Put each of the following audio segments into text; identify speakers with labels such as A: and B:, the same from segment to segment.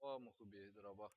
A: О, Мухуби, здорово.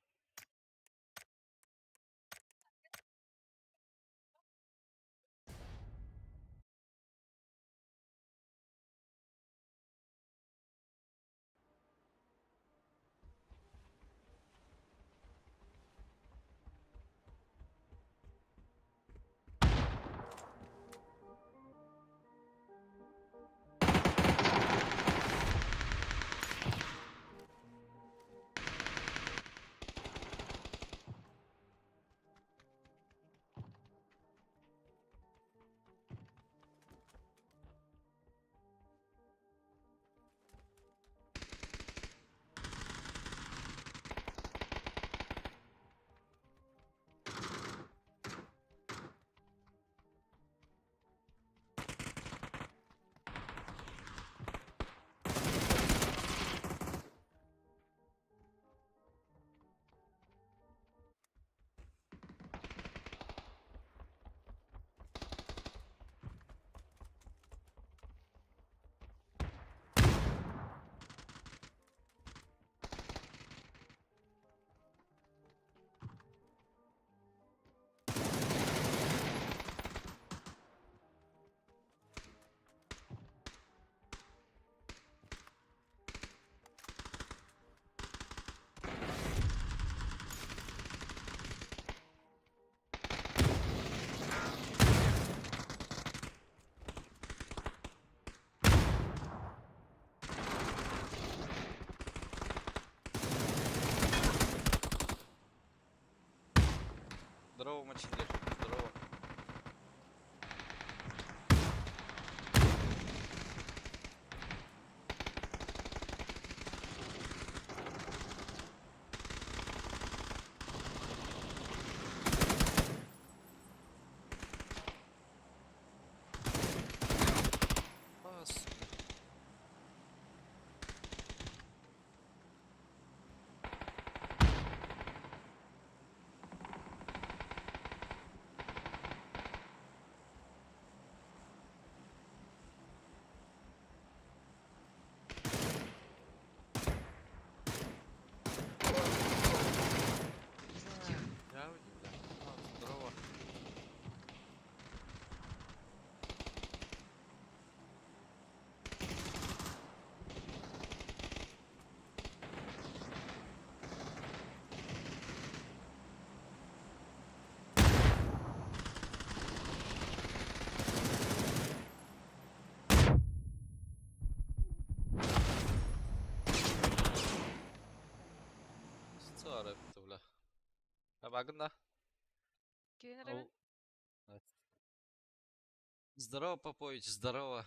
A: Здорово, мочидер. Здорово. А, сука. Я бля. А, здорово. Сара бля. Багын да?
B: Кирин эрэбин?
A: Здорово, Попович, здорово.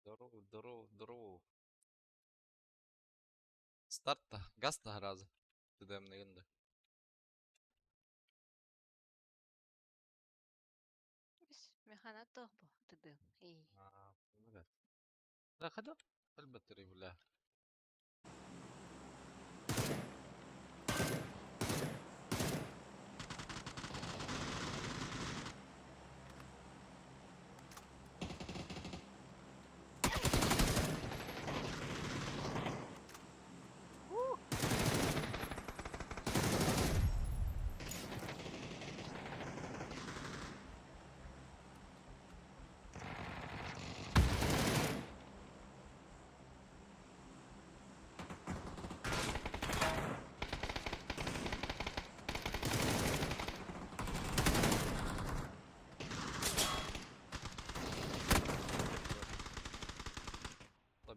A: Здорово, здорово, здорово. Старт-то, газ-то раза. Тдм да.
B: Механа туох бу тыдым. Эй.
A: Да, хада? Альбатыры, бля.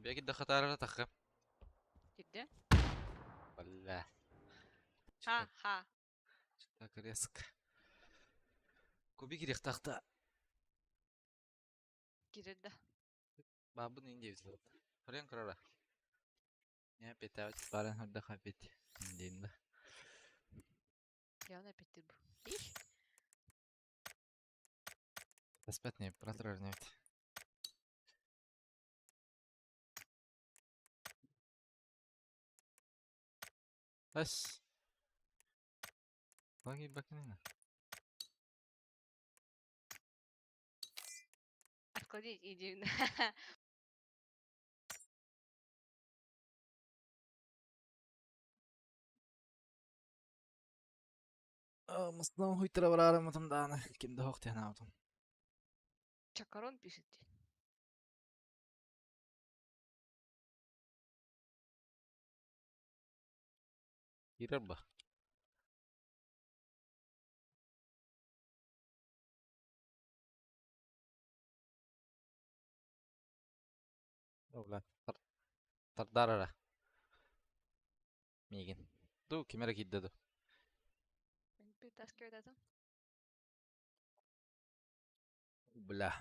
A: طيب يا جد خطر تخ
B: Кирдэ?
A: Бля.
B: Ха ха.
A: Так резко. Кубик рехтахта.
B: Кирэр да?
A: Бабын инде бит. Хрен крара. Не опять баран хурда хапит. Индин да.
B: Явно опять бу. Их.
A: Таспят не протрор нет. Бas. Bagi bakın
B: Отклонить идею.
A: Мастынан хуйтара бараарыммытым даҕаны ким да суох диэн аабытым.
B: Чакарон пишет.
A: Киирэр ба? Бля, тардар эрэ миигин. Дуу, ким эрэ киирдэ дуу?
B: Мин перетаскивать.
A: Бля,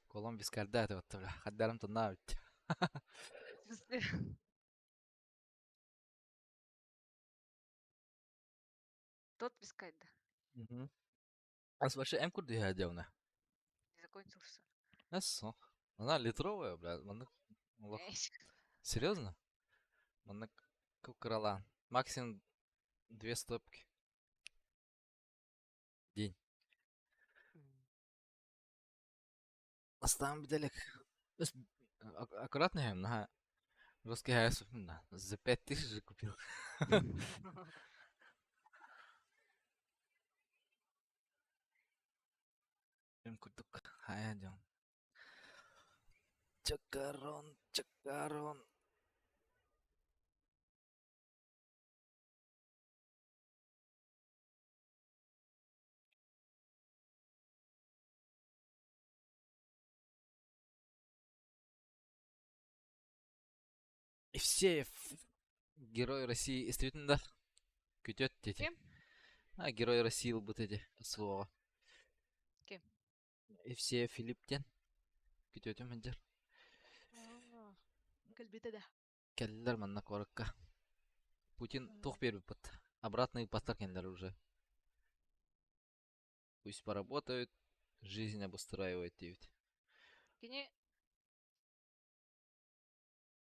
A: колом вискарда это вот, бля, хаддарым туннаа бит.
B: В смысле? Тот вискарь, да.
A: Мгм. А вообще М курду иһэ.
B: Не закончился.
A: Эссо. Она литровая, бля, маннык олох. Серьезно? Маннык кыралаан. Максимум две стопки. День. Астаан бүтэлик. Аккуратно иһэм, наһаа русский да. За 5000 же купил. Им курдук хайа дьон. Чакарон, чакарон. Евсеев, Герой России истибитин да күтүөт диэти.
B: Ким?
A: А, Герой России ылбыт эти СВО-ҕа.
B: Ким?
A: Евсеев Филипп диэн күтүөтүм сылдьар.
B: Кэлбитэ да.
A: Кэллилэр манна куоракка. Путин туох биэрбиппит? Обратно ыыппаттар кинилэр уже. Пусть поработают, жизнь обустраивают диэбит.
B: Кини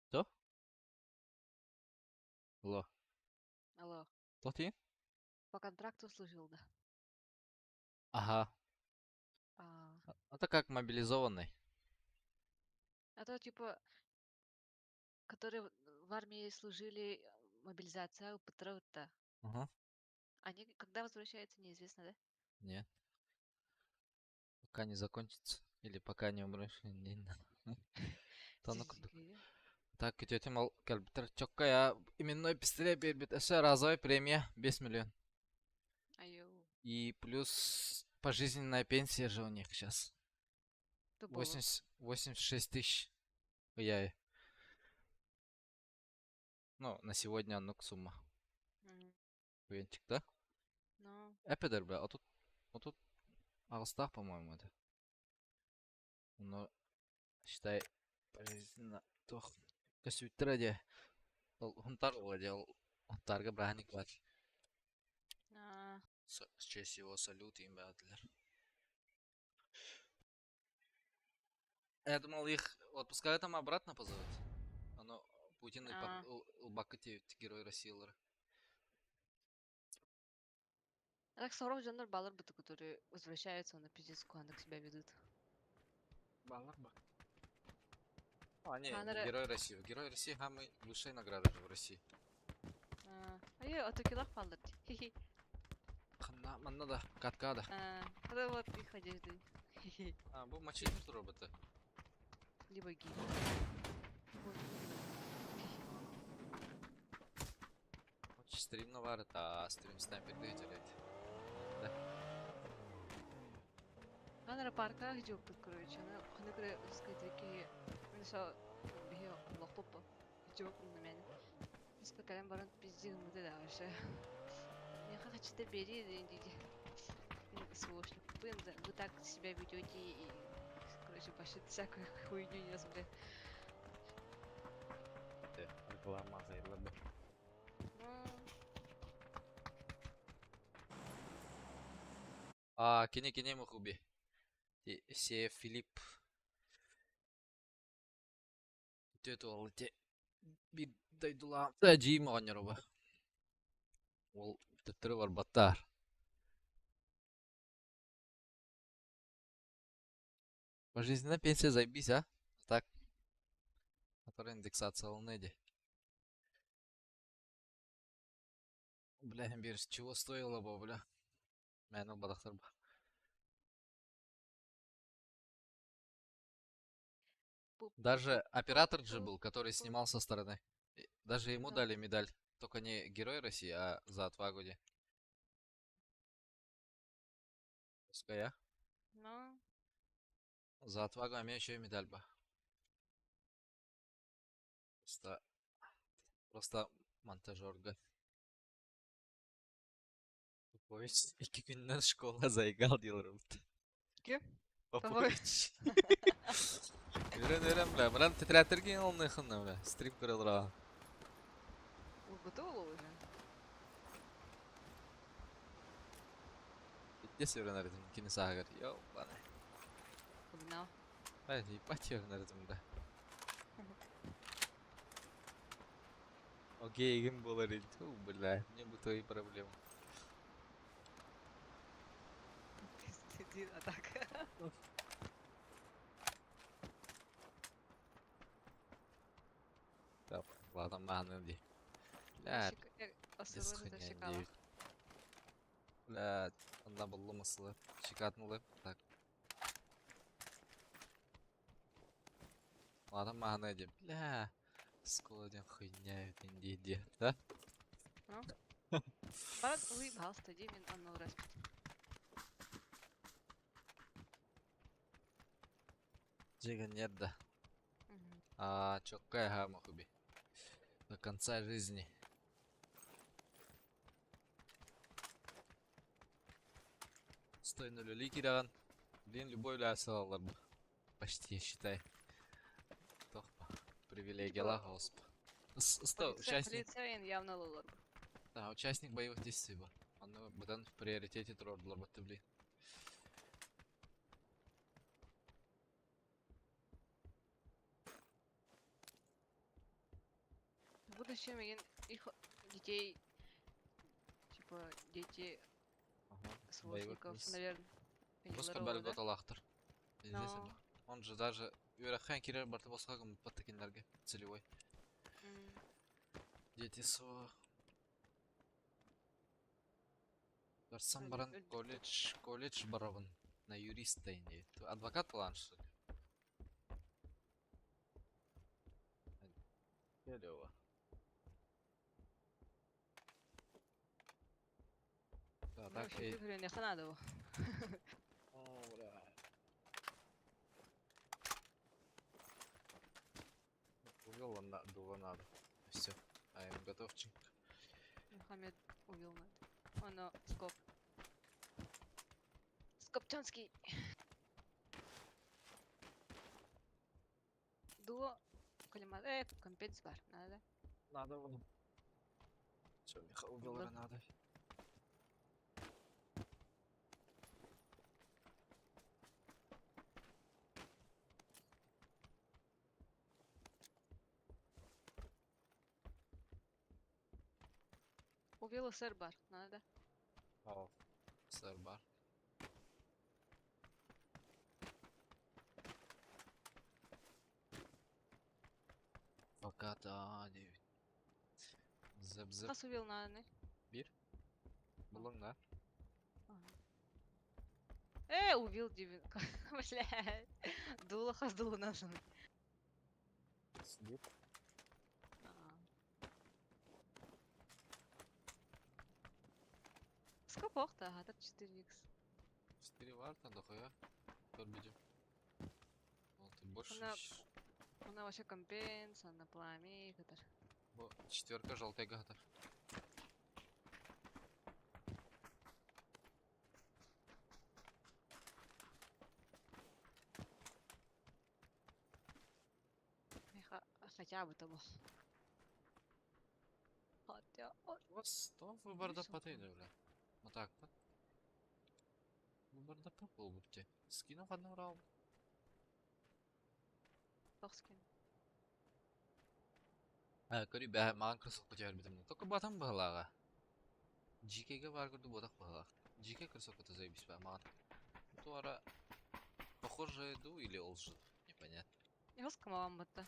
A: Что? Алло.
B: Алло.
A: Туох диигин?
B: По контракту служил, да.
A: Ага.
B: А,
A: Это как мобилизованный.
B: а то типа, которые в армии служили, мобилизация употреб-то.
A: Ага.
B: Они когда возвращаются, неизвестно, да?
A: Нет. Пока не закончится. Или пока не умрешь. Не Тону курдук. Так, күтүөтүм ол кэлбиттэр чокка я именной пистолет биэрбит өссө разовая премия 5 миллион.
B: Айуу.
A: И плюс пожизненная пенсия же у них сейчас.
B: Тубола.
A: 80, 86 тысяч. Я. Ну, на сегодня оннук сумма. Уенчик, да?
B: Ну,
A: Эпедер, бля, а тут аҕыстаах, по-моему, это. Ну, считай, пожизненно туох көсүүттэрэ дии. Ол Хунтар уола дии, ол Хунтаарга бырааһынньык баар.
B: а,
A: В честь его салют им баатылар. Я думал, их отпускают там обратно позовут. Оно Путин
B: а.
A: ылбакка тиэбит Герой Россиялары.
B: А так сорок дьоннор баалар быты, которые возвращаются, на пиздец куһаҕаннык себя ведут.
A: Баалар ба? А, не, не
B: Хаанара
A: Герой России. Герой России самый высшая награда же в России.
B: айы отокилах баалар дии.
A: Ханна, манна да, катка да.
B: А, это вот их одежды. Хи-хи.
A: А, бу мочить робота.
B: Либо гири. Вот.
A: Стрим наварит, а стрим снайпер дыйтерет. Да.
B: Хаанара парка жоппут, короче. Аны ханы көрө скайдыки мен биһи олохпуппу. Жоппун мен. Иска кэлэн баран пиздец гыммыта да вообще. Миэхэ хачыта бери диди. СВОшник. Вы так себя ведете и, короче, вообще всякую хуйню нес, бля.
A: Реклама заявлена.
B: Ну,
A: А, кини кини мухуби. Все Филипп. Төт ол те бир дойдула. Жиим оҕонньоруба. Ол төттөрү барбаттар. Пожизненная пенсия заебись, а? Так. Которая индексацияланная дии. Бля, бир, чего стоило бы, бля. Мээнэ ылбатахтар ба. Даже оператор же был, который снимал со стороны. Даже ему дали медаль. Только не Герой России, а за отвагу. Пускай, а?
B: Ну.
A: За отвагу а еще и медаль ба. Просто, просто монтажерга. Попович икки күнүнэн школа заигал дииллэр эбит.
B: Ким?
A: Попович. Үрэн үрэн бля, баран тетрадьтэргин ылыныаххын бля, стрим көрө олороҕун.
B: Ылбыта буолуо уже.
A: Пиздец үөрэнэр этим кини сааһыгар. Ёбаный.
B: Угнал.
A: Ай, ебать үөрэнэр этим да. Окей, игин буолар Тьфу, бля, мне бы твои проблемы.
B: Пиздец, а так.
A: Так, ладно, мааны дии. Бля,
B: Асылы
A: хуйня Бля, онно буллум асылы. Шикатын ылып. Так. Ладно, мааны дии. Бля, школа диэн хуйня этин дии дии. Да?
B: Барат ылый баһаалыста дии мин онно ураспыт.
A: Дьиҥэр да. А, чоккай аһаама хуби. До конца жизни. Стой нөлөлүү кирэҕин. Блин, любой үлэ сылаллар почти считай. Туох привилегиялаах оҕуспа. Сто участник.
B: Полицейин явно ылаллар.
A: Да, участник боевых действий был. Онно быдан в приоритете туруордулар батты блин.
B: В будущем их детей, типа дети
A: Ага, боевых
B: СВОшников, наверное.
A: Боско бөлгөталаахтар.
B: Но.
A: Он же даже үөрэххэ киирэр барыта босхо гыммыппат кинилэргэ целевой. Дети СВО. Барсан баран колледж, колледж барабын на юриста ини. Адвокат буолан что ли? Клево. Да,
B: Ну,
A: так
B: вообще,
A: и...
B: ты надо его.
A: О, бля. Увел он на дуло надо. Все, а им готовчик.
B: Мухаммед увел надо. Оно, скоп. Скоптянский. Дуо, колема, компец бар, надо.
A: Надо было. Все, Михаил увел
B: Да.
A: надо.
B: Увел сэр бар, надо.
A: О, сэр бар. Адвокат, а, 9. Зып-зып.
B: Хас увел надо, не?
A: Биир. Буллуҥ да?
B: Ага. Увел дивин. Бля. Дула хас дула надо.
A: Сидит.
B: Скоп охта, ага, 4х.
A: 4 варта, дохуя. Көрбүтүм. Вот и больше.
B: Она- Она вообще компенс, она пламя, который.
A: Бу четверка желтый гатар.
B: Хотя бы того. Хотя.
A: У вас то выбор да
B: Вышел
A: потейду, бля. Вот так вот. Выбор да попал бы Скинул одну раунд.
B: Тохскин.
A: А, көрү бә маҕан кроссовка түһэрбитим. Только батам быһалааҕа. GK-га баар курдук буотах быһалаах. GK кроссовката заебись баа маҕан. Туара похоже иду или олжи. Непонятно.
B: Йоска малам батта.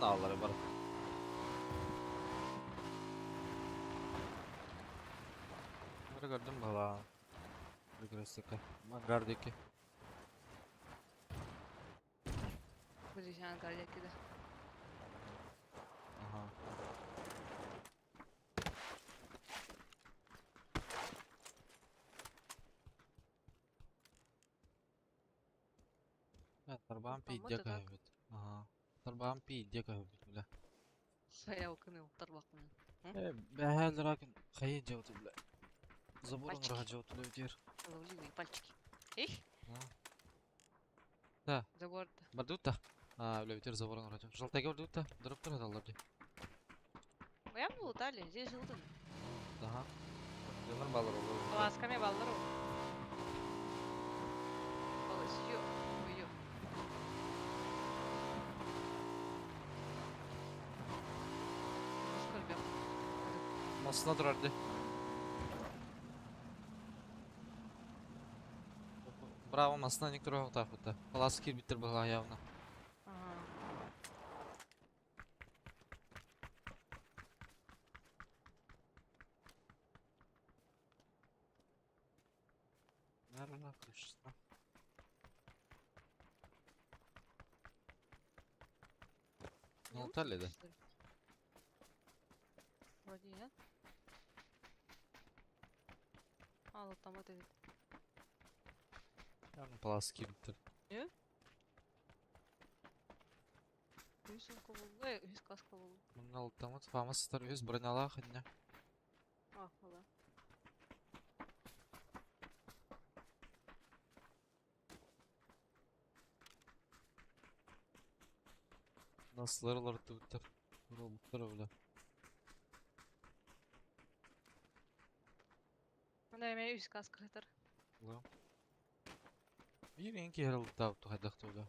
A: Нааллары бар. Бары көрдүм бала. Перекрестокка. Ангар диэки.
B: Подожди, ангар диэки да.
A: Ага. Тарбаан
B: Лутаммыт
A: пииддиэ
B: а так.
A: көһөбүт. Аха. Тарбаан пииддиэ көһөбүт бля.
B: Сайалканы тарбахпын.
A: Э, бэһээл ракын хайы дьабыты бля. Забор
B: Пальчики.
A: оҥорох дьабыты бля
B: Ловли мои пальчики. Эх,
A: Да,
B: забор
A: бардут да. А, бля, ветер забор оҥорох. Желтайга бардут да. Дроптар аталлар дии.
B: Прям лутали, здесь же лутали.
A: Ага. Дьоннор балар олор.
B: Ласками баллару. Ё, ё.
A: Масына турар дии. Браво, масына ник турар таахпыта. Палас киирбиттэр быһалаа явно.
B: Ага.
A: Наверное, крышно.
B: Не
A: Ну, лутали, да?
B: что ли? Вроде нет. А, вот там вот этот.
A: Явно палас киирбиттэр.
B: Үс сумка был. Эй, үс каска был.
A: Мунна лутамыт фамас стар үс бронялаах инне.
B: А, ну да.
A: Наслар олортубуттар. Робуттар бля.
B: Мына эме үс каска хатар.
A: Ла. Биир эҥин киһи эрэ лутаабыт хайдах бля.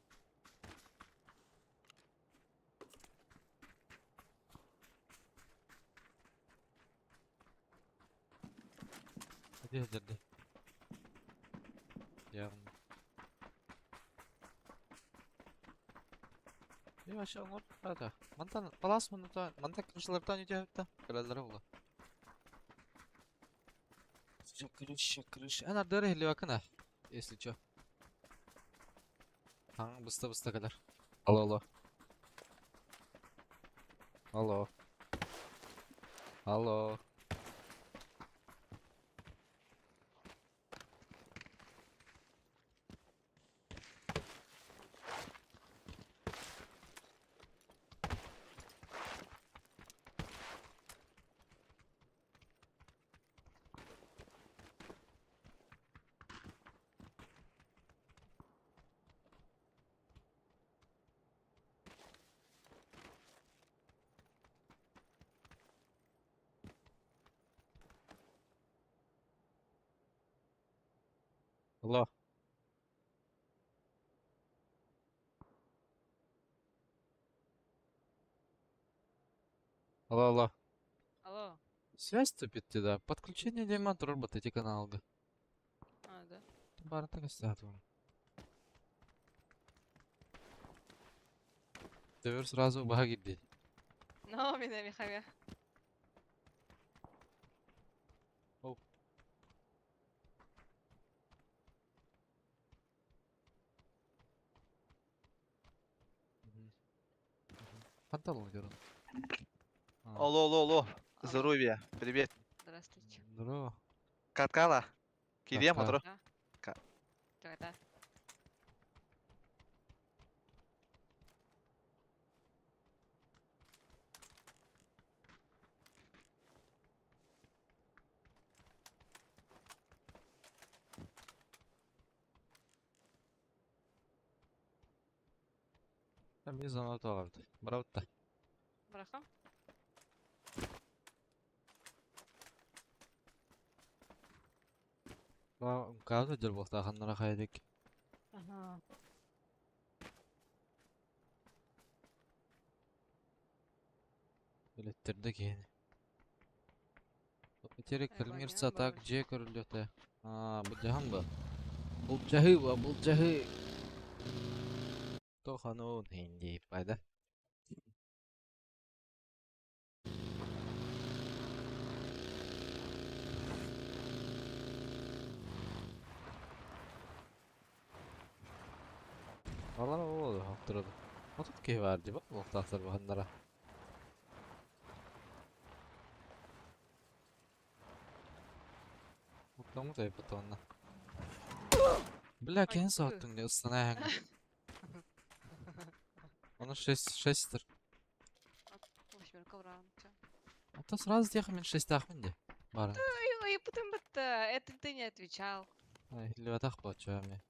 A: Где дерди? Явно. И вообще оҥор да. Мантан палас мунута, мантан крышалартан үтүөптэ. Кэлэллэрэ була. Крыша, крыша. Эн ардыгар иһиллибэккин если чё. Таҥ быста-быста кэлэр. Алло, алло. Алло. Алло. Алло. Алло, алло.
B: Алло.
A: Связь тупит да. Подключение диамант робот эти каналы.
B: А, да.
A: Барыта костяту. Төвөр сразу баха кирди.
B: Но, мин эми хамя.
A: Оу. Панталон көрөн.
C: Алло, алло, алло. Здоровья. Привет.
B: Здравствуйте.
A: Здорово.
C: Каткала. Кирия
A: Катка.
C: мотро.
B: Да.
A: Там из зона туалет. Браво.
B: Браха.
A: Каждый дел был ханнара хайдик.
B: Ага.
A: Билеттерде киһини. Терек
B: Ай,
A: кэлмир
B: банян
A: так
B: бар.
A: дьиэ көрүллүөтэ. Аа, былдьаһан ба. Былдьаһыы ба, былдьаһыы. Тохануун хинди пайда. Балара ол хаптырады. Отут киһи баар дии буолуохтаахтар баһыннара. Уттаммыт айбыт онно. Бля, киһин соһуттуҥ дии ыстана эһэҥ. Ону шесть шестер.
B: Восьмерка враунча.
A: А то сразу диэхэ мин шестаахпын дии. Барын.
B: Ыйыппытым бытта, это ты не отвечал.
A: Иһиллибэтэх буолчу эми.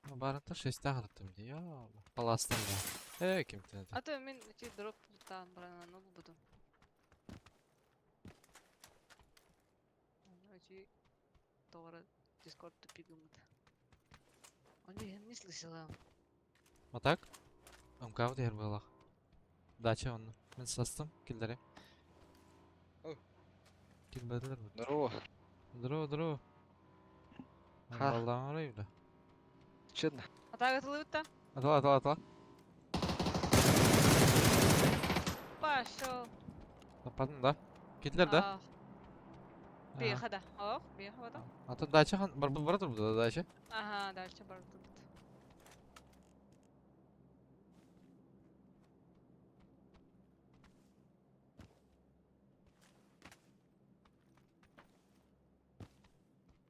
A: Барыта шестаах ырыттым дии. Йоо, паластым да. Э, кимтэн это?
B: А то мин эти дроп таан баран ону булбутум. Эти тоҕо Дискорд тупик гыммыт. Оны я не слышала.
A: А так? МК диһэр буолах. Дача онно. Мин састым, киллэрим. Килбэтилер бу.
C: Здорово.
A: Здорово, здорово.
C: Ха.
A: Баллаан арай бля.
C: Чудно.
B: Атака тылыбытта.
A: Атала, атала, атала.
B: Пошел.
A: Таппатын да? Китлер да?
B: Беха да. Ох, беха да.
A: А то дача хан бар бар турбут дача.
B: Ага, дальше бар турбут.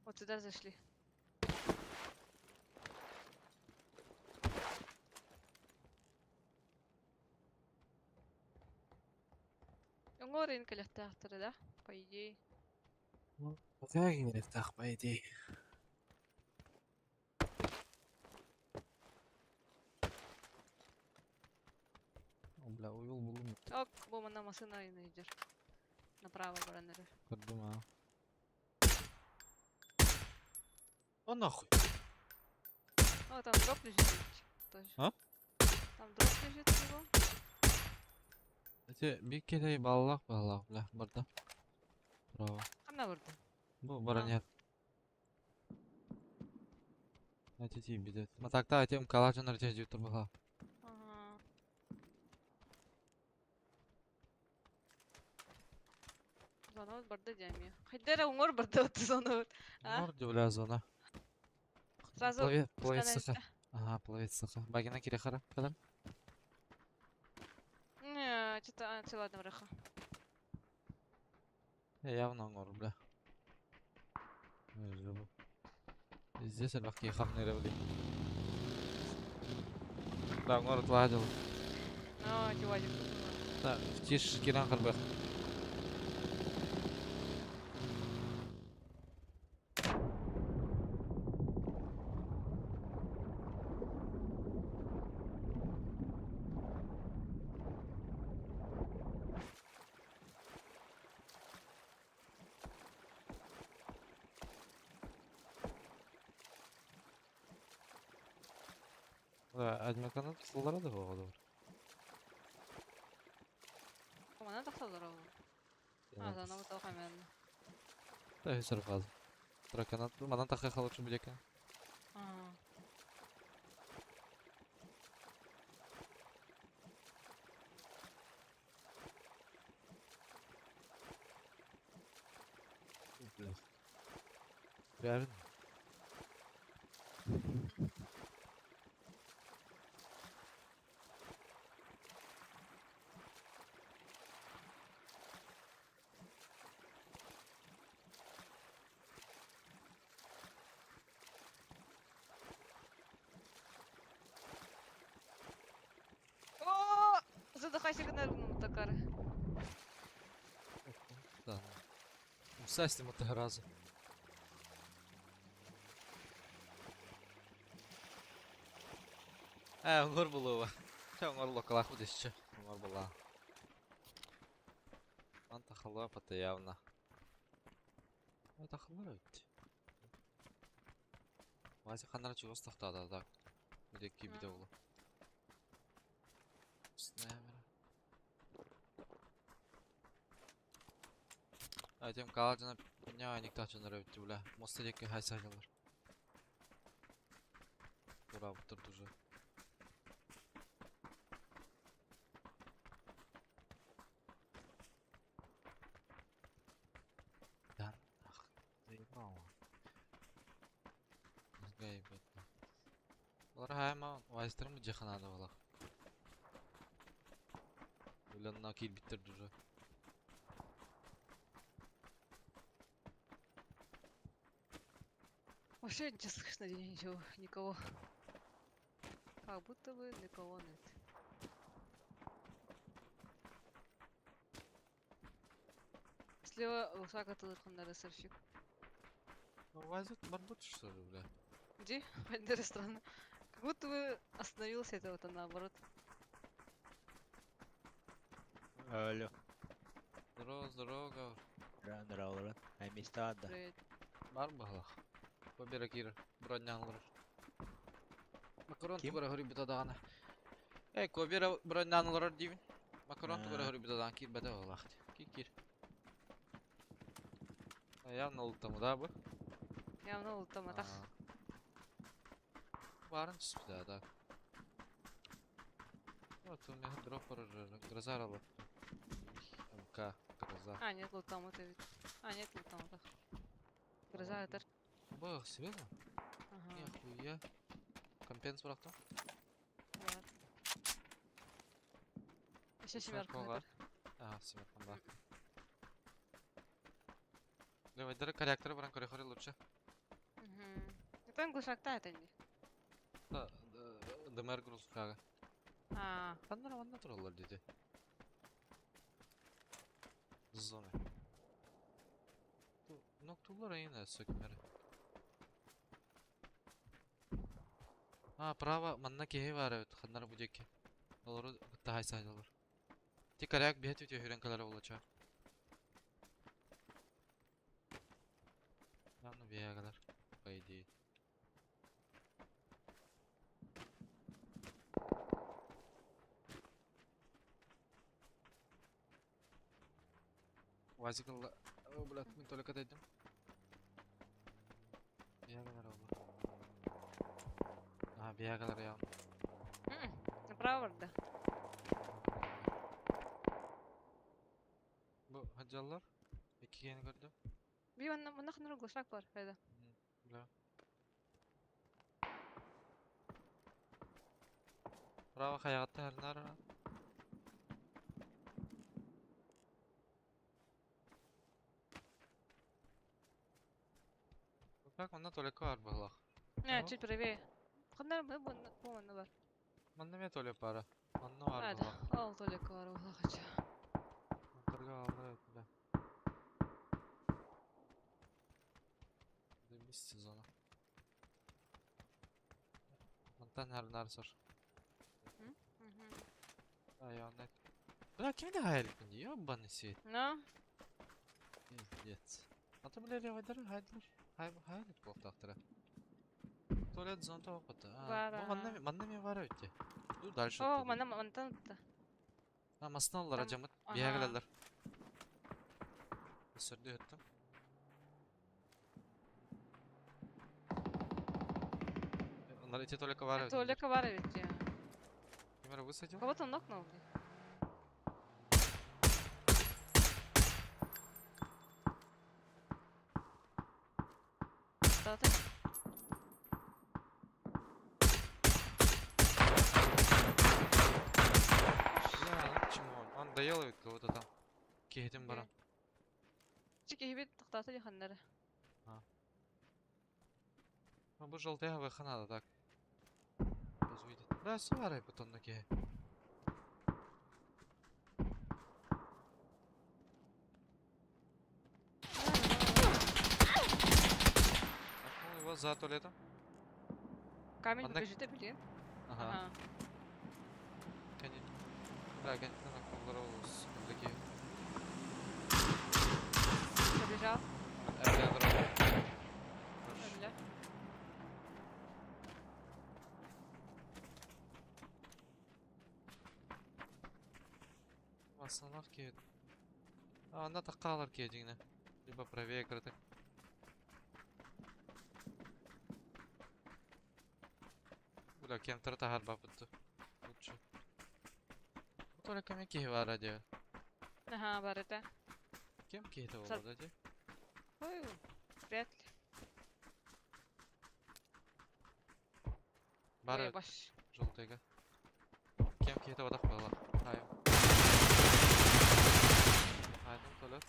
B: Вот сюда зашли. Оҥор ин кэлэхтээхтэрэ да, по идее.
A: Кэлэхтээх по идее. О, бля, уйул булум.
B: Ок, бу манна массыына айанныыр. Направо баран эрэр.
A: Көрдүм аа. О нахуй.
B: О, там дроп лежит тоже.
A: А?
B: Там дроп лежит у него.
A: Эти биир киһи баллаах баллаах бля барда. Право.
B: Ханна барда?
A: Бу баран иһэр. Эти тиийбит. Матакта эти мкалаах дьоннор дьэ турбаха.
B: Ага. Зона барда дьэ Хайда эрэ уҥуор барда вот зона А?
A: Уҥуор дьэ бля зона.
B: Сразу
A: Пловец, пловец
B: пускай
A: саха. Ага, пловец саха. Багина кирехара. Кадан?
B: Не, что-то, а, все, ладно, враха.
A: Я явно уҥуор, бля. Здесь элбэх киһи хамныыра били. Да, уҥуор ытылаһа
B: А, дивадик.
A: Да, тиш киран харбах. Да, адмяканы тыллара да буолар.
B: Манан тахсаллар ол. А, зона вот хамен.
A: Да, үсөр фаз. Траканат, манан таха халычы билеке.
B: Ага.
A: Реально.
B: О, задыхайся гынар такары.
A: Да. Усастим это разу. Э, уҥуор булуо. Чэ, уҥуор локалаах удисче. Уҥуор була. Ман тахалла пата явно. Тахаллар өт. Вася ханнара чугас тахтаада так. Бүдек кибите болу. Айтем калажына пиня никта чыныр өтті бля. Моста деке хайса жылар. Тура бұттыр уже. Да, ах, заебал. Мозга ебать. Тайма вайстерым дьиэхэ наада буолар. Үлэнна киирбиттэр уже.
B: Вообще не слышно ничего, никого. Как будто бы никого нет. Слева лошака тылырханнары сырщик.
A: Вазит барбут что ли, бля?
B: Где? Даже странно. Как будто бы остановился это вот, а наоборот.
D: Алло.
A: Здорово, здорово, Гавр.
D: Здорово, Амистада.
B: Привет.
A: Бар баһылах. Побера кир, бронян олорор. Макарон
D: Ким?
A: тугара хөрүбүтэ даҕаны. Эй, Кобера бронян олорор диибин. Макарон тугара
D: Аа.
A: хөрүбүтэ даҕаны киирбэтэ баҕалаах. Кир кир. Явно ултамыда бу.
B: Явно ултаматах.
A: Барын түспүтэ да. Вот у меня дроппер гроза работает. МК, гроза.
B: А, нет, лутамат ведь. А, нет, лутаматах. Гроза это.
A: Бах, серьезно?
B: Ага.
A: Нихуя. Компенс бырахтым.
B: Бар. Еще семерка.
A: Бар. Ага, семерка бар. Левайдары корректоры баран көрө лучше.
B: Угу. Это глушакта это не.
A: Да, ДМР грузкага.
B: А,
A: Ханнара манна тураллар деди. Зоны. Ноктулар айына сөкмері. А, право, манна кеһи бар эбит, ханнара бу диэки. Олору кытта хайсаһалар. Ти коряк биһэт үтө хүрэн кэлэр буолача. Аны биһэгэлэр, по идее. Вазик ылла. О, блядь, мин только дойдем. Биһэгэлэр олор. А, биһэгэлэр я.
B: Направо да.
A: Бу хаджаллар. Иккигени көрдүм.
B: Би манна манна ханнара глушак бар. Хайда.
A: Бля. Право хаягатта харнар. Как онна только бар баһылах.
B: Не,
A: Ага.
B: чуть правее. Ханнара бу бу бу манна бар.
A: Манна ме толе пара. Манна бар
B: А, да.
A: баһылах.
B: Ол только бар буолах хочу.
A: Торга алды, бля. Дымис сезона. Мантан харнар сор. Айонет. Бля, ким де хайрик мне? Ёбаный свет.
B: Ну,
A: Пиздец. А то, бля, левайдер, хайдлер. Хай, хайлик болтақтыра. Туалет зонта опыта.
B: Бар,
A: Бу
B: ага.
A: манна манна ме бар өтте. Ду дальше.
B: О,
A: өттө.
B: манна мантан да.
A: А, масналар
B: Там-
A: ажамыт.
B: ага.
A: Биягылалар. Өсөрдү өттүм. Онлар эти только бар өттө.
B: Только бар ведь. я.
A: Кемер высадил?
B: Кого-то он нокнул. блин. Да, ты.
A: Бля, ну почему он? Он доел кого-то там. Киһитин баран.
B: Чики хибит тохтата ди ханнара.
A: Ну, бу желтая выха надо так. Без выйдет. Да, суварай потом на киһи. Нокнул его за туалетом.
B: Камень
A: Манна-
B: побежит, блин.
A: Ага.
B: Ага.
A: Конечно. Да, конечно, нокнул такие.
B: Побежал. Бля.
A: Остановки. А, она такалар кедигне. Либо правее краток. Бля, кем тартахар бапытты. Лучше. Только кем киһи бар радио.
B: Ага, бар это.
A: Кем киһи
B: Сар-
A: болду ди?
B: Ой, вряд ли.
A: Бар
B: Ой,
A: эбит
B: баш.
A: желтыйга. Кем киһитэ батах буолла. Айым. Айдым төлөт.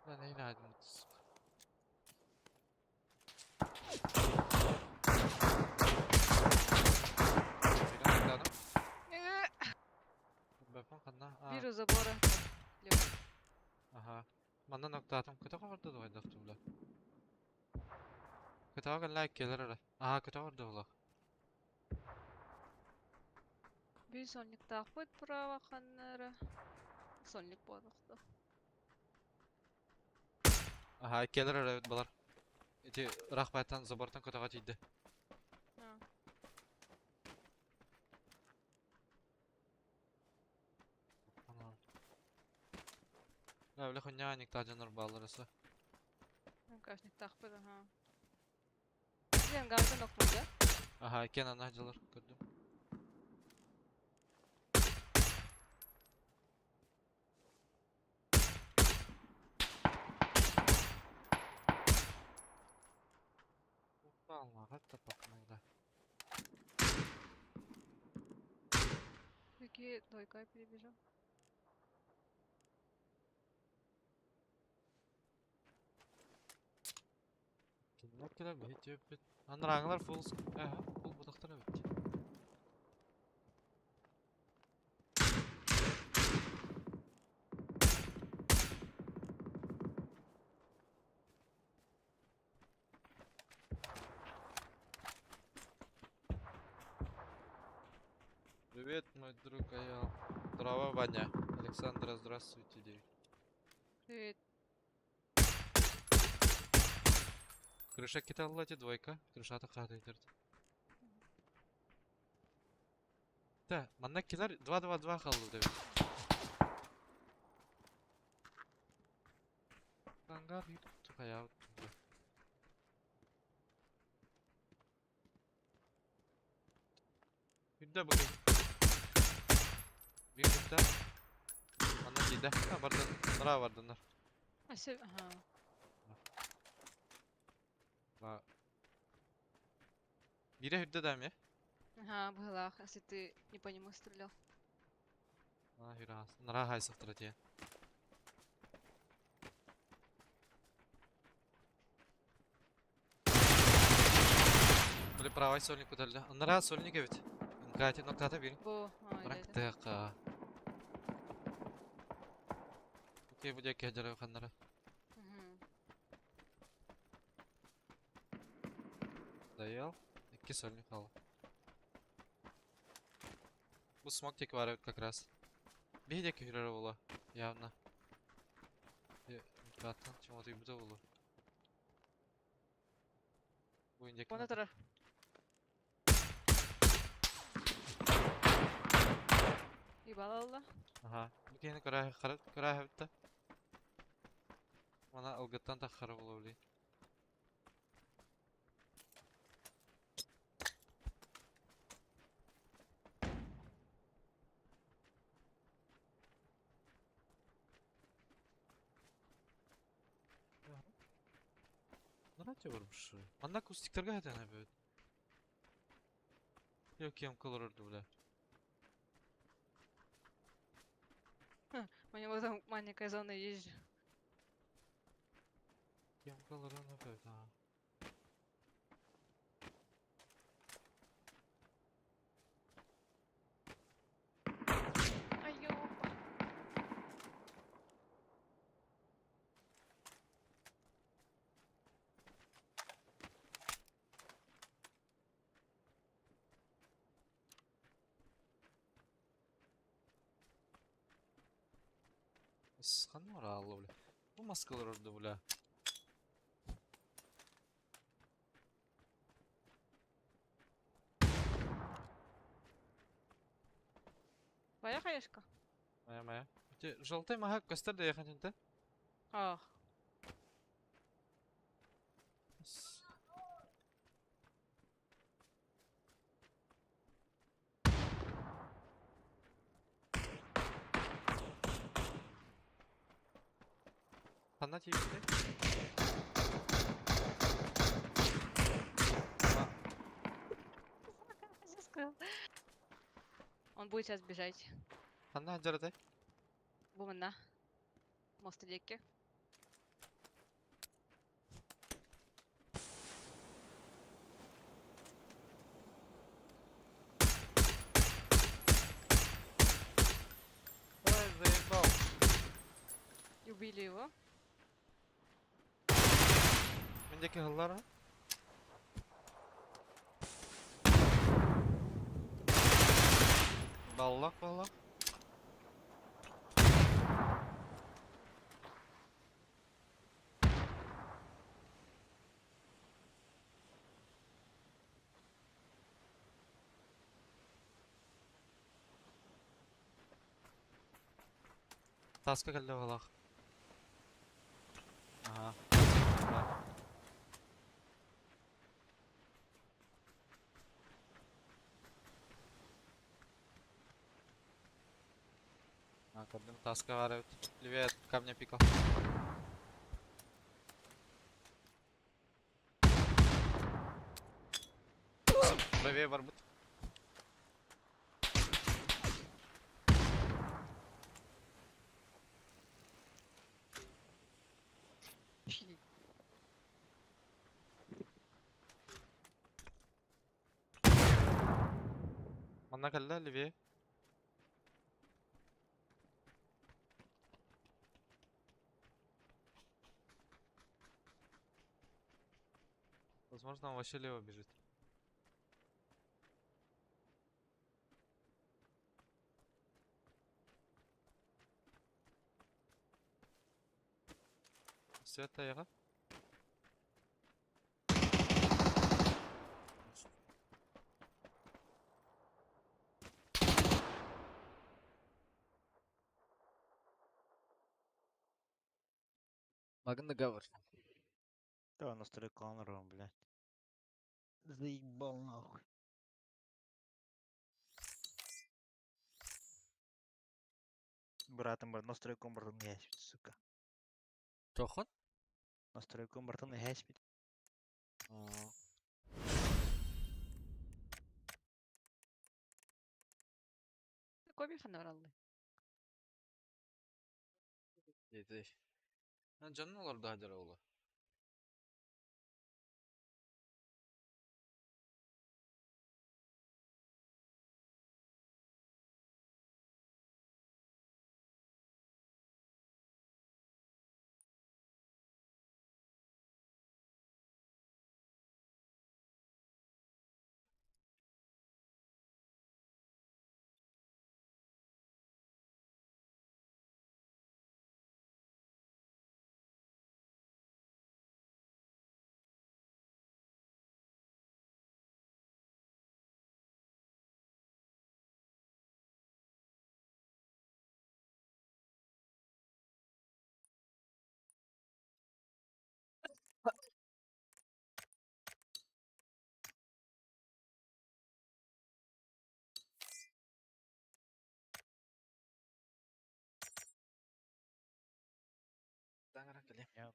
A: Да нейн айдым. Бэппин ханна?
B: Бир у забора. Лево.
A: Аха. Манна ноктаатым. Көтө хабарда дугайдах тубла. Көтөҕө кэллэ келер эрэ. Аха көтөҕө орда булах.
B: Бир сольниктаахпыт право ханна эрэ. Сольник буолуохта.
A: Аха келер эрэ эбит балар. Ити ыраах байтан забортан көтөҕө тиийдэ. Да, бля хуйня никта дьоннор бааллар өссө.
B: Кашниктаахпыт, аха. Сен газдын окмун да?
A: Аха, кен ана дьылар көрдүм. Упал, тапакнул, да.
B: Какие двойка перебежал.
A: Кинилэр кэлэр биһи түөппүт. Анарааҥылар фулл аха фулл бутахтар эбит. Привет, мой друг Аял. Здорово, Ваня. Александра, здравствуйте, Дей.
B: Привет.
A: Крыша киталла эти двойка. Крышата хата итерт. Да, манна килер 2-2-2 қалды деп. Ангар тухая. Bir bakayım. Bir bitti. Anla gidi. Ha vardı. Nara vardı.
B: Ася, ага.
A: Ла. Бире хүрдэ да эмиэ?
B: Ага, быһылаах, если ты не по нему стрелял.
A: А, хүрэ Нара хайсахтара тиэ. Били правай сольник көтөллө. Нара сольник эбит. Гати ноктата бир.
B: Бу, а,
A: Баран
B: или это.
A: кытыакка. Окей, бу диэки хадьара ханнара.
B: Мгм.
A: Доел. Икки сольник ал. Бу смок диэки баар эбит как раз. Биһи диэки хүрэрэ буолуо. Явно. Гаттан чоҥотуйбута буолуо. Бу индиэки
B: Вон турар. Ибалалла.
A: Аха. Бу киһини көрө көрө эбит да. Мана ылгыттан таххара буолуо билигин. Нара барбыш. Манна кустиктарга хатан эбит. Yok кем кылырырды бля.
B: У него там маленькая зона есть же.
A: Кем кылырын эбит, а.
B: Ай, ёпа.
A: Ханна алла бля. Бу маскалар бля.
B: Твоя хаешка?
A: Моя моя. Те желтый мага көстөр да яхантинте.
B: Ах.
A: Ханна тиипти.
B: Сказал. Он будет сейчас бежать.
A: Ханна хаджараты?
B: Бумана. Мост диэки.
A: Ой, заебал.
B: И убили его.
A: Мин диэки ыһыллар. Баллах, баллах. Таска кэллэ балах. Ага. Да. А, көрдүм, таска баар эбит. Левее от камня пикал. Правее барбыт. Манна кэллэ левее. Возможно, он вообще лево бежит. Света яга. Маган договор.
D: Да, настройка Конором, блядь. Заебал нахуй. Братым бар, настройка бартын ясбит, сука.
A: Тохон?
D: Настройка бартын ясбит.
B: Какой ханараллы?
A: Деді. Жанын олар да хадыр олы.
D: Я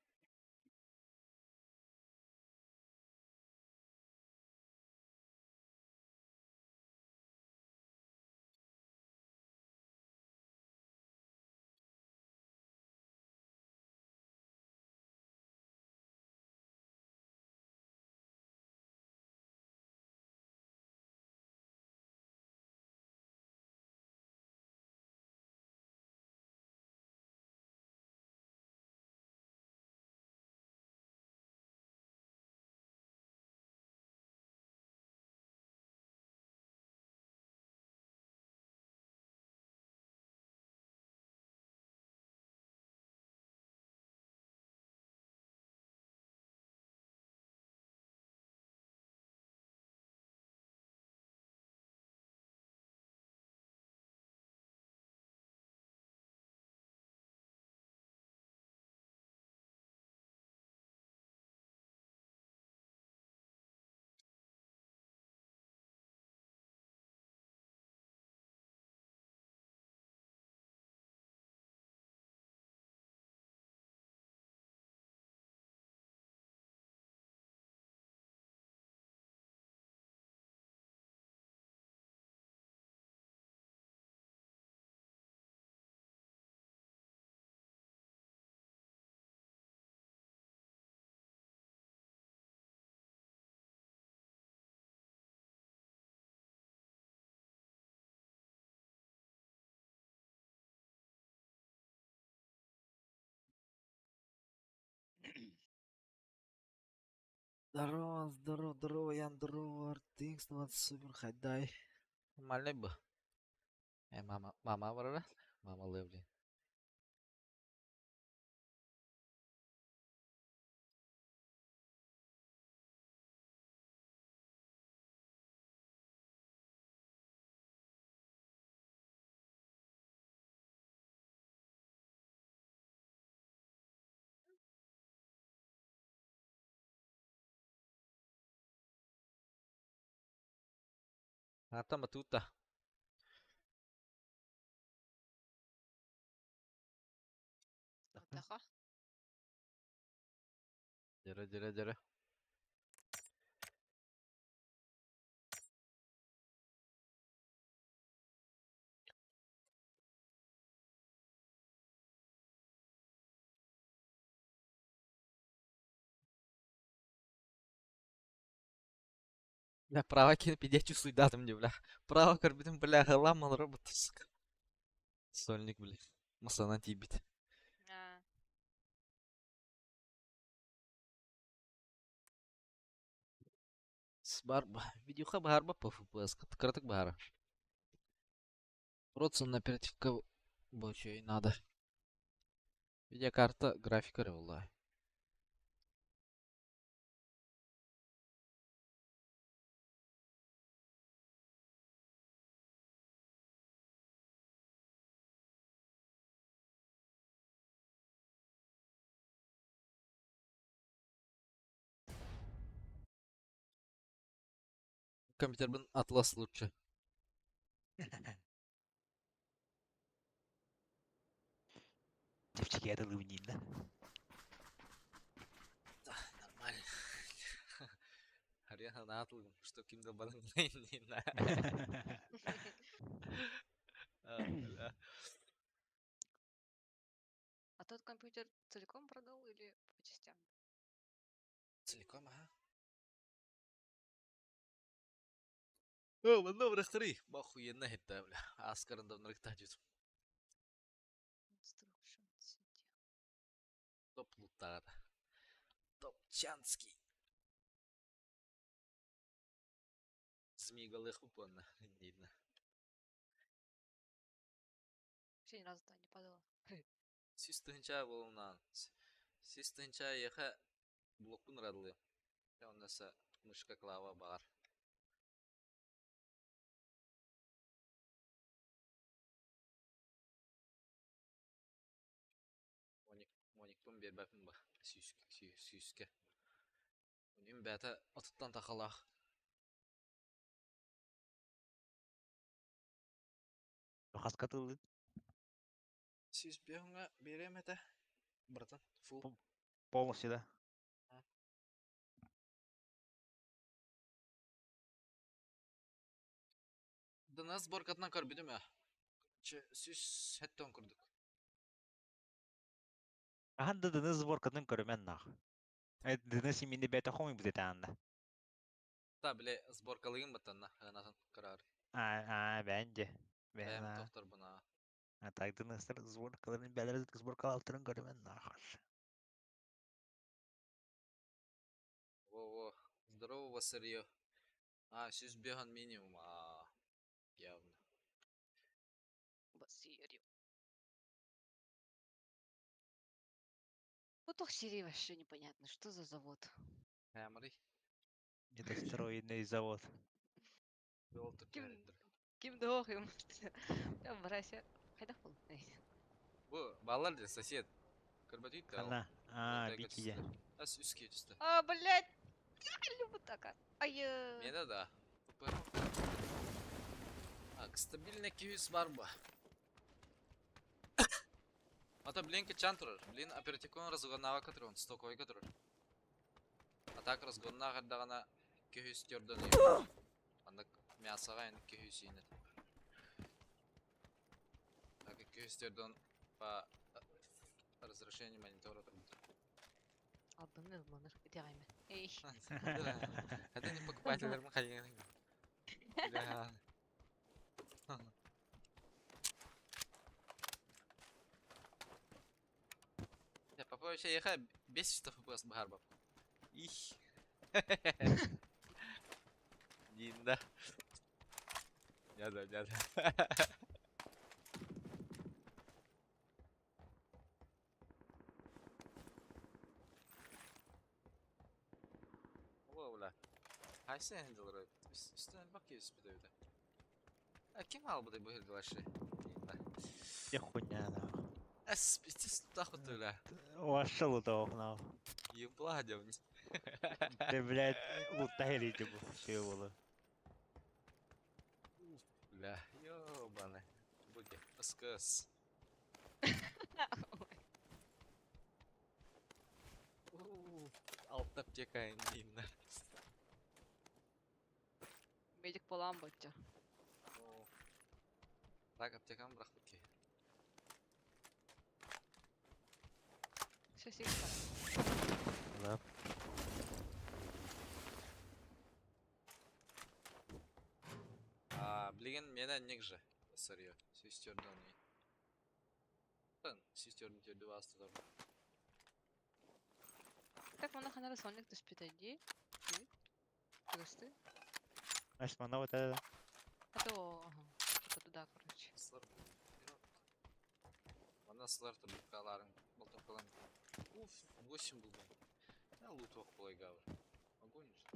A: Здорово, здорово, здорово, Ян, здорово, Артикс, 20 супер, хайдай. Нормальный бы. Мама, мама барара? Мама левли. Ата матута.
B: Атаха.
A: Дьэрэ, дьэрэ, дьэрэ. Бля, право кин пиздец чувствует мне, бля. Право көрбүтүм, бля, ламан робот, сука. Сольник, бля. Масана тиийбит.
B: Аа.
A: Бар, видюха баһарба по FPS, кыратык баһара. Процент на оперативка больше и надо. Видеокарта графика буолла. Компьютербин Атлас лучше.
D: Чэпчэки атылыбын да.
A: Да, нормально. Арена наатылгым, что ким да баран не бля.
B: А тот компьютер целиком продал или по частям?
A: Целиком, ага. О, манна бырахтары. Охуенно это, бля. Аскарын да нырыктажыт.
B: Instruction CD.
A: Топ луттагата. Топчанский. Змееголых выполнено. Видно.
B: Вообще ни разу туда не падала.
A: Сүүс тыһыынча буолунан. Сүүс тыһыынча эйиэхэ блокпун ырадылыам. Оннуса мышка клава баар. Моник, моникпын биэрбэппин ба сүүс сүүскэ. Үнүм бэйэтэ отуттан тахалаах.
D: Хаска тыллын.
A: Сүүс биэһүҥҥэ биэриэм этэ, братан, фул.
D: Полностью, да?
A: Дына сборкатынан көрбүтүм ээ. Чэ, сүүс сэттэ курдук.
D: Ахан да дыны сборкатын көрүмэн нах. Дыны симини бэйэтэ хомуйбут этэ анда.
A: Та, били сборкалыгын баттанна, ыанатын кыраары.
D: А, бэйэн дьэ.
A: Бэйэм
D: Бэйэн
A: тохторбуна.
D: А так дыны сборкаларын бээлэр сборкалаалтарын көрүмэн нах.
A: Во-во, здорово, сырье. А, сүүс биэһэн минимум, а, явно.
B: Басири. Вот ох, Сирии вообще непонятно, что за завод.
A: Хэмри.
D: Недостроенный завод.
B: Ким ким дох им. Я брася. Хайдах был.
A: Бу баллар де сосед. Көрбөтүйт да ол.
D: Хана. А, бити
A: Ас үске түстэ.
B: А, блядь. Люблю така. Ай.
A: Мене да. Так, стабильный күйіс бар ба? Ата блин кычан турар. Блин оперативканы разгоннага кытыр, он стоковой кытыр. А так разгоннага кырдагана күйіс терден. Анда мясоға енді күйіс инет. Так, күйіс терден по разрешению монитора турбут.
B: Албыныр мыныр. Идеально. Эй.
A: Это не покупатель, мы хотим. Бля. Я Попович эйиэхэ 500 FPS баһар бап. Их. Нинда. Дяда, дяда. Ola ola. Хайсы хендилер үстүн бак киспит öyle. А ким албыты бу хилдилаши?
D: Я хуйня нахуй.
A: Эс, пиздец, тахут öyle.
D: Вошел удох нахуй.
A: Ебла дем.
D: Ты, блядь, лутали типа все было.
A: Бля, ёбаный. Буги, СКС. Алта аптека инна.
B: Медик болан бачча.
A: Так, аптекам бырахпыт ки.
B: Все сигар.
D: Да.
A: А, блин, меня негже. Сырье. Сестердан. Сестердан тебе два
B: Так мана ханара сонник түспүтэ дии. Тыгысты.
D: Значит, мана вот это.
B: А то, ага, типа туда, короче.
A: Мана сылар таблеткаларын, болтовкаларын. Уф, 8 булдым. Я лут ох булай гавр. Огонь же.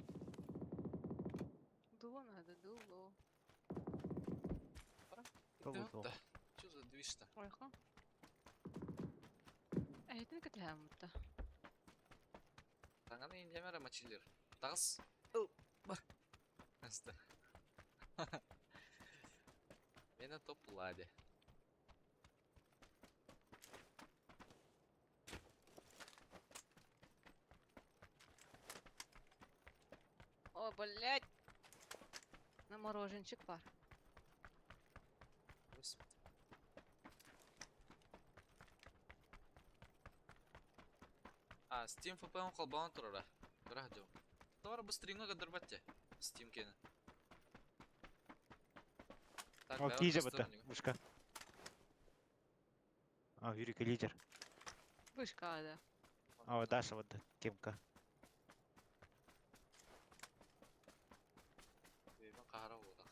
B: Дуло надо, дуло.
D: То
A: Да. Что за движ-то?
B: Ойха. Эһитин кэтэһэм-мытта.
A: Таңаны индемер мочилер. Тағыс. Бар. Аста. Мені топ ладе.
B: О, блядь! На мороженчик бар.
A: Господи. А, Steam FPM холбаан турара. Кыра жо. Товар быстренько гадырбатте. Steam кені. Так,
D: О,
A: давай
D: киже
A: быстро
D: быта. Вышка. А, Юрика лидер.
B: Вышка, да.
D: А, вот Даша вот темка.
A: Бейбен қахара болды.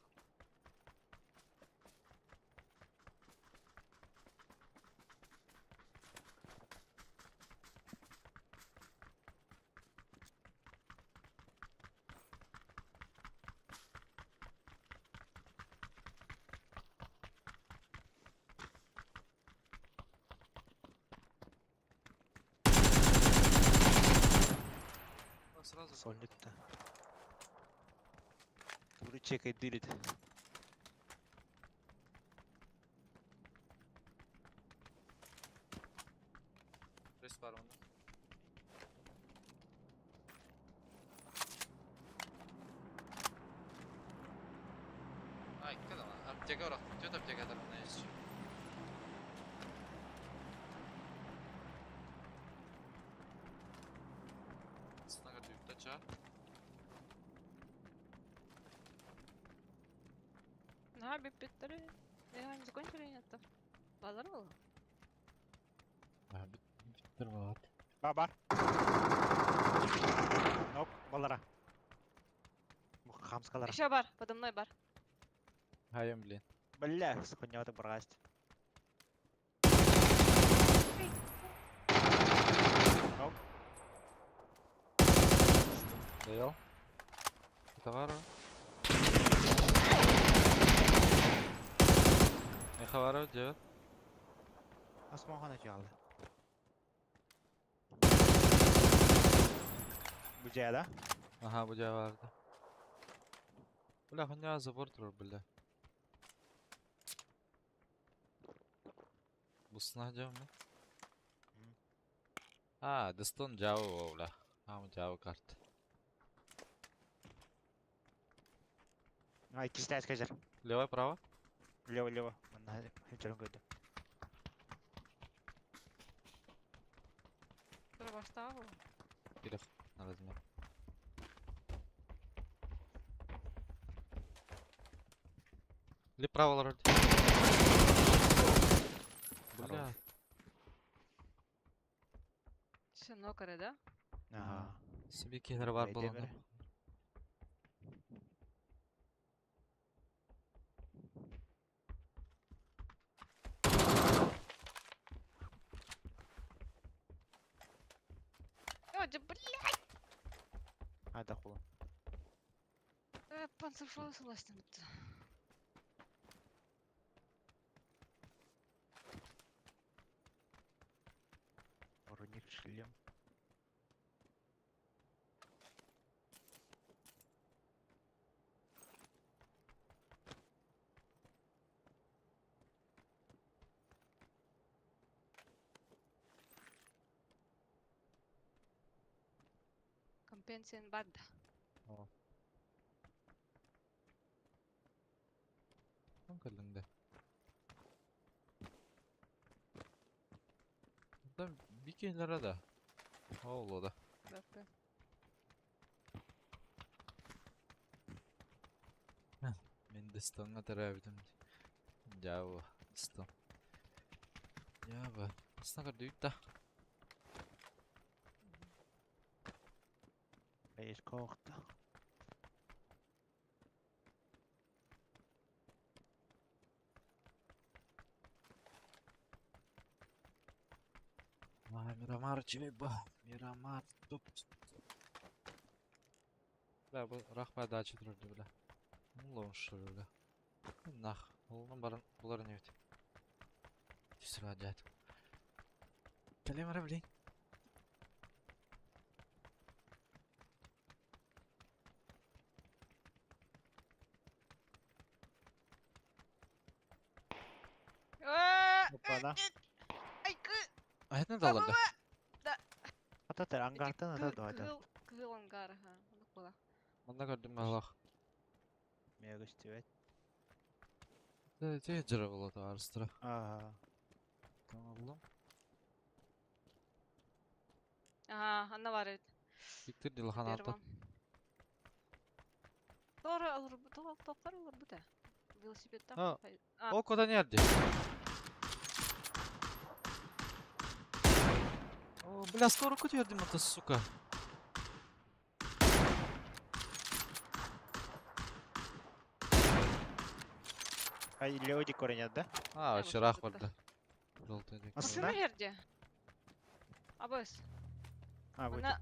A: А, Сразу
D: Сольник-то. Туры чекает дырит.
A: Пресс бар оны. Ай, када аптека бар. Төт аптека бар мына еще. Снага дүйіпті ча.
B: На, биппиттери. Я не закончили нет Базар был?
D: Ба, бар. Нок, балара. Хамскалара.
B: Еще бар, подо мной бар.
A: Хайым, блин.
D: Бля, хуйня вот брасть. Нок.
A: Доел? Товару. Не хавару, девять.
D: Асмахан açaldı. Bu C'de.
A: Ага, bu vardı. Бля, хуйня забор турар, бля. Бусна жамы. А, дестон жабы бля. А, жабы карт.
D: Ay ikisi de eskacer.
A: Лево, право?
D: Лево, лево. Хemçerin koydu.
B: Тура баштаҕа
A: Или на размер. Или право лорд. Бля,
B: Все, нокары, да?
D: Ага.
A: Сибикилэр бар
D: Бэйдиэм
A: буолан.
D: эрэ.
B: О, да блядь!
D: Ада хула.
B: Панцерфауст уластымыт.
D: Руник шлем.
B: Компенсиан барда.
A: Кэллиҥ да. Там бикинлere да. Ол да.
B: Баппа.
A: Мен дыстанга төрөөбүтүм. Дьаабы, дыстан. Дьаабы. Дыстан көрдүбүт да.
D: Бэйэскэ оҕта.
A: А, Мирамар чайба. Мирамар туп. Бля, бу рахма дача турду, бля. Лоншыр, бля. Нах. Олнан баран булар не бит. Түсір дядь. Кэлем эрэ, блин.
D: Опана.
B: Ай, кы!
A: А это надо, бля.
D: Ата ангартан ата дуата.
B: Кыһыл, кыһыл ангар, ха. Оннук буола.
A: Манна көрдүм балах.
D: Мегастивет.
A: Те жыра болот арыстыра.
D: Ага.
A: Тамаллым.
B: Ага, анна бар эбит.
A: Виктор Дилхан ата.
B: Тора алыр, тоқар алыр бу да. Велосипедта.
A: А,
B: А,
A: О, куда не арди? О, бля, скоро көтердім это, сука.
D: Ай, Леоди коренят, да?
A: А,
B: Я
A: вообще
B: вот
A: рах
B: тут-то.
A: бар, да. Желтый дек.
D: Машина?
B: Машина жерде. Абыс.
D: А, вот.
B: Она...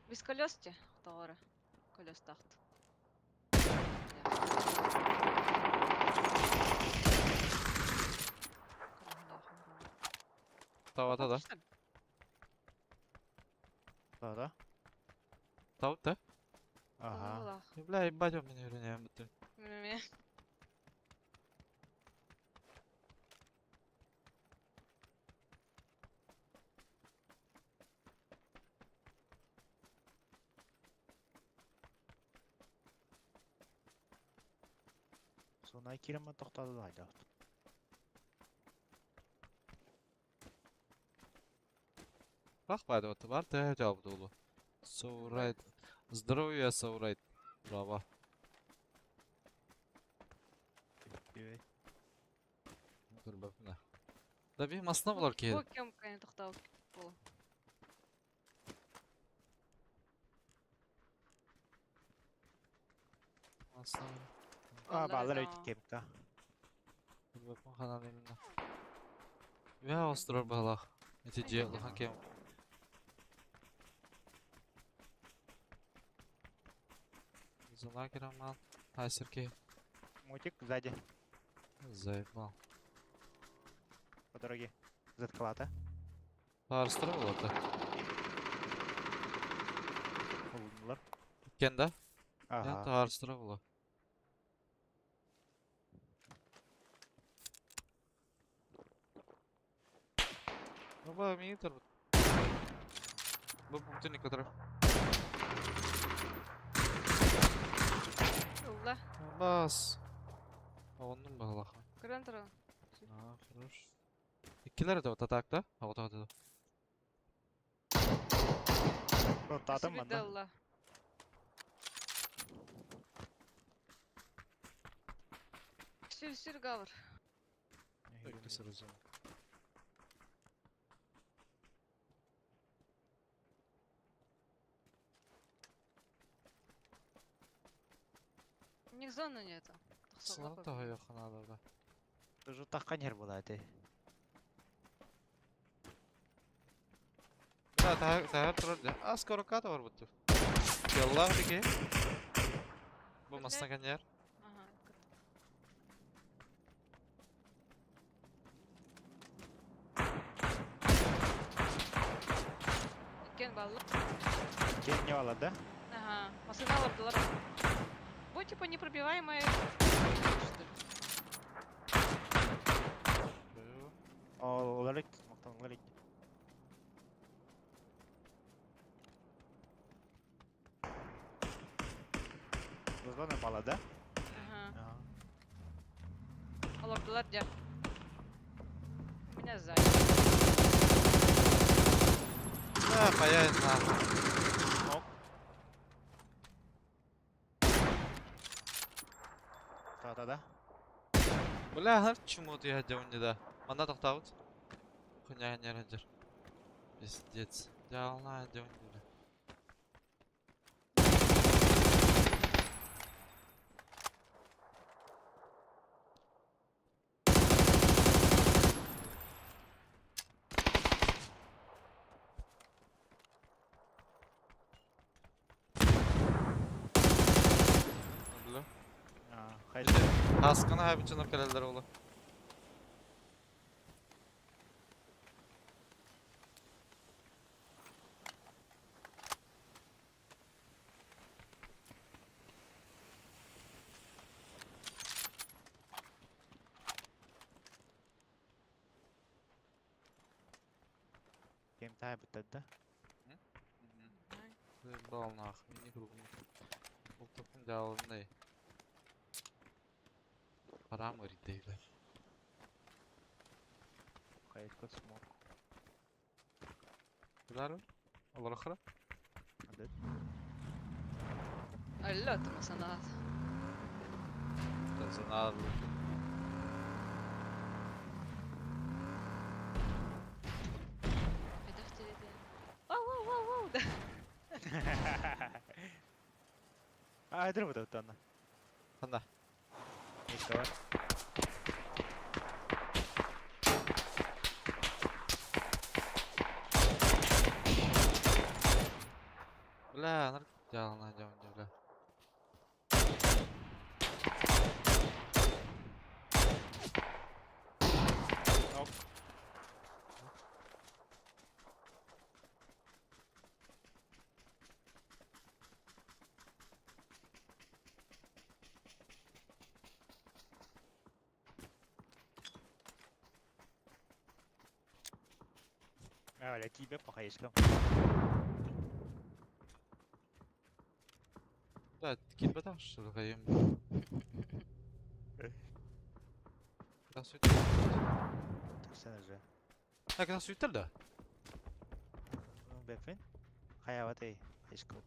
B: Без колес те, тоғыры. Колес тақты.
A: Тавата да.
D: Да, да.
A: Тават да.
D: Ага.
A: Е, Бля, ебать, он меня үйренемін бітті.
B: Міне.
D: Сонай кирема тоқтады да айда.
A: Рах байды вот бар тә жауап долу. Соурайт. Здоровье Соурайт. Браво. Көрбөпүн. Да би масына болар
B: Бу
A: ки.
B: кем кайын тоқтау болу.
A: Масына.
D: А,
B: Баллар
D: балар
B: да.
D: өйтіп кемка.
A: Көрбөпүн ханан именно. Я острор балах. Эти
B: Ай,
A: же
B: да.
A: лахан кем. Зона кераман. Тайсерке.
D: Мутик сзади,
A: Заебал.
D: по дороге. Заткалата.
A: Арыстыра болады.
D: Улынулар.
A: Кен да? Я
D: Ага.
A: арыстыра болады. Ну, ба, метр. Бу пункты некоторые.
B: Улла.
A: Бас. Оннун балаха.
B: Көрөн тұрын.
A: А, хорош. Иккилер да атак да? А, вот, вот, вот.
D: Тоқтадым манда.
B: Улла. Сүр, сүр гавр.
A: Икки сразу.
B: У них зоны нету.
A: Сылан тоһойох надо да.
D: Тоже таххан хер була эти.
A: Да, таһар турар да. А скоро ката бар бутtu. Яллах дики. Бу масна каньяр.
B: Ага. Иккен баллы.
D: Кен не бала да?
B: Ага. Машина лапдылар. Бу типа непробиваемая. Что ли?
D: Олар мактанлар ик. Зона бала да?
B: Ага.
D: Ага.
B: Олордулар дьэ. У меня сзади.
A: Да, паяет нахуй.
D: Ок. Да-да-да.
A: Бля, хар чему ты я не да. Манда тохтаут. Хуйня не рандер. Пиздец. Дялна не да. Бля.
D: Хайда.
A: Аскана хайбычынып келелер олы.
D: Кем тай бутад да?
A: Заебал нахуй, не кругом. Бұл топтың жалындай. Парам говорит, бля.
D: Хайка смок.
A: Билар Олар охра?
D: Адет.
B: Алло, ты масанат.
A: Тазанар.
B: Вау, вау, вау, вау, да.
D: А, это вот это она.
A: Ханда.
D: Никого.
A: Бля, нар жалына жалын бля.
D: Ок. А, бля, тебе похаешкам.
A: Да, килбе что ли, Куда сует?
D: Сен же.
A: Так, куда сует да?
D: Бэфин. Хаяватай. Хайшкал.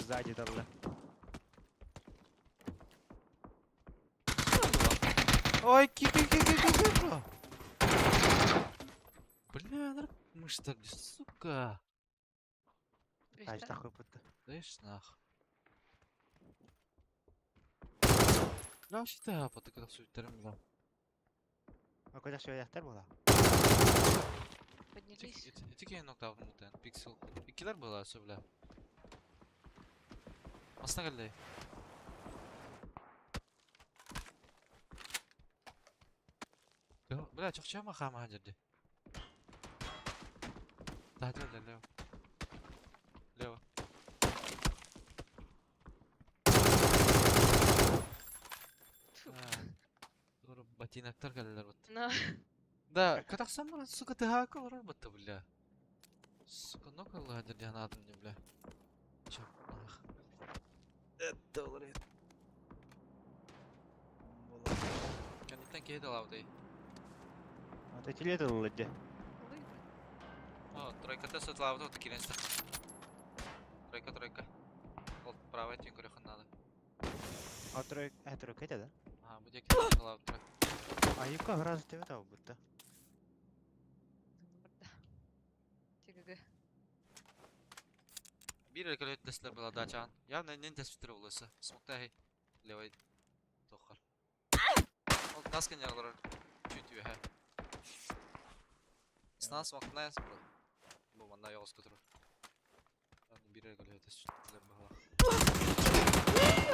D: Сзади далла.
A: Ой, ки ки ки ки ки ки Бля, нар мышца, сука.
D: Аж такой будто.
A: Знаешь, нах. Бля, вообще апаты когда суеттерим, бля.
D: А куда все яхтар была?
B: Поднялись.
A: Ити кейин нокта мутен, пиксел. Икилер была, все, бля. Масна келди. Бля, чокчама хама хажырды. Да, да, да, лево. Лево.
B: Тьфу.
A: Doğru ботиноктар келдилер вот.
B: На.
A: Да, катаксам бара, сука, тыгака олар бутта, бля. Сука, ну ка ладер дианадым не, бля. Чё, нах. Это олар Кенеттен кейді лавдай.
D: Вот эти лето ллади.
A: О, тройка та сот лавда, вот кирен Тройка, тройка. Ол правый тен көрехін надо.
D: А тройка, а тройка это да?
A: А, будет кирен лавда.
D: А юка раз тебе там будто.
B: ТГГ.
A: Биир эрэ көлөһүт тэстилэр была даачаҕын. Явно иннин тэспиттэрэ буолуо Смоктай левый тоххор. Ол тас кэннигэр олорор чуть үөһэ. Снаа смоктная бу. Бу манна ойоҕоско турар. Биир эрэ көлөһүт тэстилэр баһылаах.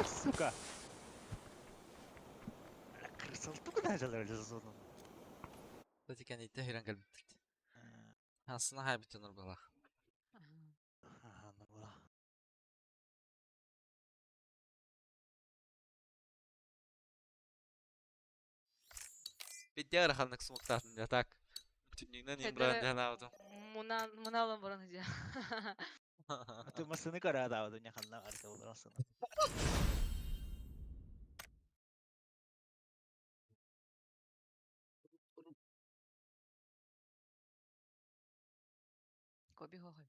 D: Сука! Крысыл тугу да зону.
A: Кстати, кэнниттэн киирэн кэлбиттэр. Ассына хаайбыт дьоннор быһалаах. Пиздец ыараханнык смуктаатын дьэ так. Түннүгүнэн имбран дьэ анаабытым.
B: Мунан муналан баран дьэ.
D: Ты массыны көрөөдаабыт уня ханна арка олоросун.
B: Коби хохой.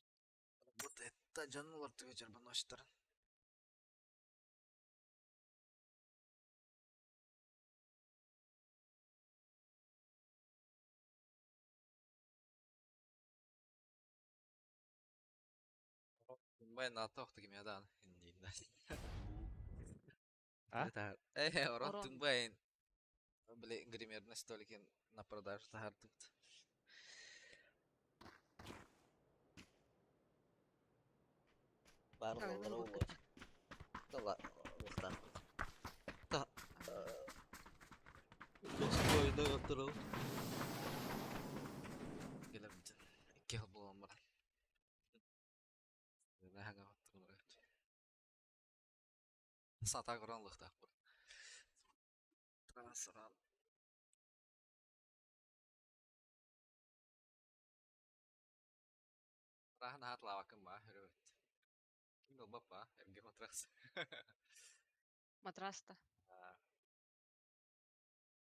A: Вот это дьон олортуга дьарбаночтарын. Тумбай наата охтук имедаан инниинна.
D: А?
A: Орон
B: Орон.
A: тумбай били гримерный столики на продажу таһаардыбыт. Баар
B: Как
A: буоллар
B: это
A: буолуо. Тала уохтаахпыт. Та Достойно отырыл. Келемитин. Икки хыл буолан баран. Сата көрөн лыхтаахпыт. Трансран. Рахан хатлаабаккын баа, өрөбөт. Ким ылбаппа, эргэ матрас.
B: Матрас-то.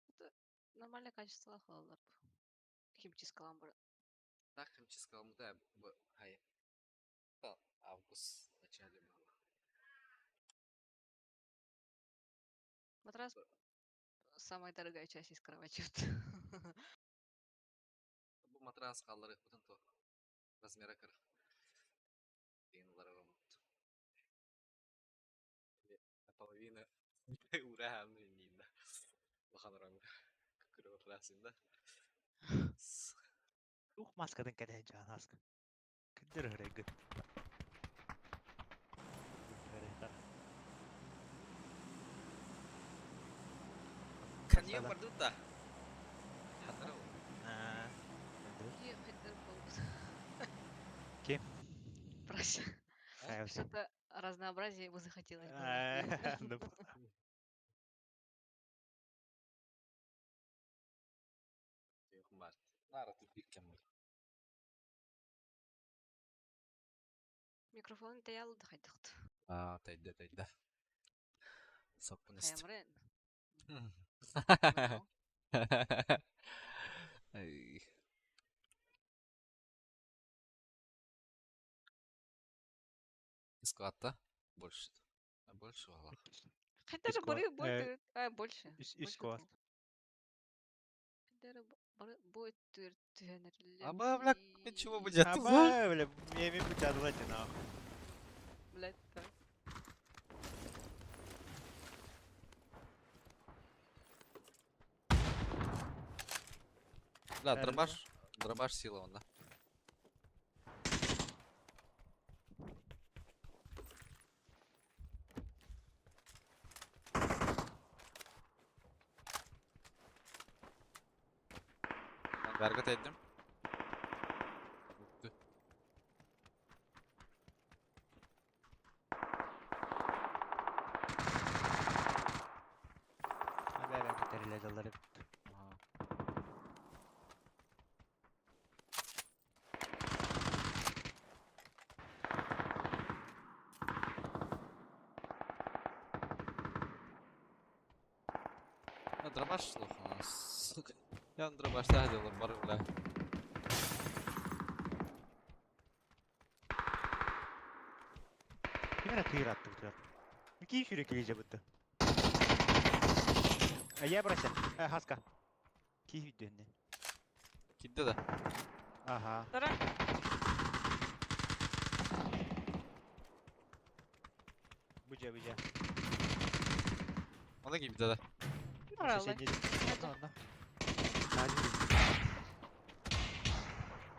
B: Это нормальное качество халалар. Химчисткалаан баран.
A: Так химчисткаламмыта бу хай. Август начале было.
B: Матрас самая дорогая часть из кровати.
A: Бу матрас хаалларыахпытын туох размера кыра. Диэн ылар ороммут. Наполовину ураһаан инниинна. Улахан ороҥҥо кыккыры матрасында.
D: Тух маскатын кэтэһэ дьаан аска. Кырдыр өрөйгүт.
A: Каньон бардыта. Ханнара ол.
D: Ким?
B: Прося. Что-то разнообразие ему захотелось. Микрофон тэйэл хайдахт.
A: Аа, тайда тайда. Соппун истим.
B: Хаямрын.
A: Ай. Складта больше. А больше вала.
B: Хотя же бары будет, а больше.
D: Иско.
B: Хотя бары будет
A: А бля, ничего будет.
D: А бля, мне ми будет нахуй.
B: Блядь, да.
A: Да, дробаш, дробаш сила он, да. Vergat ettim. Bitti.
D: Abi ben gider
A: Aha. А, дробаш слух у нас. Сука. Я на дробаш делал, бар, бля.
D: Ким эрэ кыыр аттыбытыгар. Кии сүүрэ килиже бытты. Я брася. Хаска. Кии сүүрдүөннэ.
A: Кидде да.
D: Ага.
B: Тара.
D: Бу дьэ.
A: Она гибит, да.
B: Правда.
D: Ладно.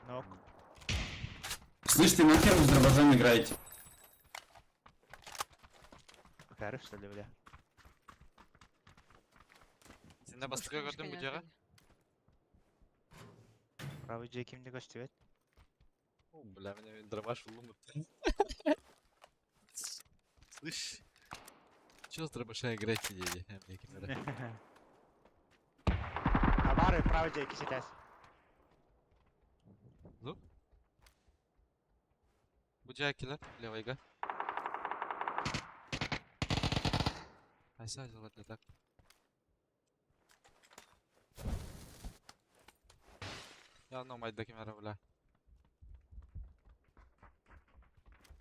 D: Нок.
E: Слышь, ты нахер вы с дробажом играете?
D: Хорош, что ли, бля?
A: Сен бастыга көрдүм бу жаға.
D: Правый дьэ кимди көстүбэт?
A: О, бля, меня дробаш улумут. Слышь, чё с дробаша играете, дяди? А, мне камера.
D: Абары правый дьэ кисетес.
A: Бу жаа килер, левайга. Айса айсалар да так. Я ну майда камера, бля.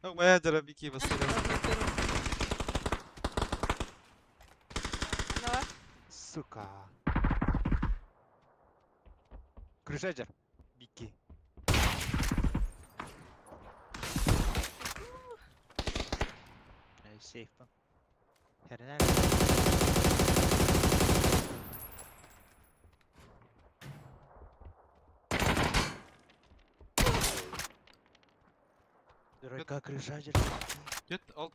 A: Ну, моя дробики бастыга.
B: Давай.
D: Сука. Крышаджер. Бики. Сейф. Хернер. Дурак крышаджер.
A: Кет ал.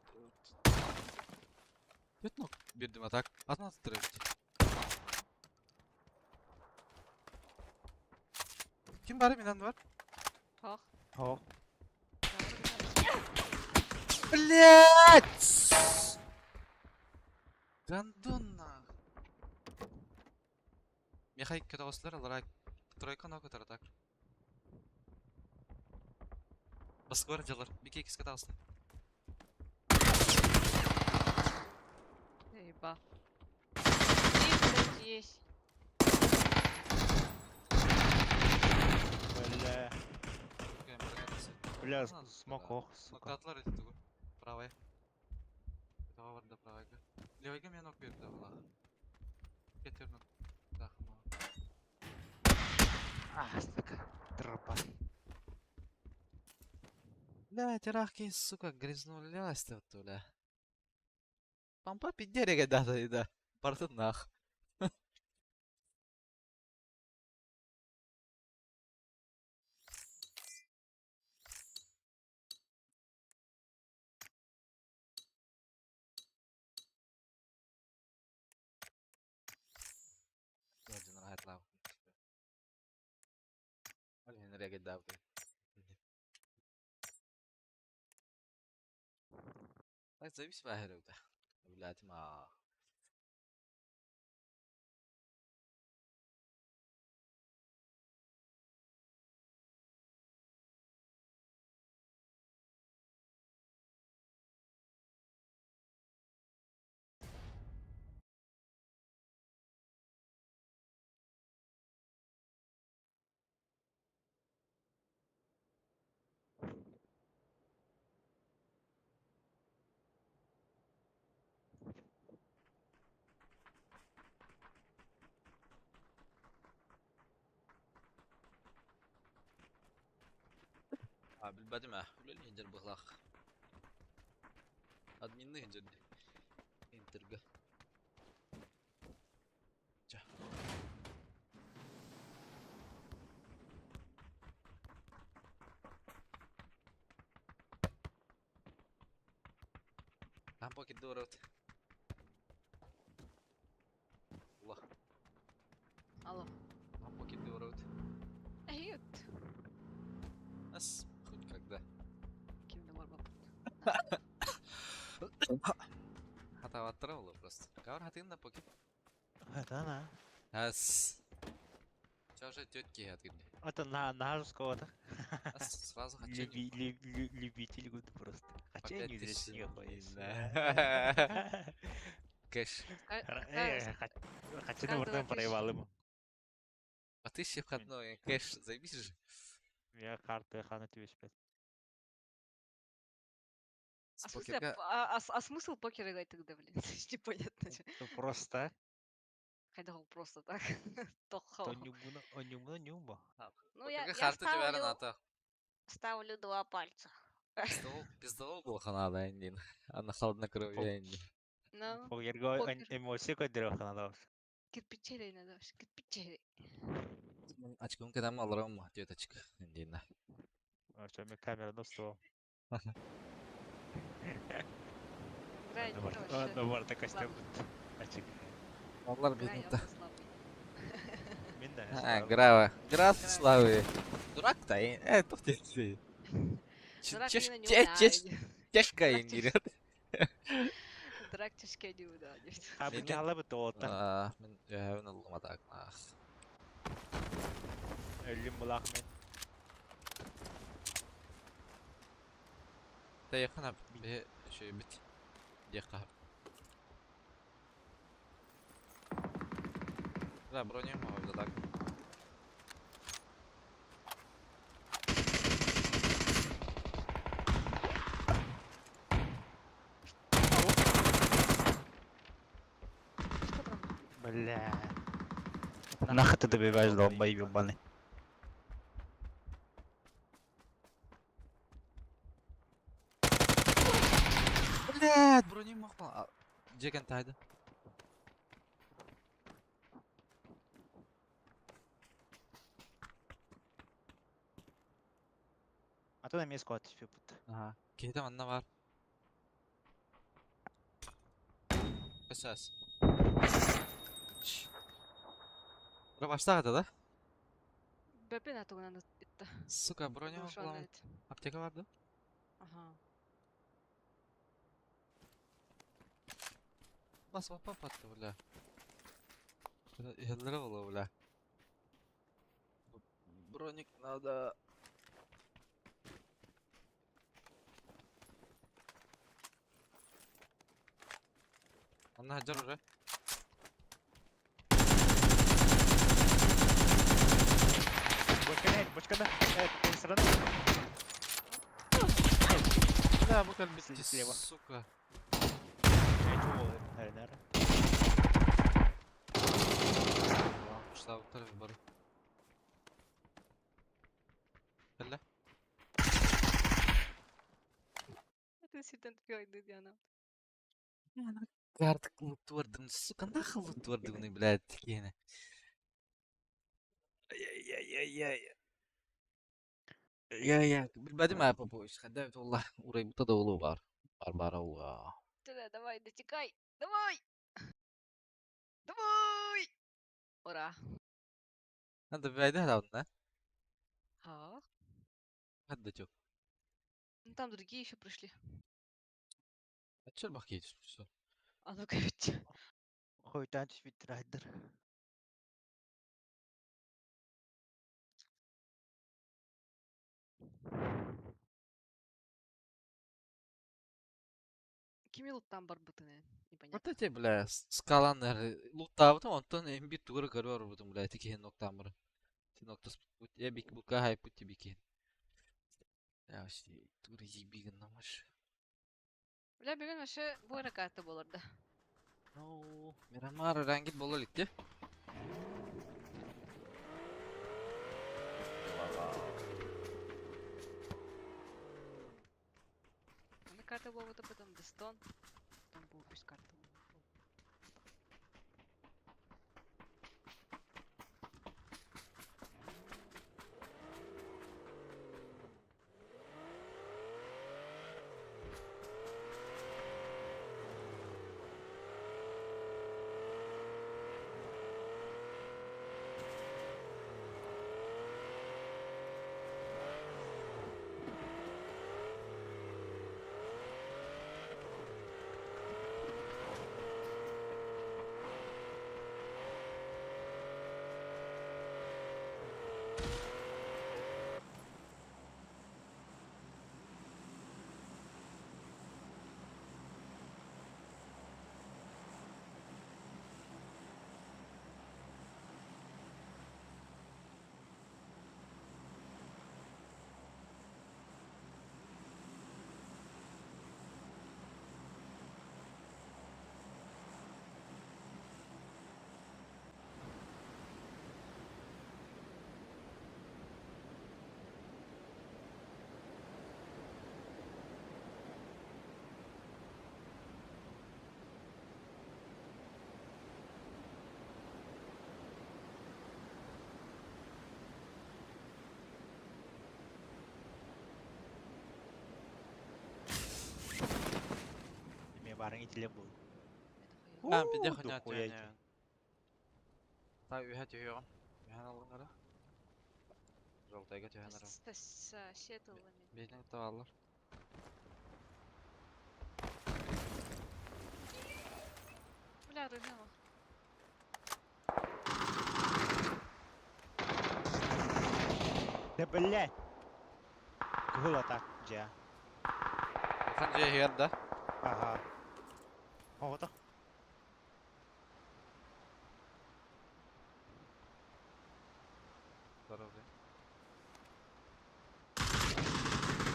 A: Кет нок бирдим атак. Атмас тырып. Ким бар минан бар?
B: Хох.
D: О.
A: Блять! Гандон нах. Михай кетослар алар тройка ног так. Баскор жалар. Бике кис катасын.
B: Еба. Есть, блядь, есть.
D: Бля. Бля, смок ох, сука.
A: Ноктатлар эти тугу. Правая. Этого бар да правая. Левайга мен ок берди була. Кетер нок. Дахма.
D: А, сука. Тропа.
A: Бля, тирахки, сука, грязнулясь ты вот, бля. Пампа пидерега да да да. Бартын нах. Один райт лав. Блин, рега да. Так завис вахеруда. Блять, ма. А, билбэтим ээ, үлэлии сылдьар быһыылаах. Админныы сылдьар Интерга. Чэ. Там покидорот. Аллах.
B: Алло.
A: Там покидорот.
B: Эйют.
A: Ас, хоть когда.
B: Ким да бар бап.
A: Хатаваттыра олар просто. Кавар хатыгын да покид.
D: Это она.
A: Ас. Чё же тетки хатыгын.
D: Это на жесткого-то.
A: Ас, сразу хочу.
D: Любитель гуд просто. Хотя
A: Опять
D: не
A: ты
D: здесь.
A: Кэш.
D: Хотя на вортом проебал ему.
A: А ты еще входной кэш заебись же.
D: Я карту хана тебе спят.
B: А, в смысле, а смысл покер играть тогда, блин? Непонятно.
D: Просто.
B: Хайда просто так.
D: То нюмна нюмба.
B: Ну я ставлю, ставлю два пальца.
A: Пиздовол, пиздовол был ханада индин. Ана хладнокровие индин.
B: Ну,
D: Покерго
B: Покер.
D: эмоция көдөрө ханада.
B: Кирпичей надо, кирпичей.
A: Очком кедам алырым диет очк индин.
D: Ошо камераны устуо.
B: Играй, не вообще.
D: Добар костюм. Ачык.
A: Алар
B: Играй,
A: бедный-то.
B: я слабый.
D: Мен да.
A: А, грава. Граф славы. Дурак-то, тут ты.
B: Дурак не на него.
A: Тяжко
B: Дурак
A: индин.
B: Дурак тяжкий не удалит.
D: А бу жала бу тота.
A: Мен өһөбүн ыллым атак.
D: Өлүм булак мен.
A: Та якын бе şey бит. Дека. Да, броню могу так.
B: Что там?
D: Бля. Нахуй ты добиваешь, долбоеб ебаный.
A: Блядь, броню мог. Жекен тайды.
D: А то на месте кот түспүт.
A: Ага. Кейде манна бар. Сейчас. Башта да?
B: Бэпэ на тугунан итта.
A: Сука, броню
B: Душан
A: Аптека бар да?
B: Ага.
A: Бас папа бля. Еллere бола, бля. Броник надо. Анна хаджар уже.
D: Бочкана, бочкана. Сразу.
A: Бля, бу калбит,
D: Слева.
A: сука.
D: Наверное.
A: Штаб tarafı бар. Бля.
B: Это сиртен тупой Диана.
A: Картык лутуардым, сука, нахуй лутуардым, блядь, такие. Ай-яй-яй-яй. Я билбедим аа попуш. Хаддабит والله урайбыта да болу бар. Бар бар ауга.
B: Тогда давай, дотекай. Давай! Давай! Ура.
A: Надо бәйдә да.
B: А?
A: Хадда чок.
B: Ну там другие еще пришли.
A: А чё бак едешь все.
B: А ну-ка ведь.
D: Хойтан түспүт райдер.
B: Кими луттан бар бутыны? Непонятно.
A: Вот эти, бля, скаланнар луттабытым, онтон эм бир тугары көрөр бутум, бля, тики ноктамыр. Ти ноктас я бик бука хай пути бики. Я вообще тугары ебигин намаш.
B: Бля, бүгін вообще бу карта болар да.
A: Ну, Мирамар рангит бола ликти.
B: Аны карта болуп потом Дестон. Там бу үс карта.
D: Барың итиле был.
A: Там пиде
D: Уу,
A: хуйня
D: дохуя
A: түйәне. Та үһә түйәгән. Үһән алган ара. Жолтайга түйән ара. Бейтен табалар.
B: Бля, рыгала.
D: Да блять. Кыһыл так, дьэ.
A: Хан же хер да.
D: Ага. Оҕото.
A: Здорово.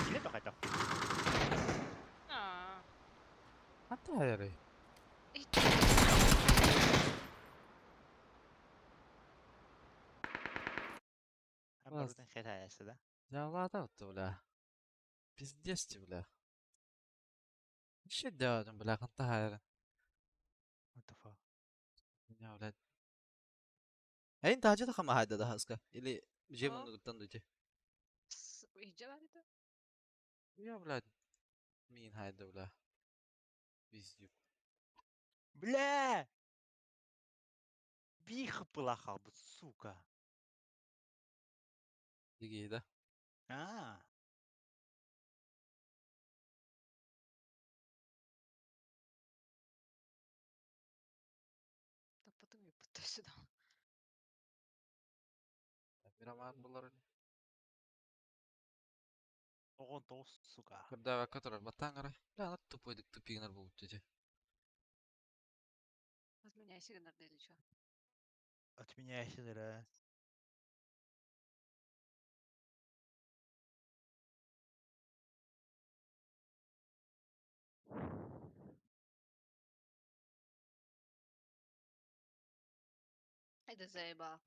D: Киле тохайта.
B: А.
A: Ханта хайры.
D: Барутын хет хайасы да.
A: Жавлада вот, бля. Пиздец ты, бля. Еще делать, бля, ханта хайры.
D: What the fuck?
A: Не, блядь. Эйн тажы да хама хайда да хаска. Или жемун гыттан дути.
B: Иджа
A: Я, блядь. Мин хайда, бля. Пиздюк.
D: Бля! Бих пылахал, сука.
A: Диги, да?
D: А.
B: Да потом я пытаюсь сюда.
A: Мирамар булар.
D: Оҕон тоҕус, сука.
A: Когда который батангара. Бля, она тупой дик тупигнер был тете.
B: Отменяйся, Геннадий, или чё?
D: Отменяйся, да.
B: Это заебал.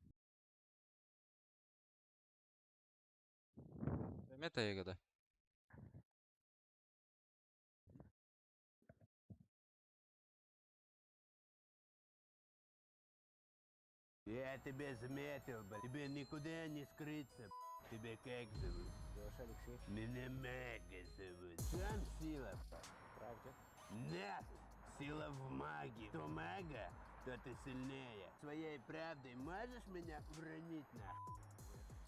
A: Мета ягода.
F: Я тебя заметил, блядь. Тебе никуда не скрыться, б***ь. Тебя как зовут? Леша Алексеевич. Меня Мега зовут. Сам сила. Правда? Нет! Сила в магии. Кто мага, то ты сильнее. Своей правдой можешь меня уронить нахуй?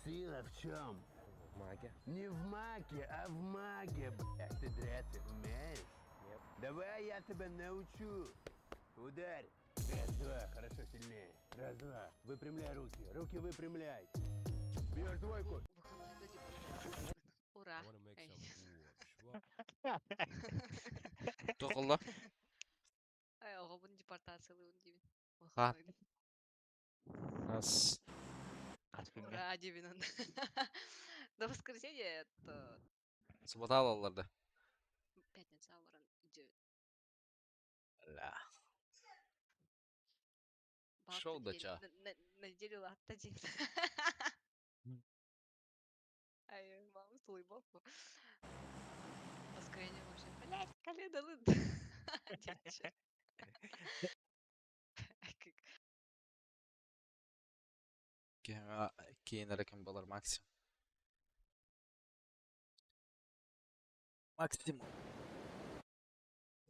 F: Сила в чем?
G: В маге.
F: Не в маге, а в маге, блядь. Ты драться умеешь?
G: Нет.
F: Давай я тебя научу. Ударь. Раз, два, хорошо, сильнее. Раз, два. Выпрямляй руки. Руки выпрямляй. Бьешь двойку.
B: Ура. Эй.
A: Тоқылла.
B: Ай, оҕобун депортациялыыбын диибин.
A: Ха. Ас.
B: Ура диибин онно. До воскресенья это
A: Суббота алалар да.
B: Пятница баран идет.
A: Бля. Шоу да ча.
B: На неделю латта день. Ай, мама слыбоку. Воскресенье вообще. Блять, колено лыд.
A: Кейін кем болар максимум. Максимум.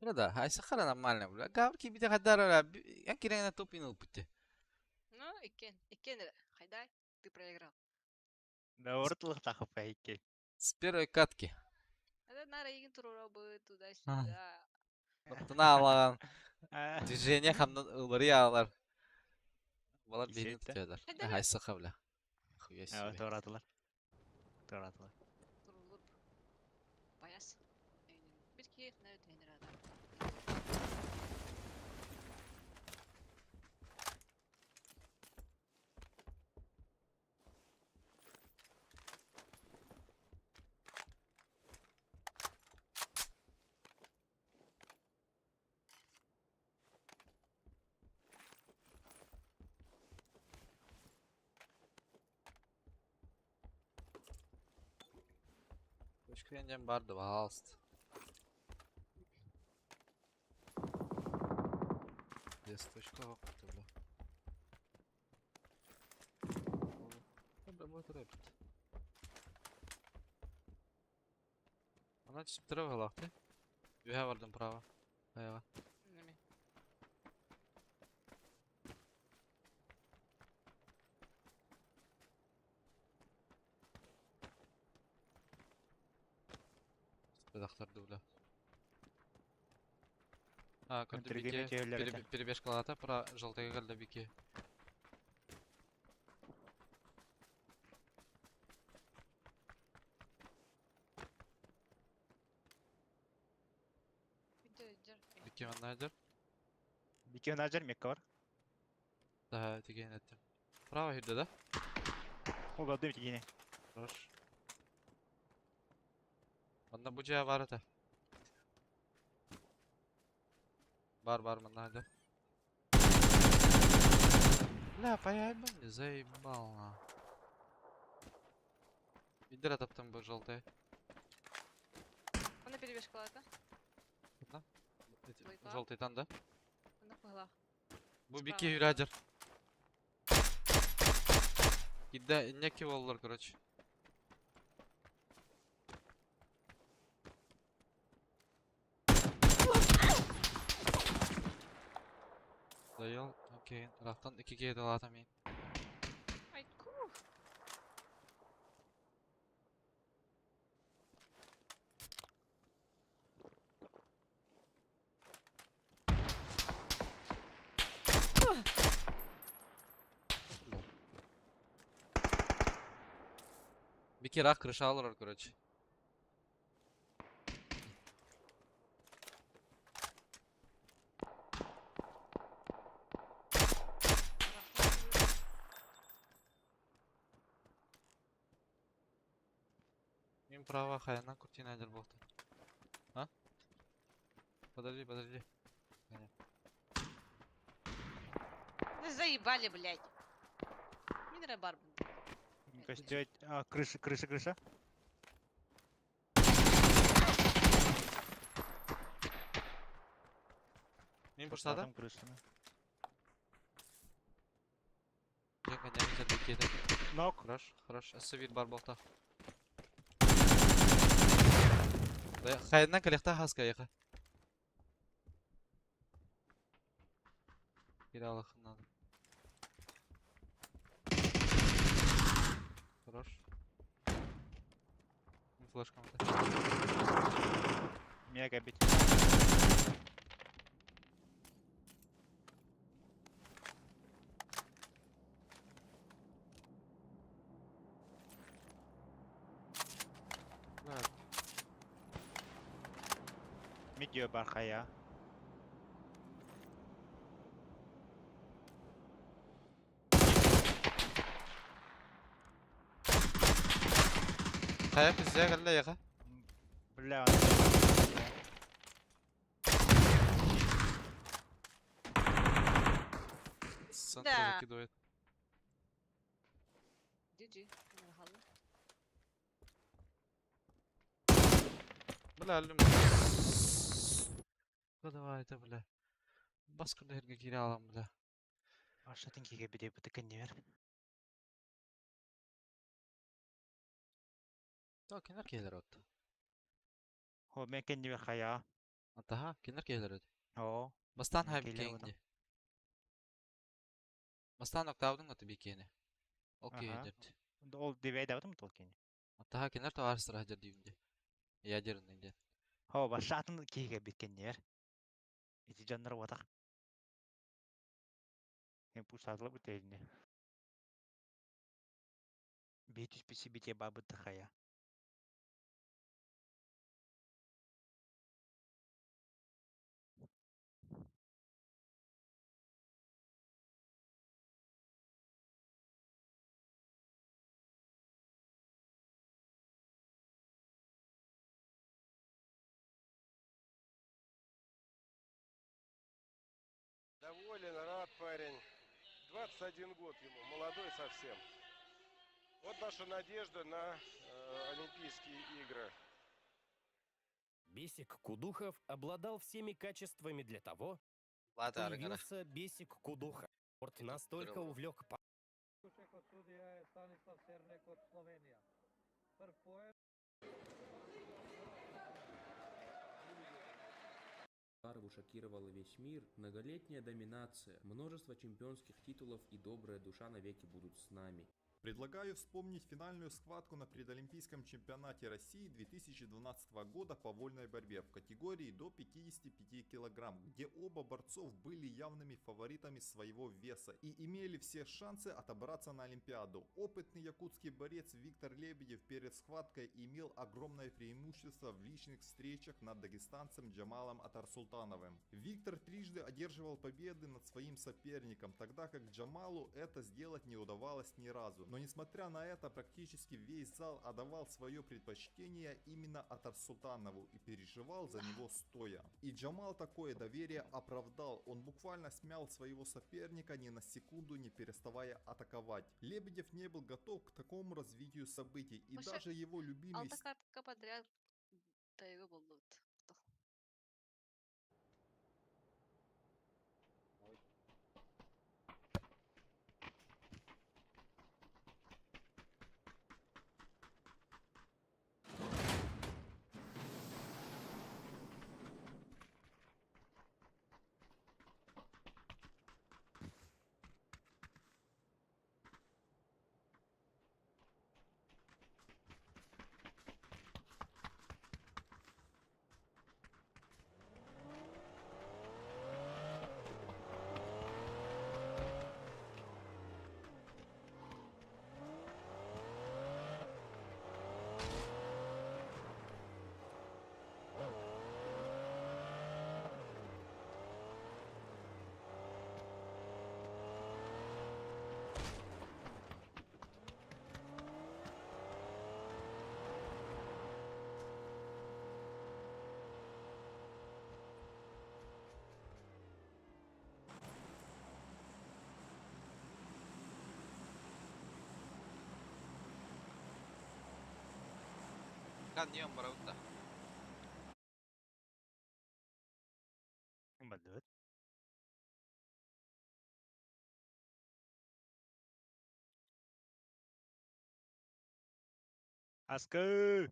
A: Да, ай сахара нормально, бля. Гаврки бите хадара, бля. Я кирен на топинул пути.
B: Ну, иккен, иккен, хайдай, ты проиграл.
D: Да ортылық тахып әйке.
A: С первой катки.
B: Это нара игин турура туда-сюда.
A: Тына алған движение хамнан ылыры алар. Балар бейін
D: Исетті.
A: түтелер.
B: Хайда.
A: Ай саха, бля. Хуя себе.
D: Торатылар. Торатылар.
B: Турулуп. Баяс. Bir ki ne тренер адам.
A: Көшкенжен барды, пожалуйста. Без точка вакыты, бля. Бля, будет рэпит. Она чип травы лахты. Юхә бардым право. Аяға. Тахтарды бля. А, көрдү
D: Интригами
A: бике.
D: тиэллэр этэ.
A: Перебежкалата про желтыйга кэллэ бике.
B: Видео дьэр.
A: Бике манна.
D: Бики менеджер мекка бар.
A: Да, тиген эттим. Право хирде да?
D: Ол бады битигине.
A: Хорош. Манна бу жаа бар это. Бар бар манна хадыр. Бля, паяйбын, заебал на. Идер таптым бу желтый.
B: Она перебежкалата.
A: Одна? Эти,
B: Двойка.
A: Желтый там, да?
B: Она погла.
A: Бу
B: Справа.
A: бике юрадер. Гидде неки болдулар, короче. Дайыл, окей. Рахтан 2-ге далатам мен.
B: Ай, ку.
A: Бике рах крыша алыр, короче. Мен права хайна куртина дер болду. А? Подожди, подожди.
B: Вы заебали, блядь. Минера бар.
D: Костять. А, крыша, крыша, крыша.
A: Мен пұрсада?
D: Там крыша.
A: Женка, немецер бикеде.
D: Нок.
A: Хорош, хорош. Әсі бар болта. Хайынан калекта хаска яха. Кире алахын надо. Хорош. Флешка
D: Мега бит. Мидио бар хая.
A: Хая пизде калла яха.
D: Бля.
A: Центр
B: Да.
A: закидывает.
B: GG. Минера халла.
A: Бля, аллюм. Да давай это, бля. Баскырда herге кире алам, бля.
D: Ашатын киге бите бутык не бер.
A: Так, кинер келер отты.
D: Хо мен кен не бер хая.
A: Атаха, кинер келер өт.
D: О.
A: Бастан хай
D: Келер
A: бикеңди.
D: одан.
A: Бастан октавдың оты бикени. Окей,
D: Аха.
A: дерт.
D: Ол дебей дабытым толкин.
A: Атаха кинер товарыстыр хажар деймде. Ядерный де.
D: Хо башатын киге биткен не бер. Ити жаннар ватак. Мен пусадлы бутелне. Битүс писи бите бабы тахая.
F: Доволен, рад парень. 21 год ему, молодой совсем. Вот наша надежда на Олимпийские игры.
G: Бесик Кудухов обладал всеми качествами для того,
A: Лата аргара.
G: появился Бесик Кудуха. Спорт настолько
A: здорово.
G: увлек
H: Шокировала весь мир, многолетняя доминация, множество чемпионских титулов и добрая душа навеки будут с нами. Предлагаю вспомнить финальную схватку на предолимпийском чемпионате России 2012 года по вольной борьбе в категории до 55 килограмм, где оба борцов были явными фаворитами своего веса и имели все шансы отобраться на Олимпиаду. Опытный якутский борец Виктор Лебедев перед схваткой имел огромное преимущество в личных встречах над дагестанцем Джамалом Атарсултановым. Виктор трижды одерживал победы над своим соперником, тогда как Джамалу это сделать не удавалось ни разу. Но несмотря на это, практически весь зал отдавал свое предпочтение именно Атарсултанову и переживал за него стоя. И Джамал такое доверие оправдал, он буквально смял своего соперника, ни на секунду не переставая атаковать. Лебедев не был готов к такому развитию событий, и
B: Вообще,
H: даже его любимый
B: Алта картка подряд тайга буллубут.
A: Kan niye барабыт да?
D: Бадыт. Аскы!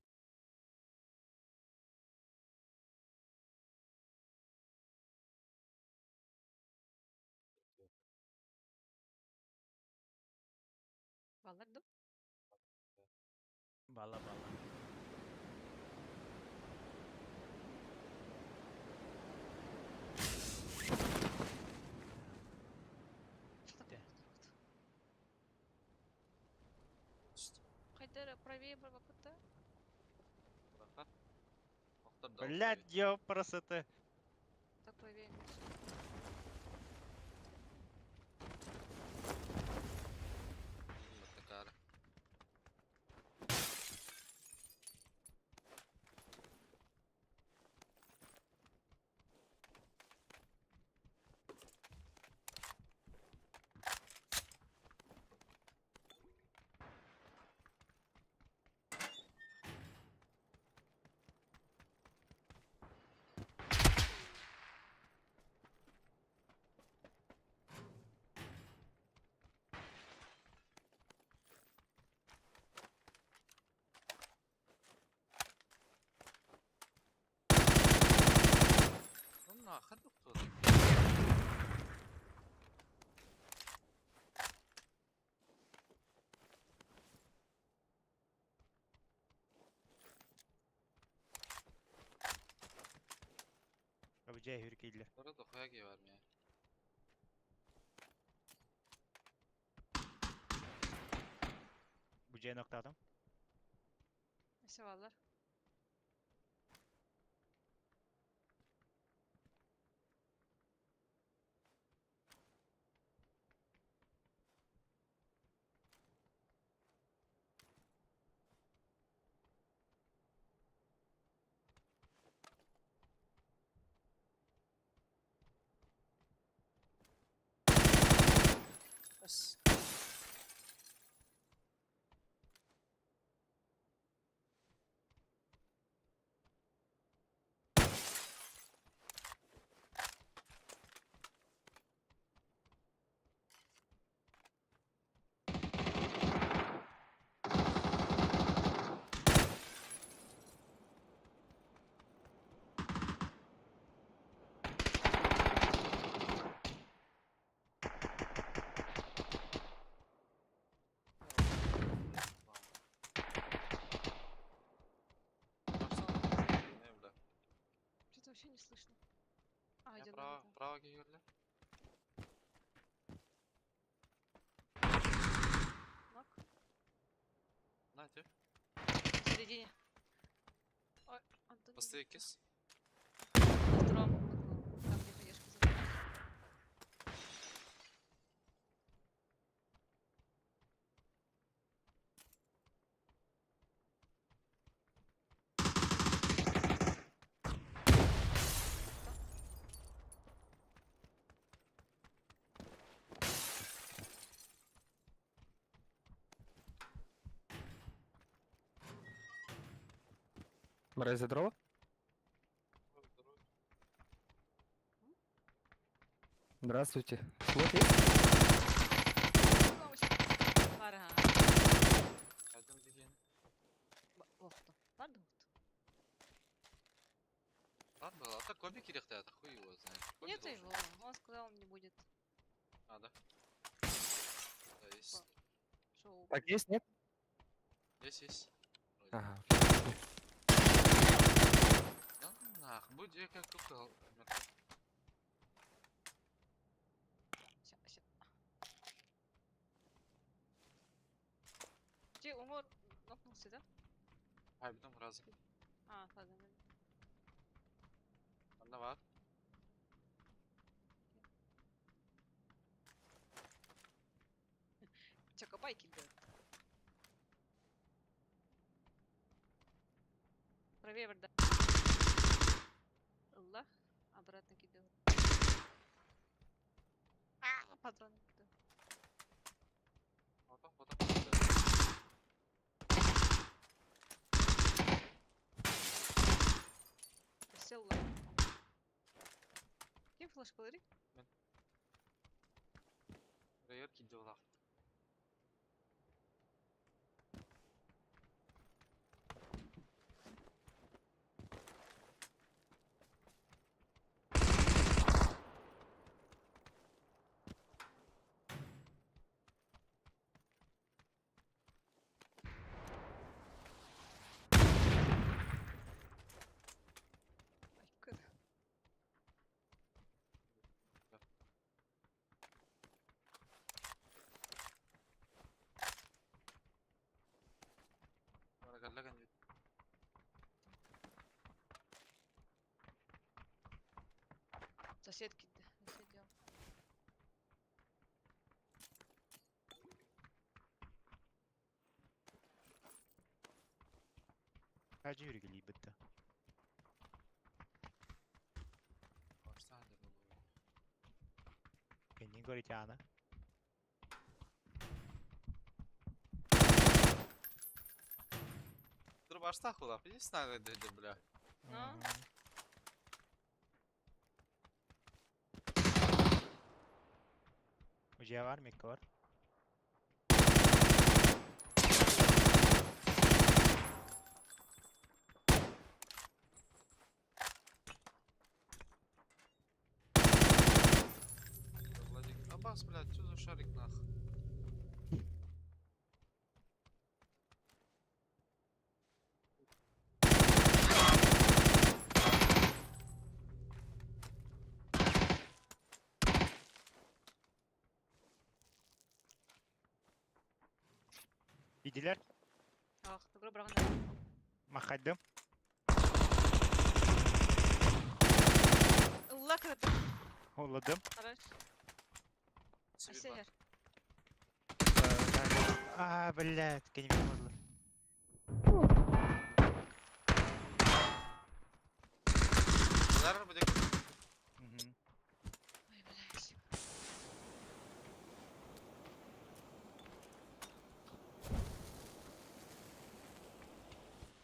B: Баллар ду?
D: Бала бала.
B: Хайдар правее барбакыта.
D: Блядь, ёпрст.
B: Так правее.
A: Онно ханнык туох.
D: Абыжай хүркейлер.
A: Бара дохуя бар мия.
D: Бу жай ноктадым.
B: Все баллар.
C: Ас.
A: киһи
B: Нок.
A: На, тебе.
B: В середине. Ой, Антон.
A: Быстрее кис.
B: На втором углу. Там, где хаешка забрал.
C: Мразь дрова? Здравствуйте. Слот есть?
B: Бар ха.
A: Айдым деген.
B: Охто. Бар да охто.
A: Бар было, а так Коби кирехте, это хуй его знает. Коби
B: Нет
A: должен.
B: его. Он сказал, он не будет.
A: А, да? Да, есть.
B: Шоу.
C: Так, есть, нет?
A: Есть, есть. Вроде.
C: Ага, окей.
A: Да нах, будь я как только мертв.
B: Ща, ща. Че, Умар нокнулся, да?
A: А, потом разом.
B: А, ладно.
A: Одна бар.
B: Чакабай кидает. Правее да. Аллах. Обратно кидаю. А, патроны кидаю.
A: Потом, потом.
B: Сел лайк. Кем флешкалары?
A: Райор кидала.
B: Ай, кыр.
A: Барагаллаган
B: Сосед кидает. Сосед
D: Хажы үргілей бітті.
A: Барсана было.
D: Не говорите, Анна.
A: Дробашта хула, иди с нами, дядя, бля.
B: Ну?
D: Уже var mı var?
A: Владик. Абас, блядь, что за шарик нах?
D: Иделер.
B: Ах, добро браган.
D: Махайдым.
B: Аллах это.
D: Олладым.
B: Хорош.
A: Себе бар.
B: Асер.
D: А, блядь, кенеме мозлы.
A: Здорово, будет.
B: Ой, блядь.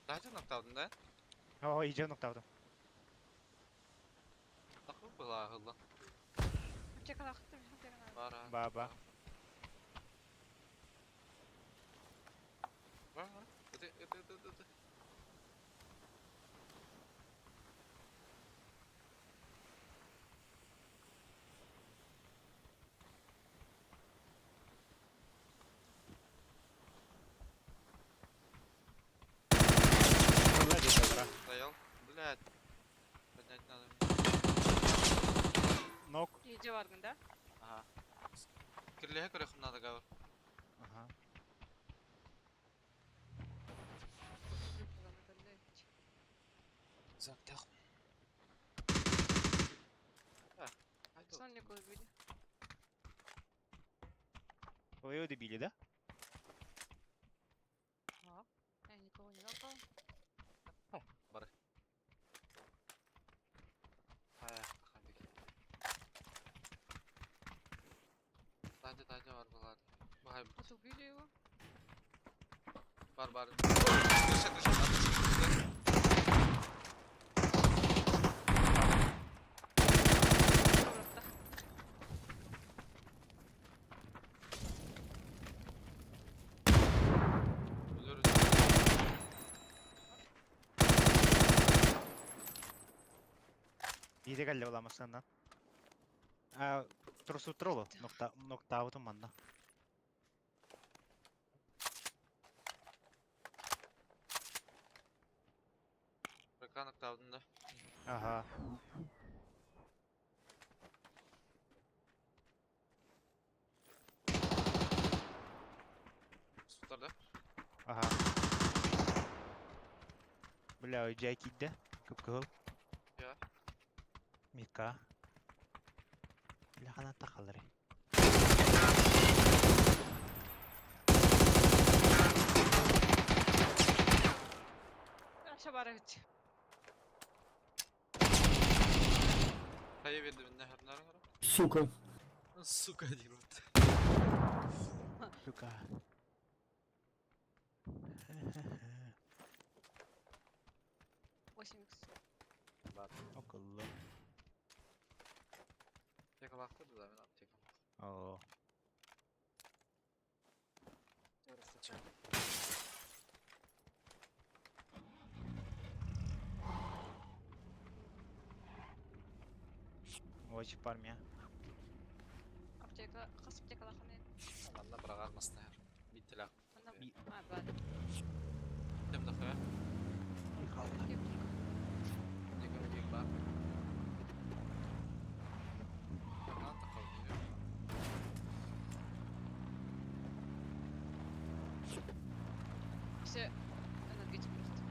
A: Дайте ноктаудын, да?
D: О, иже ноктаудым.
A: Такой была, гылла.
B: Чекала, хтым, хтым.
A: Бара.
D: Ба, ба.
A: Бар, бар. Это, это, это, это.
D: Владик, добра.
A: Стоял. Блядь. Поднять надо.
D: Нок.
B: Иһдьэ баргын да?
A: Ага. Кирлеһэ көрөхүм надо гавр.
D: Ага.
A: Зактах.
B: Сонник убили.
D: Вы его добили, да?
B: А? Я никого не лапал.
A: Бар. Тадя, тадя бар булар. Бахай.
B: Вот убили его.
A: Бар, бар. Крыша, крыша, крыша.
D: Биирэ кэллэ буламасынан. А, трусу тролу, нокта ноктаабытым манна.
A: РК ноктаабытын да.
D: Ага.
A: Суттар да?
D: Ага. Бля, дьэ киирдэ. Кып-кыһыл.
A: Я.
D: Мика. Бля, ханан тахалларый.
B: Аша барабыт.
A: Хайа берди минне хәрнәр
E: Сука.
A: Сука, один вот.
D: Сука.
B: 8 икс.
D: Около.
A: Якалахты да, мен аптекам.
D: О. Очень парня.
B: Аптека, хас аптекалаханы.
A: Манна барагар мастар. Биттелах.
B: Манна
D: Би-
B: а, бар.
A: Тем даха. Дигән бик бар. Ана тақал.
B: Все энергетик просто.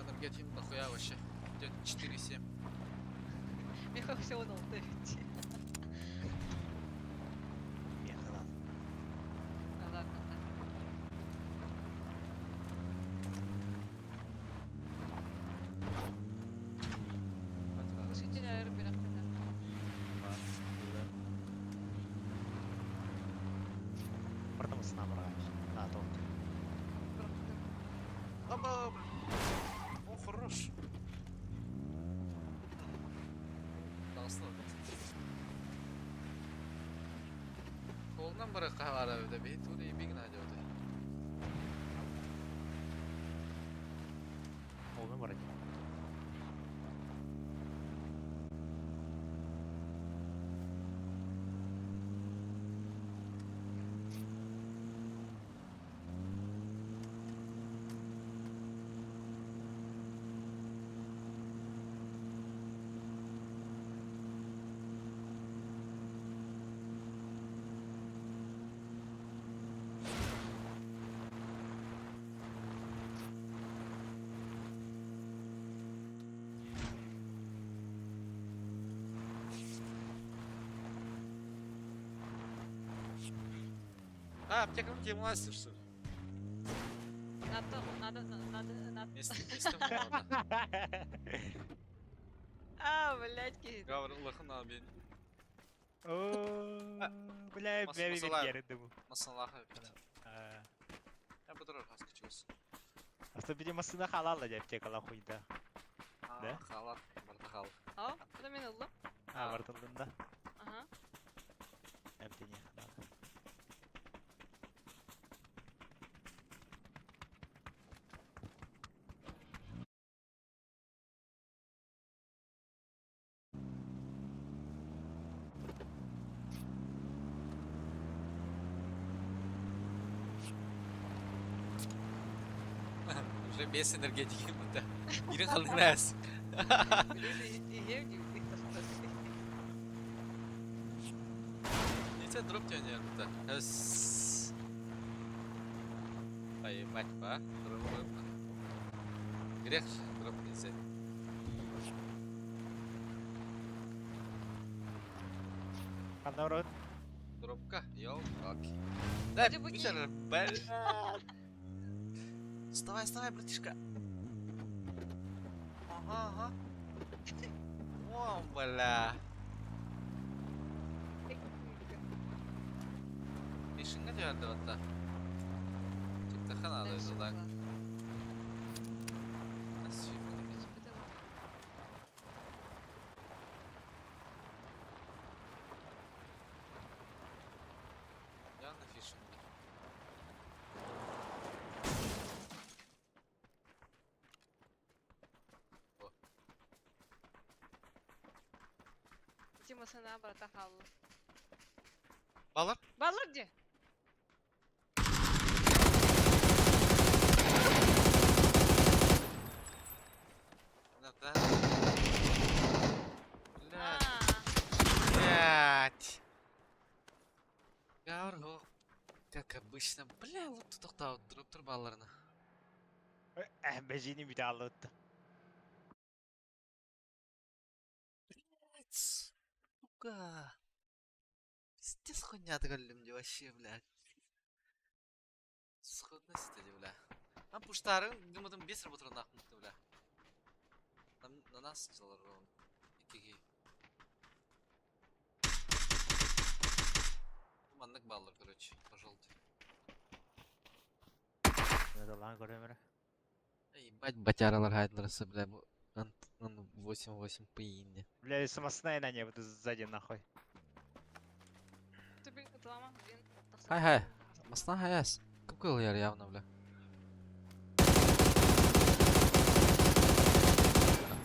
A: Энергетик дохуя вообще. Идет 4,7.
B: Меха всего дал 9.
D: Мехала.
B: А, ладно, да. Слушайте, наверное,
D: Бартамысына барагач. А, тот.
A: Аба, блин. О, хорош. Дагысты. Колунан бары калара өдө бейт ури биг надёды.
D: Олны бар.
A: А, аптекам темласишь, что ли?
B: Надо, надо, надо, надо.
A: Место, место надо.
B: А, блядь, ки.
A: Гавр лахна бен.
D: О, бля,
A: Мас-
D: бля,
A: масалар.
D: бер бу.
A: Масалаха бит. Я буду раскачиваться.
D: Особенно масына халала я аптекала хуйда. Да?
A: Халат, бартахал.
B: А, куда мен алды?
D: А, бартылдында.
B: Ага.
D: Әбдене халала.
A: Уже без энергетики будто. Ирин халдырас.
B: Блин,
A: Полиция дроп төнөрбүтэ. Өс. Ай, мать, ба. Дроп. Грех дроп не взять.
D: Ханна урут?
A: Дропка, ёлки-палки. Дай,
B: Вроде бы
A: быстрее, блядь. Вставай, вставай, братишка. Ага, ага. О, бля. Фишинга диярды отта. Чиктаха надо
B: Дальше
A: так.
B: была.
A: Явно фишинга.
B: Тима сана брата халла.
A: Балар?
B: Баллар где?
A: Да. Блядь. Блядь. Гавр, как обычно. Бля, лук тут дроптер балларына.
D: Бэжини бүтэ аллыт.
A: Блядь, сука. Пиздец хуйня тыгаллым вообще, блядь. Сходность бля. Там пуштарын гымытым бес работыр нахуй, бля. На нас джилар ровно. Икиги. Маннык баллар, короче, пожалуйста.
D: Лан көрөмөрө.
A: Ебать, батяралар хайдларсы, бля, бу 8-8 пиинде.
D: Бля, самосная на небо сзади нахуй.
A: Хай-хай. Масна хаяс. Кым яр явно, бля.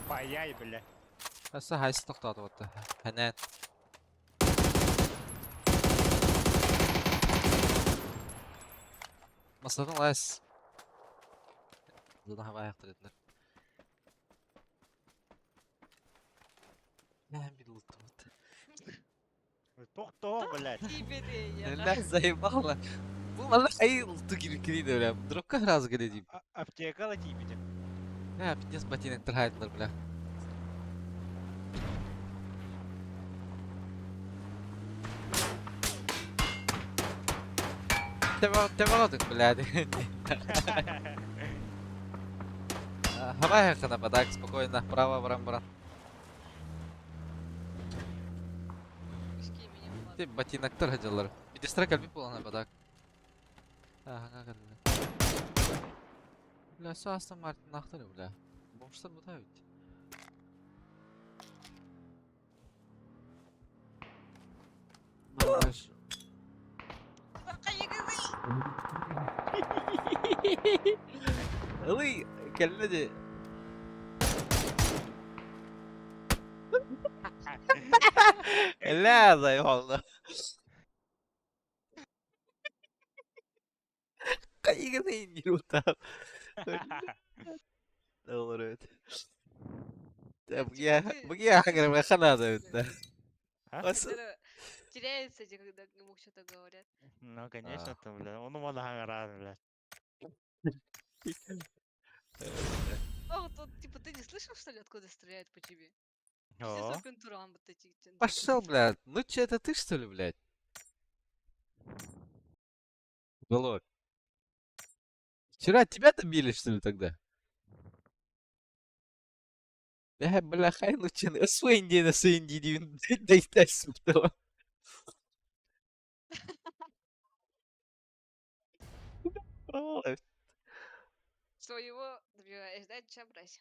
D: Паяй, бля.
A: Аса хайс тоқтады отты. Хәнән. Маснадан лайс. Зона хава аяқтыр еділер. Бля, bir лутым отты.
D: Тохто, блядь.
A: Бля, заебало. Бу мана хай луту кирип кириде, бля. Дропка сразу кире дейм.
D: Аптека ла тибите.
A: Бля, пиздец ботинок трахайдылар, бля. Тема блядь. Хавай хана так, спокойно, право, брам, брат. Ти ботиноктар хадялар. Бидестра калби полана бадак. Ага, калби. Бля, все Астон Мартин нахтары, бля. Бомжтар бутают. Маш. Ылый, кәлле Ля, заебал. Кайганы не утап. Olur evet. Я, я говорю, хана да.
B: Теряется, когда ему что-то говорят.
D: Ну, конечно, там, бля. Он умада хангара, бля.
B: О, тут, типа, ты не слышал, что ли, откуда стреляют по тебе? О.
A: Пошел, блядь. Ну че, это ты, что ли, блядь? Уголок. Вчера тебя-то били, что ли, тогда? Бля, бля, хай лучше. Суэнди на суэнди, дай дай суптала.
B: Своего добиваешь, да, чем брать?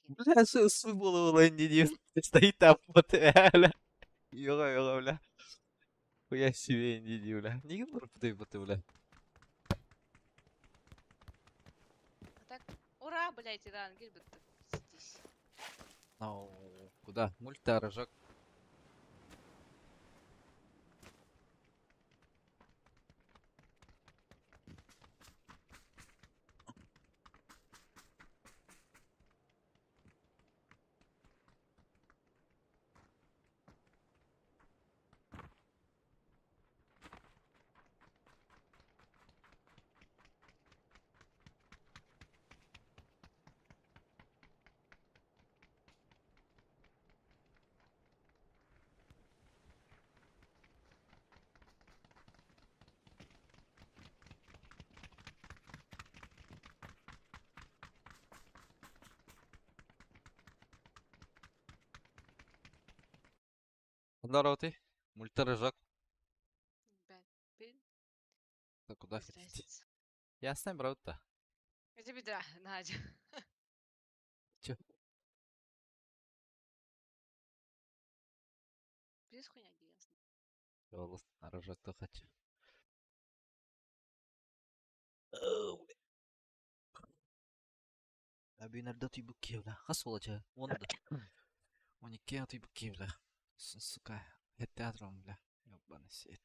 A: Бля, су голову не стоит там вот, бля. Йога, йога, бля. Хуя себе не бля. Не нурпты, бля.
B: А так, ура, блядь, Иран, гирбит здесь.
A: Ну, куда? Мульта, рожок. Здорово ты. Мультирыжок.
B: Бэт,
A: Да куда
B: без
A: хотите?
B: разницы.
A: Ясно, брат-то.
B: Где беда, Надя?
A: Чё?
B: Без хуйня не ясно.
A: Голос на рыжок-то хочу. Абинарда түйбүк киевле. Хас болача? Онда. 12 түйбүк киевле. Сука. Театром, бля. Ёбаный свет.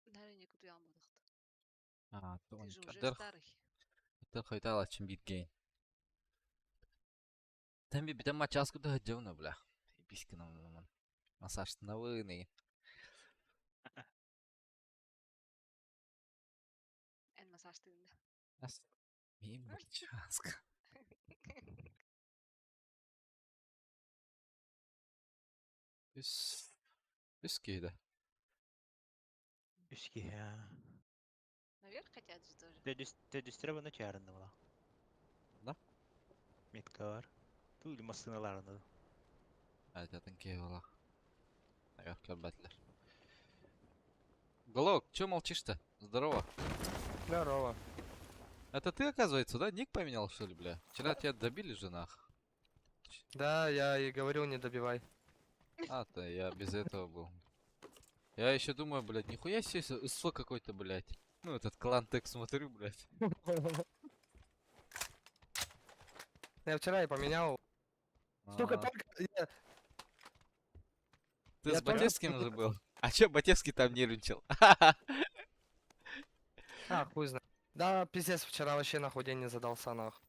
B: Наверное, никуда я алмадықты.
A: А,
B: Ты же уже
A: Дыр,
B: старый.
A: дыр хайтала чим битгейн. Там би битем мачаску да хаджавна, бля. Писька нам массаж навыны.
B: Эн массаж тыгында.
A: Ас. Мим мачаска. Үс. Үс кейді.
D: Үске.
B: Наверх хотят же тоже.
D: Төдүстері бұны чарынды бұла.
A: Да?
D: Метка бар. Туй масыналарынды.
A: Айтатын кей бола. Наверх көрбәтілер. Голок, чё молчишь-то? Здорово.
C: Здорово.
A: Это ты, оказывается, да? Ник поменял, что ли, бля? Вчера тебя добили же, нах.
C: Да, я и говорил, не добивай.
A: А, то я без этого был. Я еще думаю, блядь, нихуя себе СФ какой-то, блядь. Ну, этот клан так смотрю, блядь.
C: Я вчера и поменял. Сука,
A: А,
C: только...
A: Ты
C: я
A: с
C: только-
A: Батевским же был? А чё Батевский там нервничал?
C: А, хуй знает. Да, пиздец, вчера вообще нахуй день не задался, нахуй.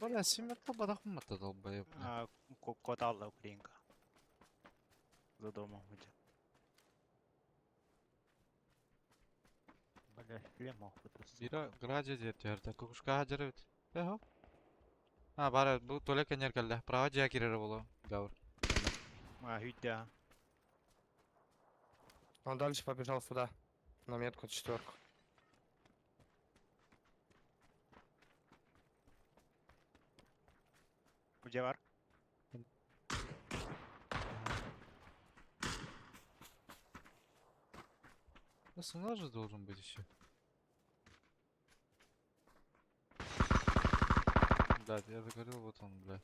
A: Бля, семерка бадахмата долбоеб, бля.
D: А, Коталла Украинка. За домом где. Бля, шлем охота.
A: Бира граджа дер кукушка хаджарыбыт. Эхо. А, бара, бу толек энергелле. Права жа кирер боло. Гаур.
D: А, хүйдә.
C: Он дальше побежал сюда. На метку четверку.
D: Где бар?
A: Да сына же должен быть еще. Да, я говорил, вот он, бля.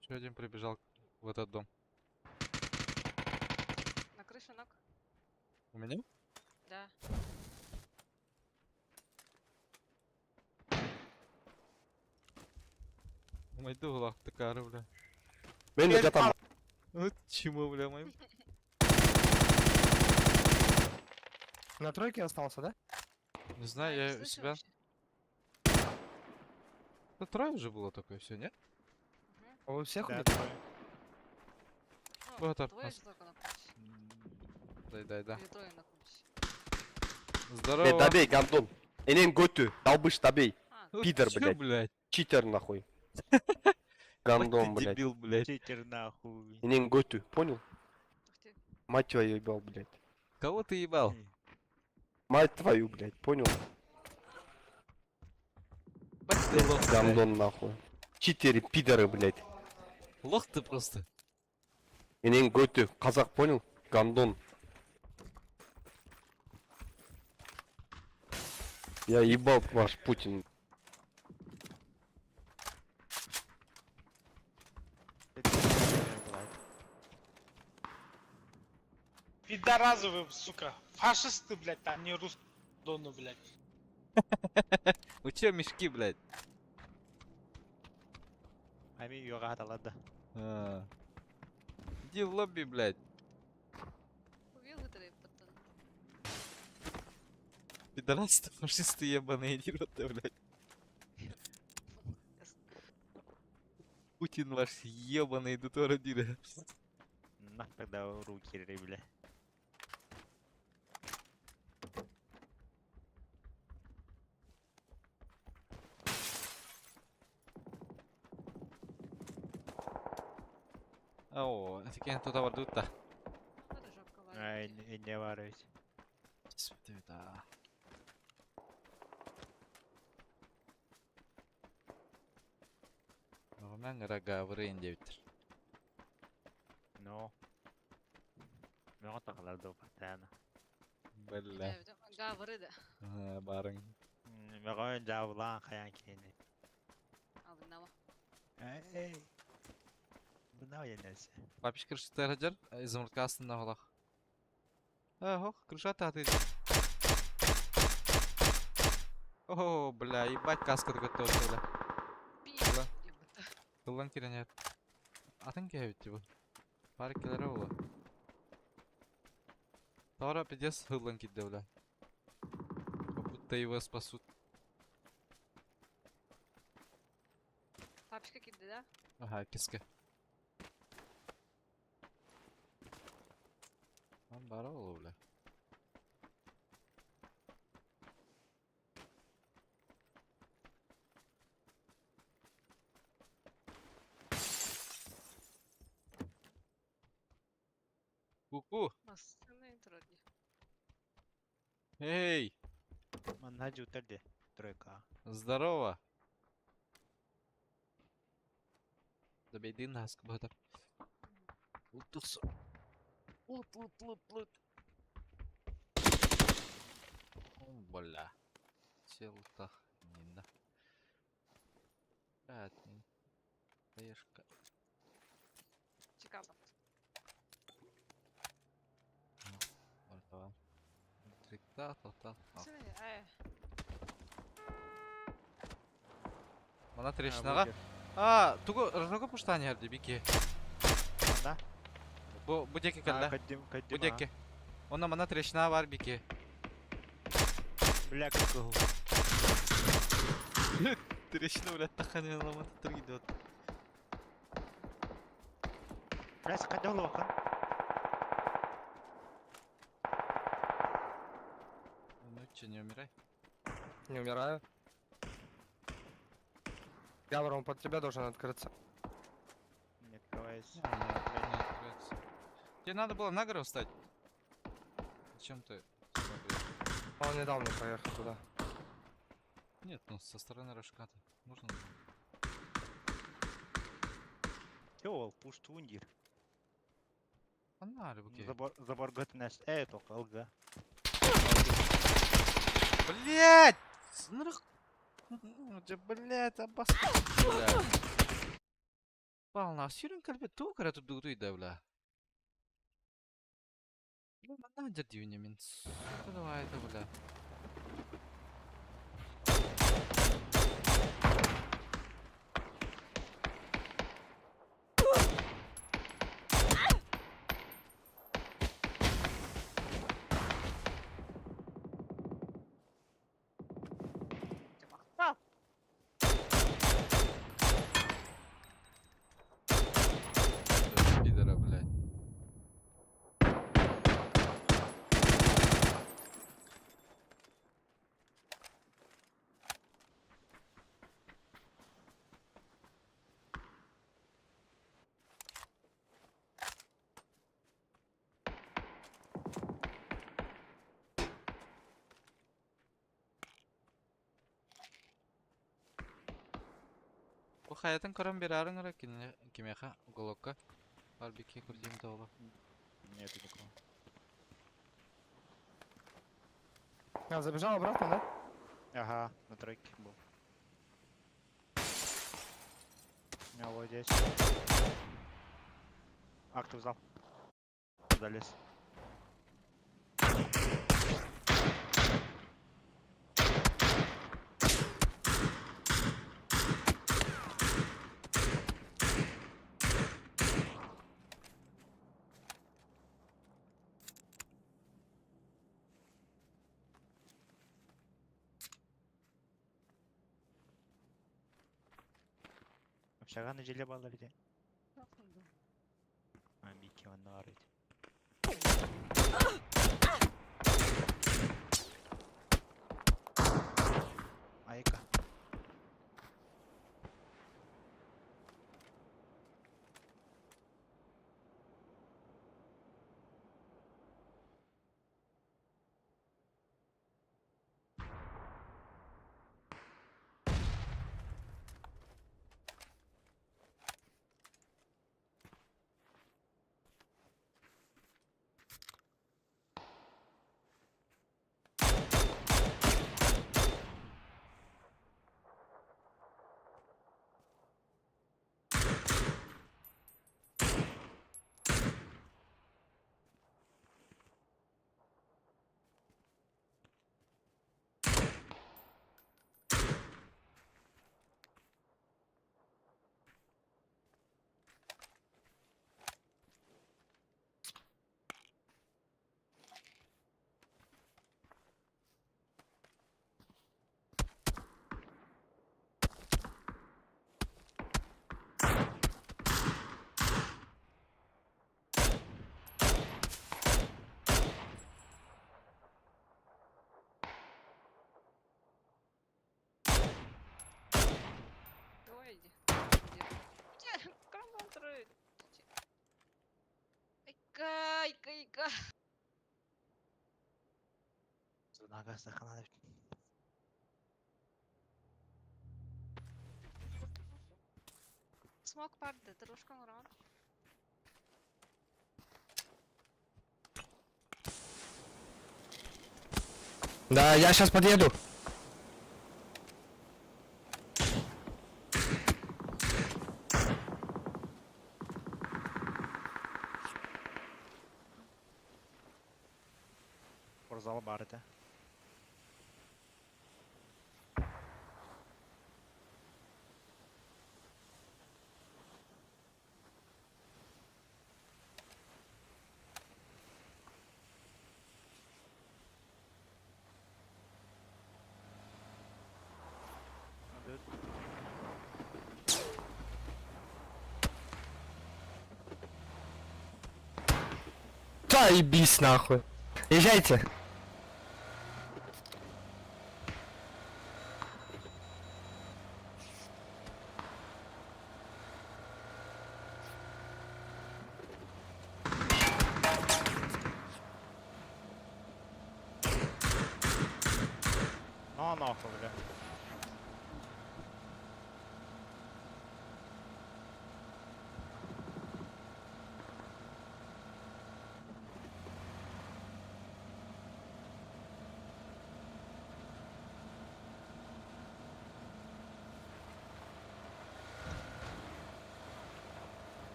A: Еще один прибежал в этот дом.
B: На крыше ног?
A: У меня?
B: Да.
A: Майду глав такая, бля.
I: Мен де жатамын.
A: Вот чему, бля, мой.
C: На тройке остался, да?
A: Не знаю,
B: А, не
A: я у
B: слышу
A: себя.
B: вообще.
A: Да трое уже было такое, все, нет?
B: Мгм.
C: А Вы всех
D: Да,
C: убили?
D: трое.
B: Ну,
A: Вот так,
B: двое
A: нас-
B: же только на крыше.
A: Дай, дай, да.
B: Или трое на крыше.
A: Здорово.
I: Е, добей, гандон. Энең көтү, долбыш добей.
B: А,
A: Ну
I: пидор,
A: чё,
I: блядь.
A: блядь?
I: Читер нахуй.
A: Ебать
I: Гандон,
A: ты
I: блядь.
A: дебил, блядь.
D: Читер нахуй.
I: Энең көтү, понял?
B: ух ты.
I: Мать твою ебал, блядь.
A: Кого ты ебал?
I: Мать твою, блядь, понял?
A: Бать ты лох, блядь.
I: Гандон нахуй. Читеры, пидоры, блядь.
A: Лох ты просто.
I: Энең көтү, казак, понял? Гандон. Я ебал ваш Путин.
D: Пизда.
J: Пидоразы вы, сука. Фашисты, блядь, а не русские, дону, блядь.
A: Вы че мешки, блядь?
D: Ами үйөҕө хаталар да.
A: А. Иди в лобби, блядь.
B: Убил вытырыппыттан.
A: Пидорасты, фашисты ебаные, иди в рот, блядь. Путин ваш ебаный, дуторы дире.
D: На, тогда руки бля.
A: О, это кем туда вардута.
B: Это жопка
D: Ай,
B: варит.
D: не варюсь.
A: Да. Мен рога девтер.
D: No. Мөҕө тахалар да постоянно.
A: Бля.
B: Гавры да.
A: Барың.
D: Мөҕө жаабылаан хайаан киһини.
B: Абыннама.
D: Эй. Бына енесе.
A: Папиш крышты хаджар, изумрудка астында холах. А, хох, крыша таты. О, бля, ебать каска готова, бля.
B: Пи.
A: Ла. Тылдан кирен Атын кәбит бу. Бар келер ола. Тора пиздец хыллан китте, бля. Как будто его спасут.
B: Папочка кидди да?
A: Ага, киска. Lan бара ола, бля. Ку-ку.
B: Массыны интро ди.
A: Эй,
D: Манна жутар де. Тройка.
A: здорово. Забейдин нас куда-то. Лутус. Лут, лут, лут, лут. О, бля. Челта. Не да. Блядь, Хаешка.
B: Чикаго.
A: Мартава. Трикта, та, та.
B: Массыны, ай.
A: Мана трешнага. А, тугу рожога пуштани харди бики.
D: Да?
A: Бу бу деке калла.
D: Каддим, каддим.
A: Бу деке. Онна мана трешна бар бики.
D: Бля, как
A: Трешна, блядь, таханы ламат тридет.
D: Бля, каддим лохан.
A: Ну че, не умирай.
C: Не умираю. Гавр, он под тебя должен открыться.
D: Не открывается.
A: Не, не открывается. Тебе надо было на гору встать. Зачем ты сюда приехал?
C: Он не дал мне проехать туда.
A: Нет, ну со стороны рожка-то. Можно было.
D: Чё, пуш тундир.
A: Фонарь, буке.
D: Забор, забор готнес. Эй, только алга.
A: Блять! Блять, абас. Блять. Пална, сюрин кальбе ту кара тут дугу да, бля. Бля, на дердивне мин. Сука, давай это, бля.
B: Махтал.
A: Пидора, блядь. Бу хаятын көрөн берарын ара кимеха уголокка. Барбеке көрдüm тола.
D: Нету никого.
C: А, забежал обратно, да?
D: Ага, на тройке был. А вот здесь. Актов зал. Залез. Общага неделя баллар иде. А, бики онно бар иде. Айка.
B: Ой, где? Айка, айка, айка.
D: Зунага сахана.
B: Смок барды, дорожкаң уран.
C: Да, я сейчас подъеду.
D: Спортзал бар иде.
C: Заебись нахуй. Езжайте.
D: Ну нахуй, бля.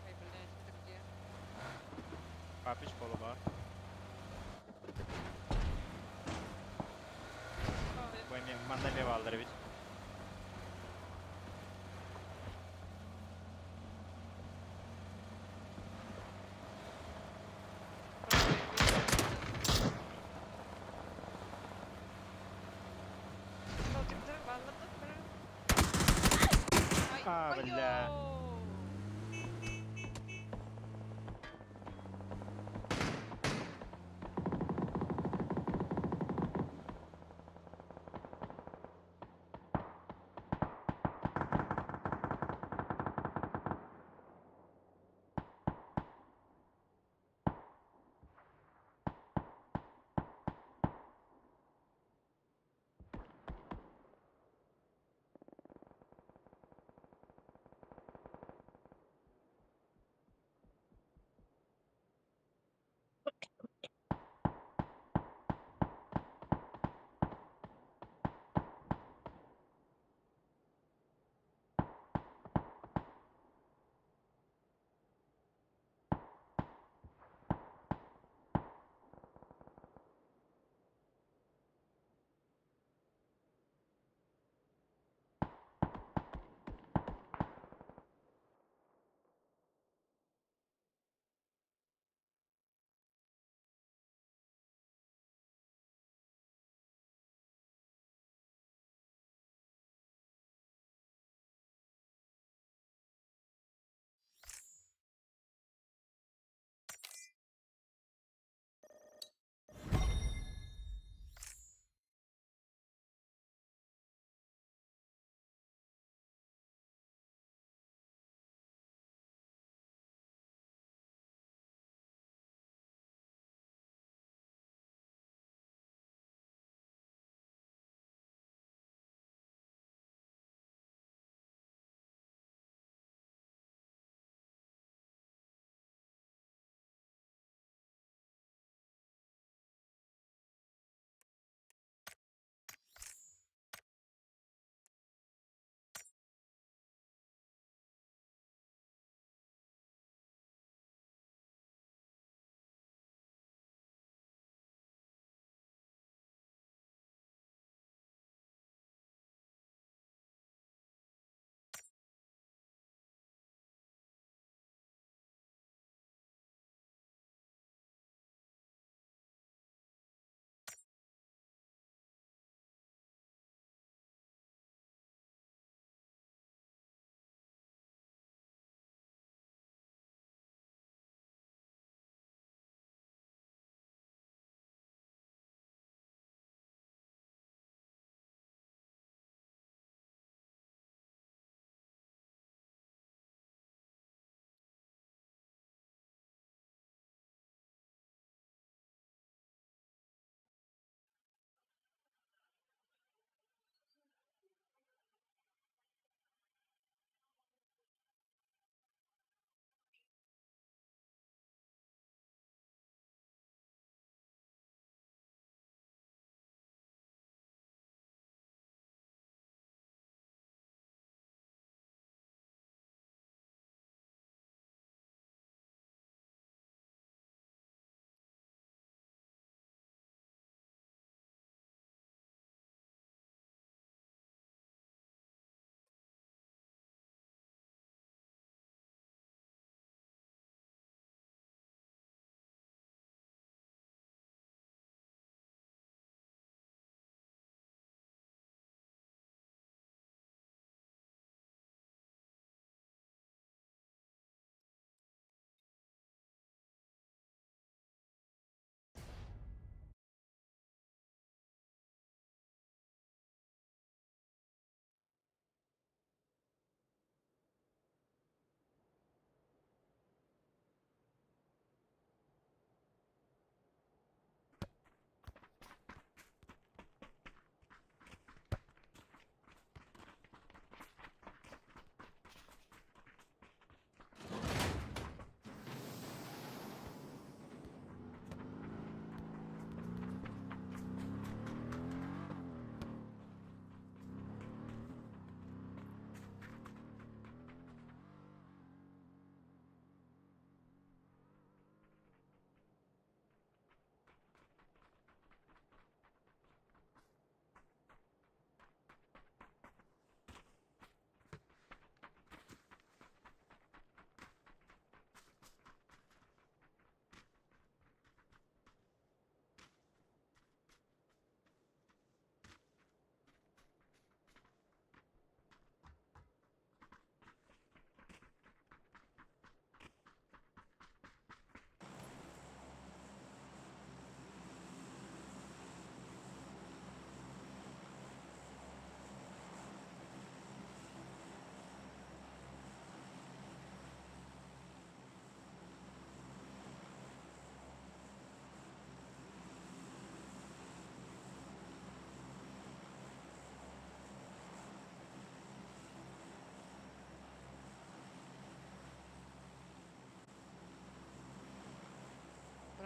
B: Ой, блядь, это где?
D: Папич полу бар. Бу эми манна эме баллар бит. А, бля.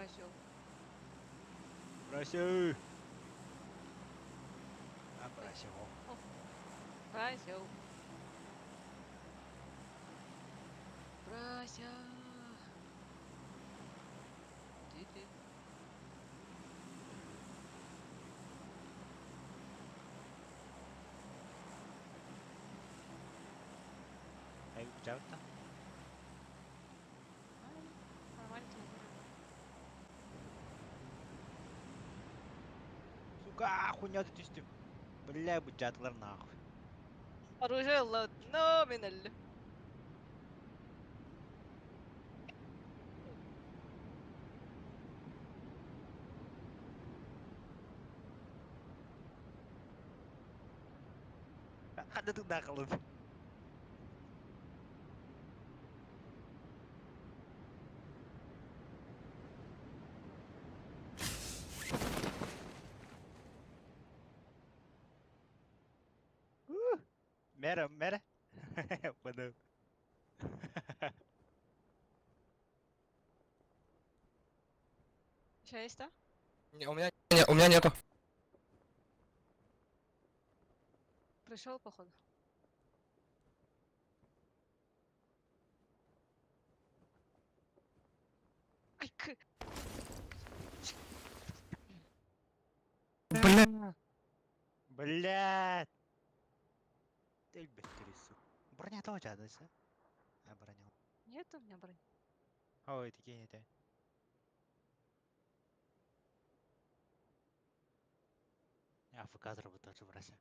B: Козел.
D: Бросил. А, бросил.
B: Козел. Брася. Где ты?
D: Эй, бучабыта.
B: Ай, Нормально тебе.
D: Сука, хуйня ты түстүм. Бля, бучатылар нахуй.
B: Оружие ладно, мен
D: Хада туда қалып. Мера, мера. Понял.
B: Еще есть, да?
C: Не, у меня, не, у меня нету.
B: Пришел, походу. Ай, к...
C: Бля.
D: Блядь. Эльбеттерису. Броня тоже адыса. А, броня.
B: Нет у меня брони.
D: Ой, такие не те. АФК заработать брася.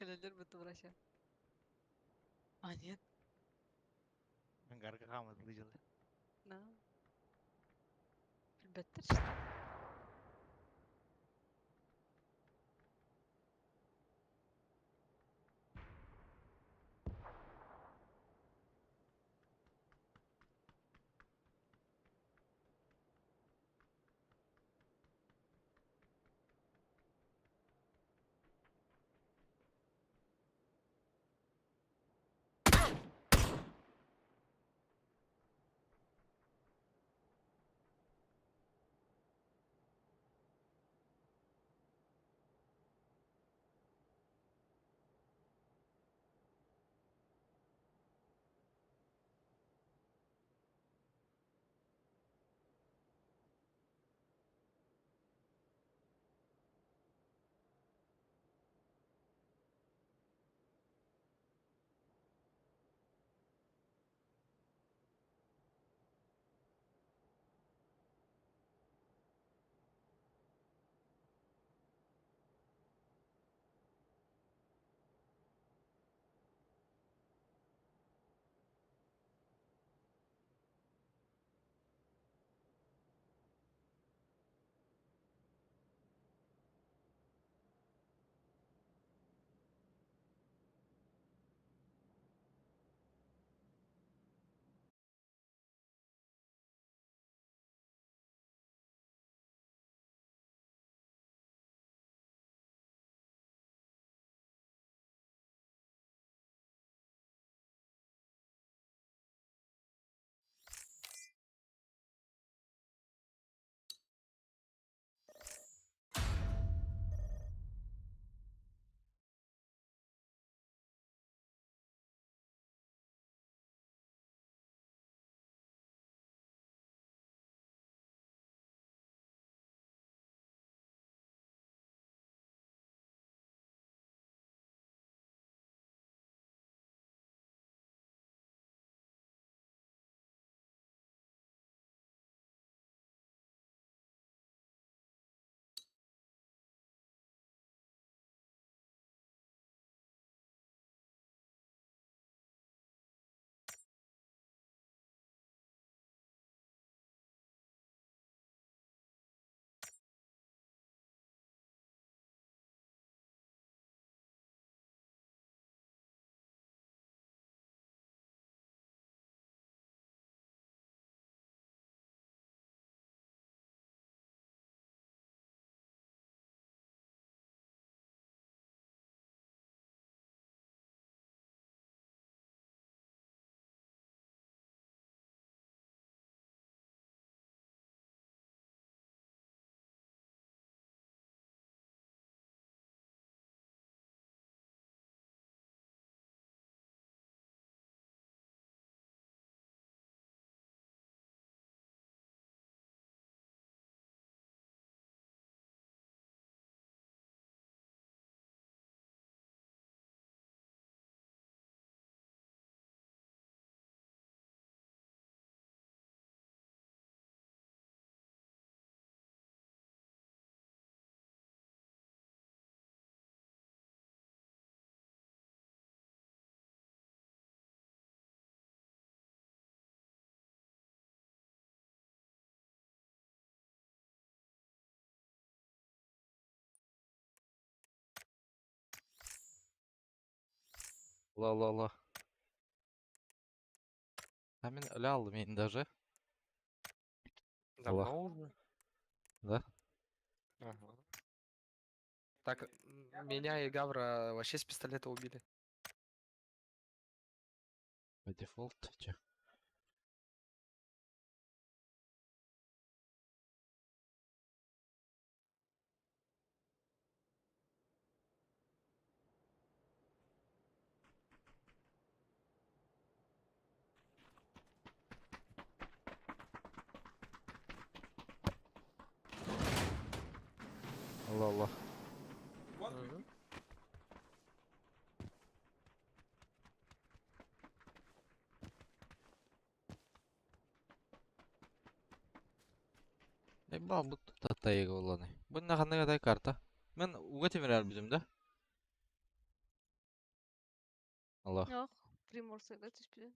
B: Календер будто врача. А, нет.
D: Гарга хамат выжил.
B: Да. Беттер что?
A: Ла-ла-ла. А мин лял мин даже.
C: Давно уже.
A: Да?
C: Ага. Так, меня и Гавра вообще с пистолета убили.
A: По дефолт, че? Allah Allah.
C: Мгм.
A: Ебал бу татайга оланы. Бу наханныга дай карта. Мен уга темир bizim да. Allah.
B: Yok. Приморская түспүтүн.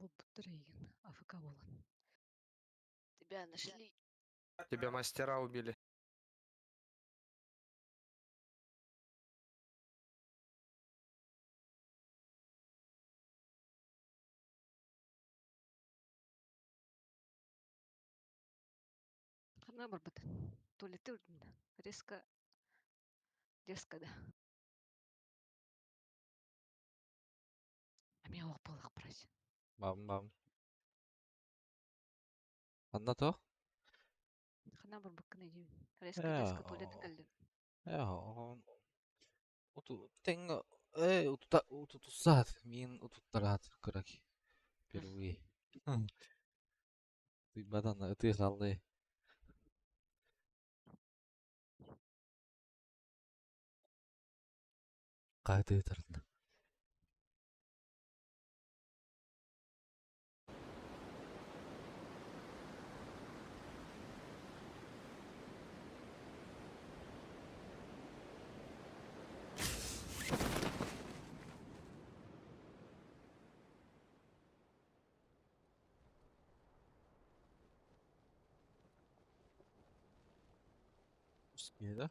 B: Булбуттар эйигин. АФК буолан. Тебя нашли.
C: Тебя мастера убили.
B: Ханна барбыт. Туалетте өлдүм да. Резко. Резко да. А мен ох болах брать.
A: Бам бам. Анна то?
B: Ханна барбыккын идим. Резко резко туалетте кэллим.
A: Я он уту тенга э утута утутусат мин утуттарат кыраки. Впервые. Ты бадан ты халды. Кайды тардын. Да?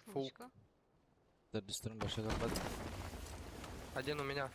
C: Фул.
B: Фулочка.
A: Дәрдістерін баша капады.
C: Один у меня.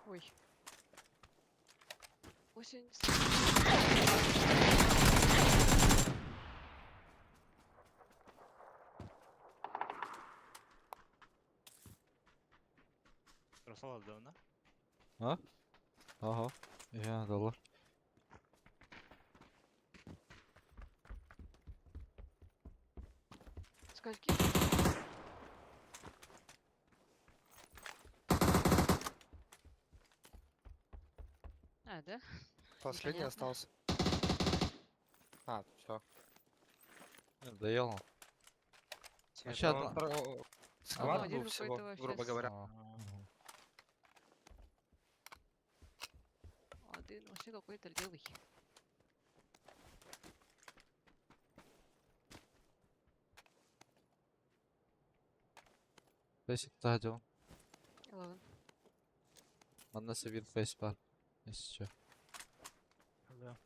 B: Ой. Осень.
D: Росола давно.
A: А? Ага. Я доллар.
B: Скольки? А, да?
C: Последний
B: Непонятно.
C: остался. А, все.
A: Доел. Вообще одна.
C: Склад
B: Один
C: был всего,
B: какой-то вообще
C: грубо
B: с-
C: говоря.
B: Один вообще какой-то левый.
A: Фейсик та
B: Ладно.
A: Манна севир фейс бар. Если чё.
D: Да.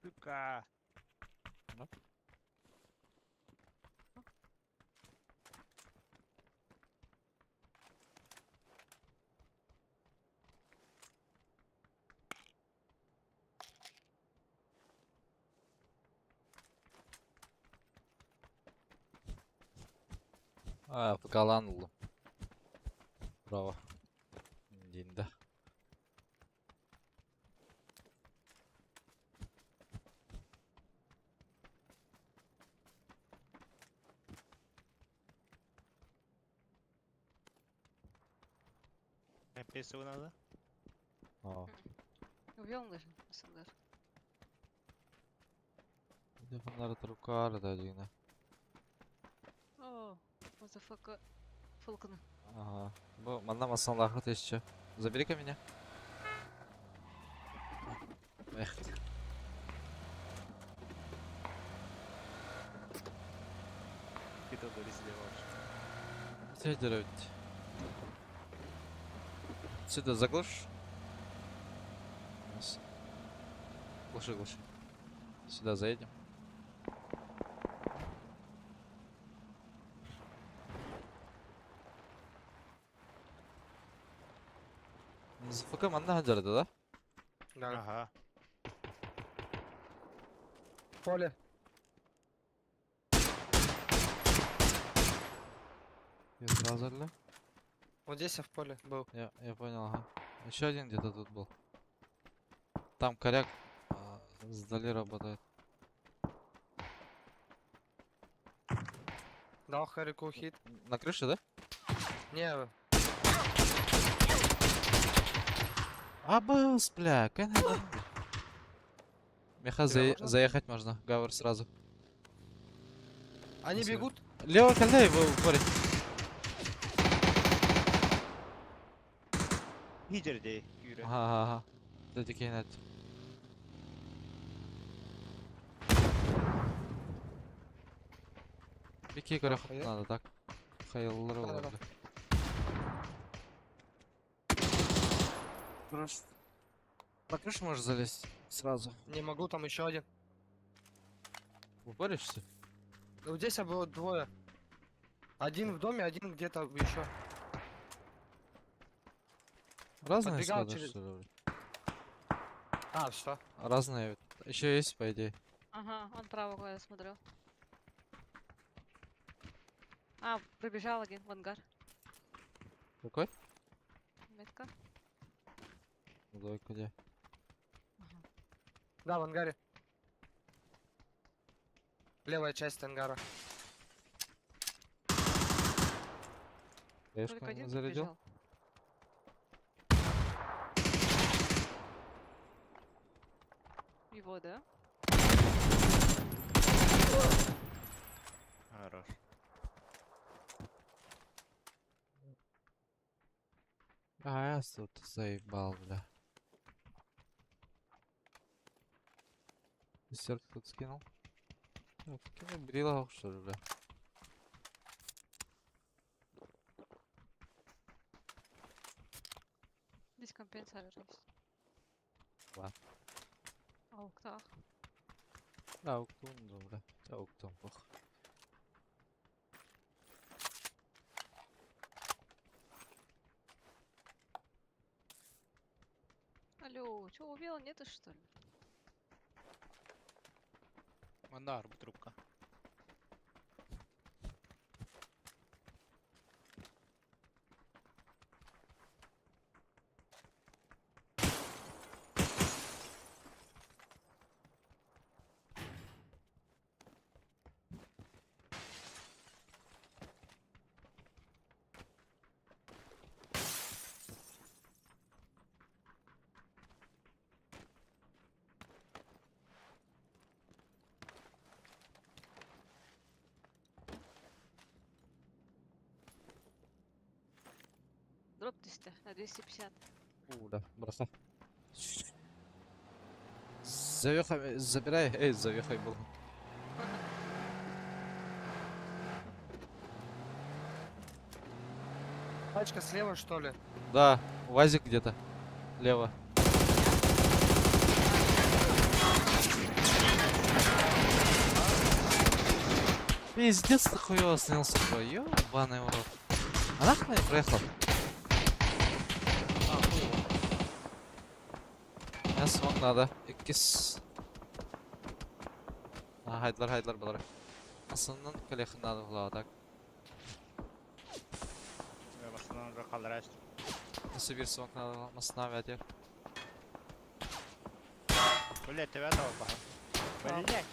D: Сука.
A: Да? А, ФК-лаан ыллым. Браво. Диин да.
D: МПСУ надо?
A: О.
B: Убил даже, СНГ.
A: Телефоннары трубка да дигинэ.
B: О, what the fuck? Фолканы.
A: Ага. Бу манна массалаахыт еще. Забери-ка меня. Эх.
D: Где-то вылезли вообще.
A: Сидит. Сюда заглушь. Нас. Глуши, глуши. Сюда заедем. ЗФК манна хаджарды, да?
C: Да.
D: Ага.
C: Поле.
A: Я сразу ли?
C: Вот здесь я в поле был.
A: Я понял, ага. Еще один где-то тут был. Там коряк сдали работает.
C: Дал Харику хит.
A: На крыше, да?
C: Не,
A: Абас, бля, кана. Меха
C: Тебя можно?
A: заехать можно, гавр сразу.
C: они
A: Спасибо.
C: бегут.
A: Лево когда его упорить?
D: Лидер дей, Юрий.
A: Ага, ага, ага. Кстати, кейнет. Бики көрөх
C: Хайа.
A: надо так. Хайыллар
C: Да-да-да.
A: олар. На крышу можешь залезть сразу.
C: Не могу, там еще один.
A: Упоришься?
C: Вот здесь было двое. Один в доме, один где-то еще.
A: Разные
C: Подбегал
A: склады,
C: через-
A: что ли? блин?
C: А, что?
A: Разные. Еще есть, по идее.
B: Ага, он право я смотрел. А, пробежал один в ангар.
A: Какой?
B: Метка.
A: Ну, давай где?
B: Ага.
C: Да, в ангаре. Левая часть ангара.
A: Хаешку
B: Только один
A: зарядил?
B: пробежал. Его, да?
D: Хорош.
A: А, я тут заебал, бля. Десерт тут скинул. Так, кинул брила, что ли, бля.
B: Здесь компенсатор есть.
A: Ла.
B: Ауктах.
A: Да, уктун, бля. Да, уктун, пох.
B: Алло, чё, убил? Нету, что ли?
D: Мандар, трубка.
B: Дроп 300 на 250.
A: У, да, бросай. Завехай, забирай. Эй, завехай был.
C: Тачка слева, что ли?
A: Да, УАЗик где-то. Лево. Пиздец, ты хуёво снялся, ёбаный в рот. А нахуй не проехал?
C: А, хуй его.
A: Я смог надо. Иккис. А, хайдлар, хайдлар булар. Асыннан калехын надо була, так.
D: Халлараш.
A: Өссө биир смок надо массыына бээтигэр.
D: Блять, тебя толпа. Блять.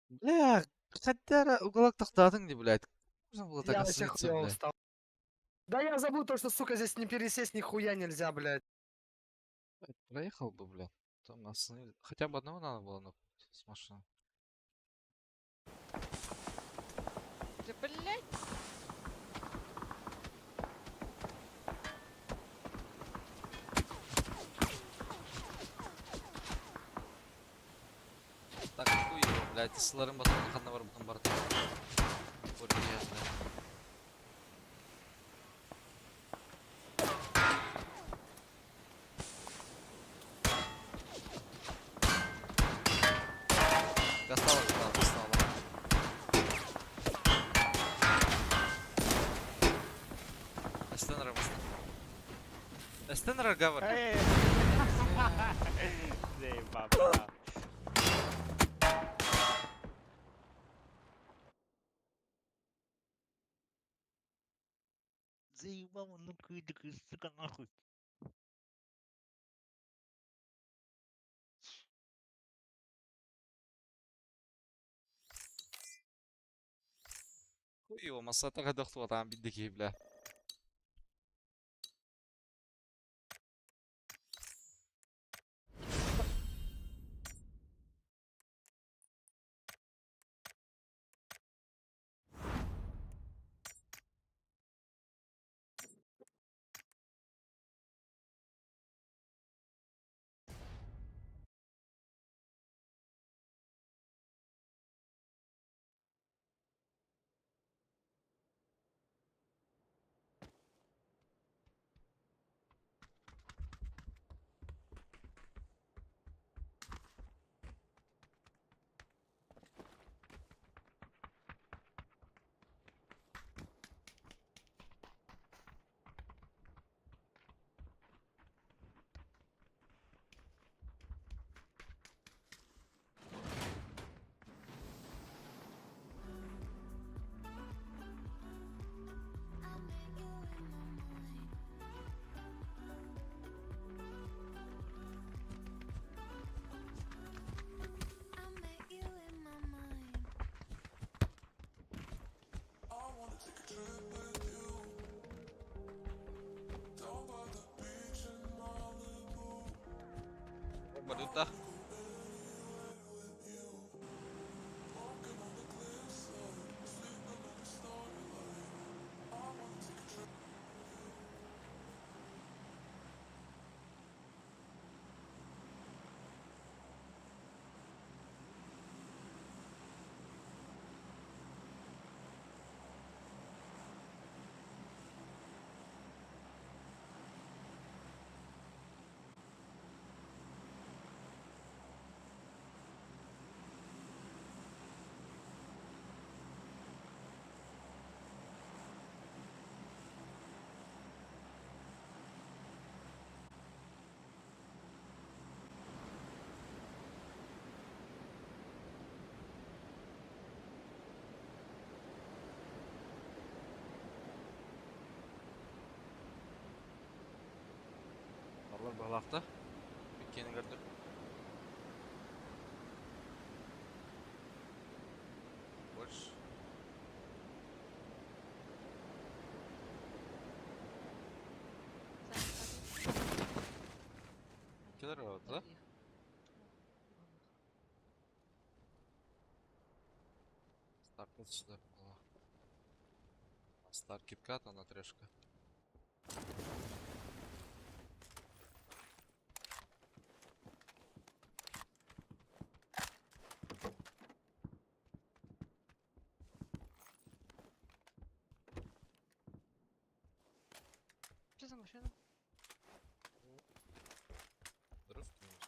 A: Бля, хотя уголок тохтоотуҥ дии, блядь. Можно было так
C: Я вообще
A: остановиться,
C: хуёво
A: блядь.
C: встал. Да я забыл то, что, сука, здесь не пересесть нихуя нельзя, блядь.
A: Проехал бы, блядь. Там остановили. Хотя бы одного надо было нокнуть с машины.
B: Да блять!
A: Так, хуй его, блядь, сыларын батон ханна бар бутын бар. Блядь. Достала, достала, достала. Эстенера баста. Эстенера гавар.
D: Эй! Заебал. Заебал, ну-ка, иди сука, нахуй.
A: Хуй его, масса тага дохту там биддики, бля. Валюта. Алар балакта. Биккени көрдүк. Больше. Килер бар, да? Старт сюда была. Стар киткат, она трешка.
B: Что за машина?
A: Дров кинуть.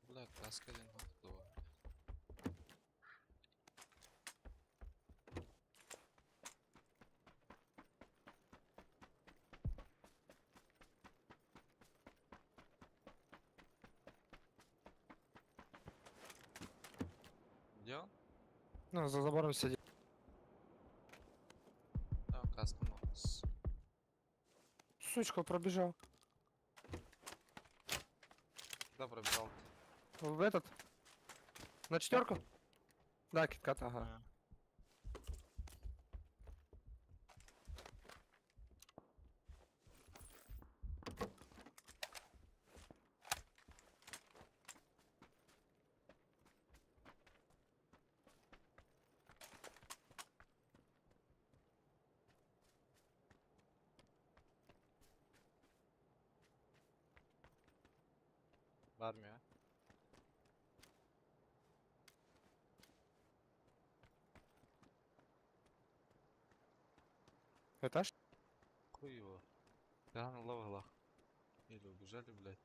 A: Бля, краска один готова. Где он?
C: Ну, за забором сидит.
A: Да, каска нос.
C: Сучка, пробежал.
A: Куда пробежал?
C: В этот. На четверку? Да, киткат, ага.
D: А.
A: В армию, а?
C: Этаж?
A: Хуй его. Да, на лавах. Или убежали, блядь.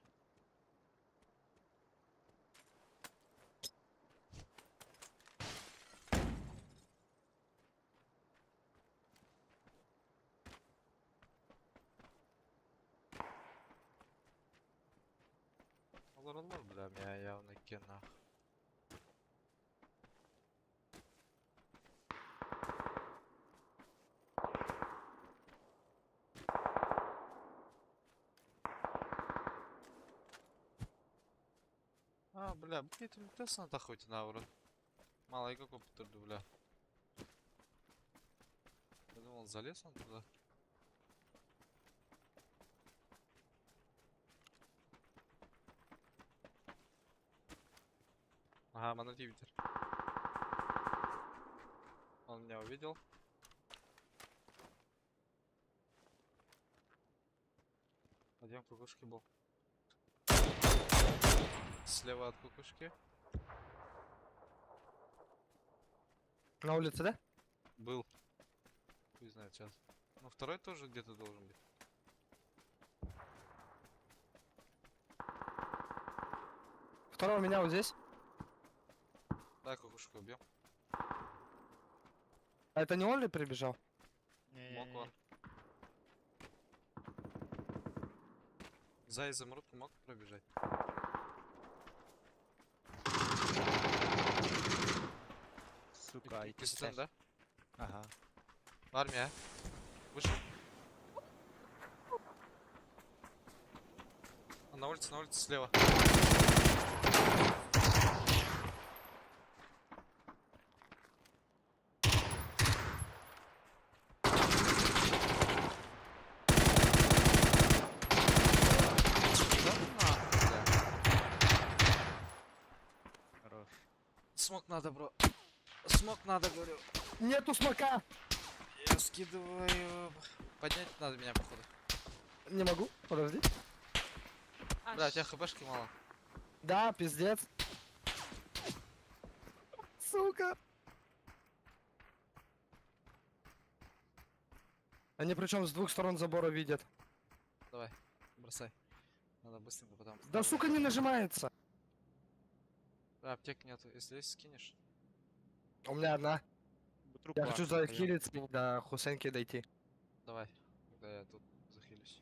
A: Олороллар, бля, меня явно кенах. А, бля, блядь, интересно хоть наоборот. Мало и какой потурду, бля. Я думал, залез он туда. Ага, монотивитер. Он меня увидел. Один в кукушке был. Слева от кукушки.
C: На улице, да?
A: Был. Хуй знает сейчас. Ну второй тоже где-то должен быть.
C: Второго меня вот здесь.
A: Да, кукушку убил.
C: А это не он ли прибежал?
A: Мог он. За изумрудку мог пробежать?
D: Сука,
A: И
D: и
A: Кистен, да?
D: Ага.
A: Армия. Вышел. А на улице слева. Да нахуй, бля.
D: Хорош.
A: Смок надо, бро. Смок надо, говорю.
C: Нету смока!
A: Я скидываю. Поднять надо меня, походу.
C: Не могу, подожди.
A: Бля, у тебя хпшки мало.
C: Да, пиздец. Сука. Они причем с двух сторон забора видят.
A: Давай, бросай. Надо быстренько потом.
C: Да, сука, не нажимается.
A: Да, аптек нету. Если есть, скинешь.
C: У меня одна.
D: Труп
C: Я хочу
D: ладно,
C: захилиться и до Хусенки дойти.
A: Давай, когда я тут захилюсь.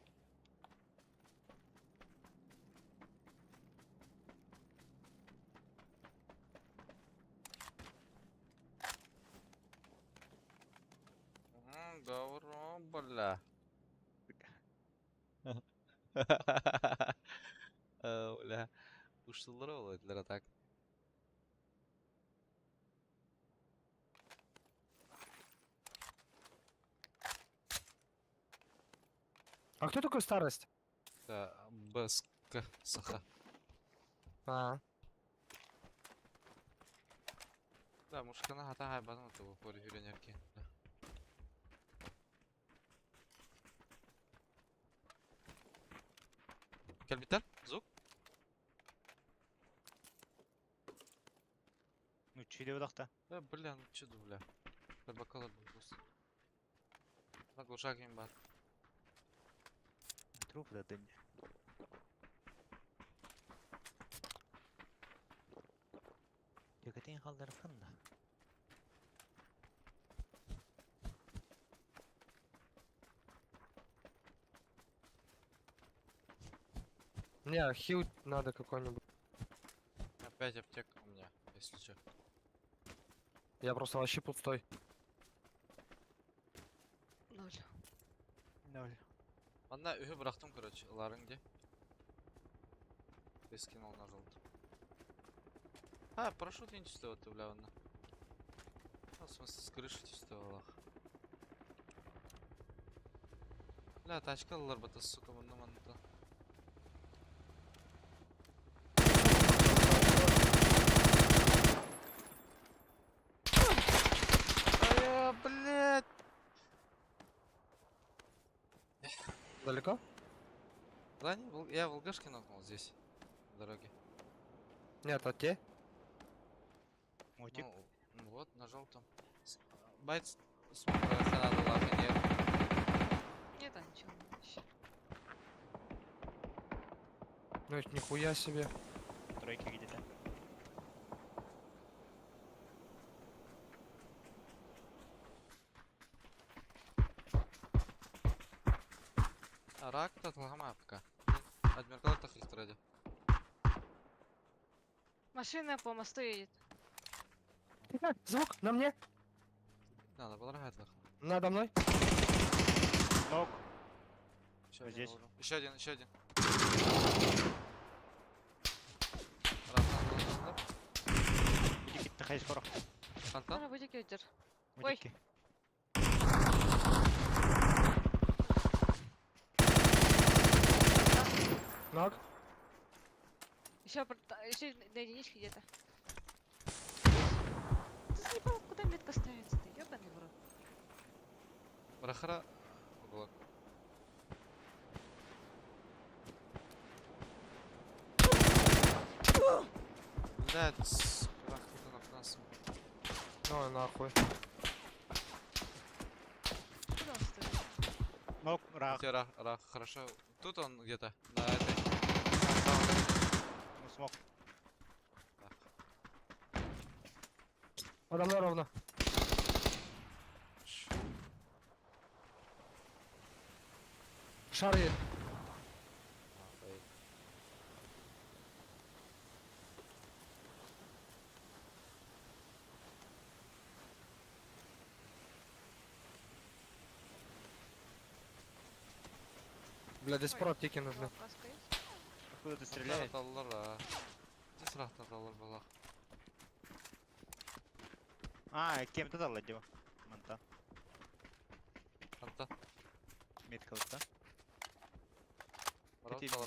A: Добро, бля. Бля. Уштылар для так.
C: А кто такой старость?
A: Да, БСК Саха.
C: А.
A: Да, мушкана хата хайбан этого поле юренерки. Кальбитер? Звук?
D: Ну, чили выдохта.
A: Да, бля, ну чё, бля. Бакала был просто. На глушак имба.
D: Труп да дынь. Текетин халдарфын да.
C: Не, хил надо какой-нибудь.
A: Опять аптека у меня, если чё.
C: Я просто вообще пустой.
B: Ноль.
D: Ноль.
A: Манна үһү бырахтым, короче, ыларыҥ дии. Ты скинул на желтый. А, парашют не чувствовал, ты, бля, онно. Ну, в смысле, с крыши чувствовал. Бля, тачка ыллар бата, сука, манна манна. А, блядь!
C: Далеко?
A: Да, не, я в ЛГшке нокнул здесь, на дороге.
C: Нет, а те?
D: Мотик.
A: Ну, вот, на желтом. Байт надо лаха, нет.
B: Нет, а ничего вообще.
C: Ну это нихуя себе.
D: Тройки где-то.
A: А рак татлагама пока. Адмиркал тахристради.
B: Машина по мосту едет.
C: Звук на мне?
A: Надо было рогать лах.
C: Надо мной?
D: Ног.
A: Еще один
D: Здесь.
A: должен. Еще один, еще один. Раз, раз, раз, раз.
D: Тахай скоро.
A: Фонтан?
B: Ара, будет кетер. Ой.
D: Будики.
C: Ног.
B: Еще, еще на единичке где-то. Ты заебал, куда метка ставится? Ты ебаный в рот.
A: Рахара. Уголок. Блядь, сука, кто нас.
C: Ну нахуй.
B: Куда он стоит?
D: Ног, рах.
A: Хотя рах, рах, хорошо. Тут он где-то, на этой.
D: Ну, смог.
C: Подо мной ровно. Шар едет. Бля, до сих пор аптеки нужны.
B: Каска есть?
D: Откуда ты стреляешь?
A: Здесь рахталар была.
D: А, кем-то дал дела. Манта.
A: Анта.
D: Метка вот, да?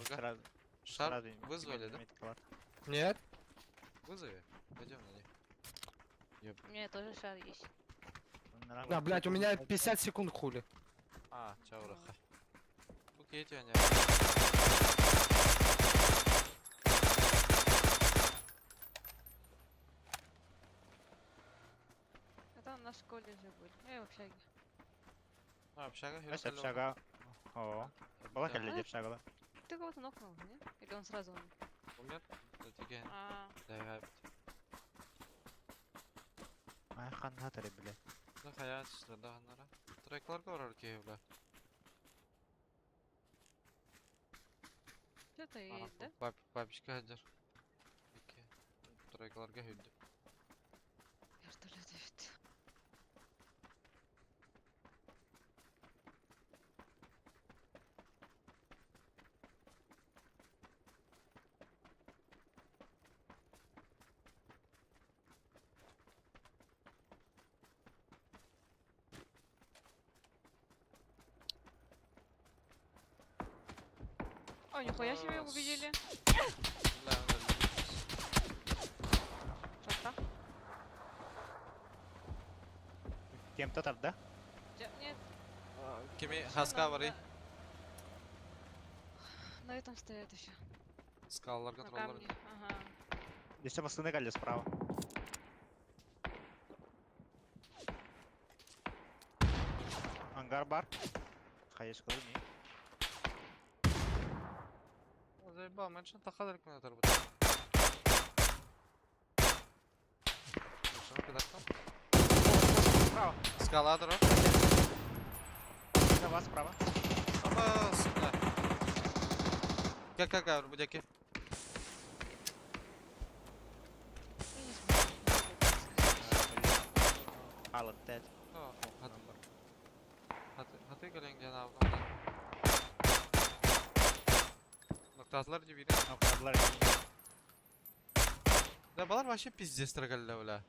A: Сразу, Шар
D: сразу
A: вызвали, да?
D: метка вот.
C: Нет.
A: Вызови. Пойдем на ней. Ёб.
B: У меня тоже шар есть.
C: Да, блядь, у меня 50 секунд хули.
A: А, чао, раха. Окей, они.
B: А там на школе же были. В общаге.
A: А, общага?
D: Знаешь, общага. О, была калля общага, да?
B: Ты кого-то нокнул, не? Или он сразу умер?
A: Умер?
B: А.
A: Да,
D: Ай, ханнатары, блядь.
A: Да, хаят, да, ханнара. Тройклар говорил, бля.
B: Что-то едет, да?
A: Папичка хадер. Тройкларга хүдді.
B: Вертолет едет. О, нихуя себе увидели. Шахта.
D: Кем-то там, да?
B: Нет.
A: Кими хаска бары.
B: На этом стоят еще.
A: Скалалар
B: На
A: контроллер.
B: камне. Ага.
D: Здесь машины галли справа. Ангар бар. Хаеш не.
A: Заебал, меньше тахадыр кына тарбыт.
D: Справа.
A: Скала дро.
D: На вас справа.
A: Аба, сука. Как как будяки?
B: Я не смогу.
D: Хаалытта.
A: Хаты кэлэн диэн аабытым. Ноктаатылар дии биири.
D: Ноктаатылар.
A: Да балар вообще пиздец кэллэ бля.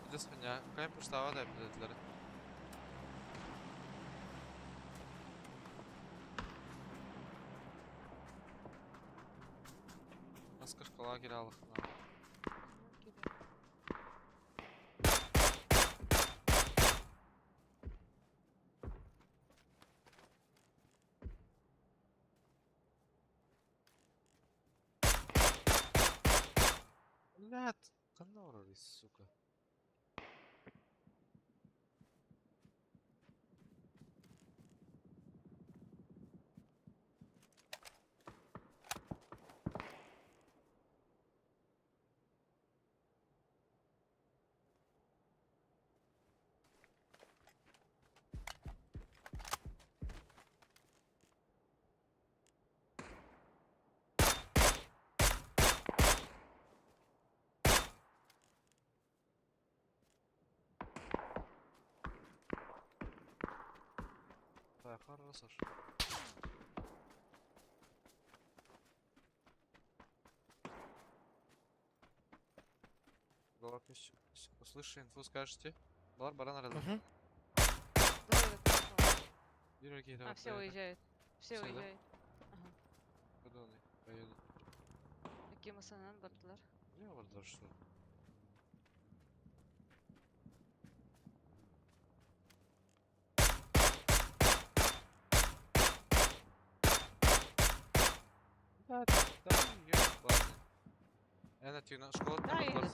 A: Пиздец хуйня. Кайм пуштава да блядь. Маска школа киралых. Блядь, ханна сука. Да, хорошо. Услыши инфу, скажете. Балар баран арада.
B: А, все уезжают. Все уезжают. Ага.
A: Куда они поедут?
B: Какие масанан бардылар?
A: Не бардылар, что? Да, да, ладно. Я на школу
B: Да, едут.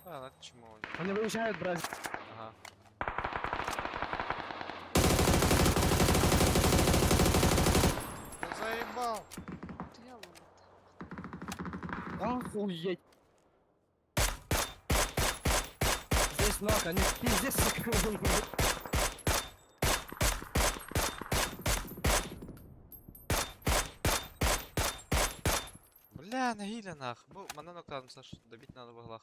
A: А, на чему они?
C: Они выезжают, брат.
A: Ага. Да заебал!
C: Охуеть! Здесь ног, они пиздец.
A: Бля, нахиля нах. Бу, мана ноктадым, Саш. Добить надо в углах.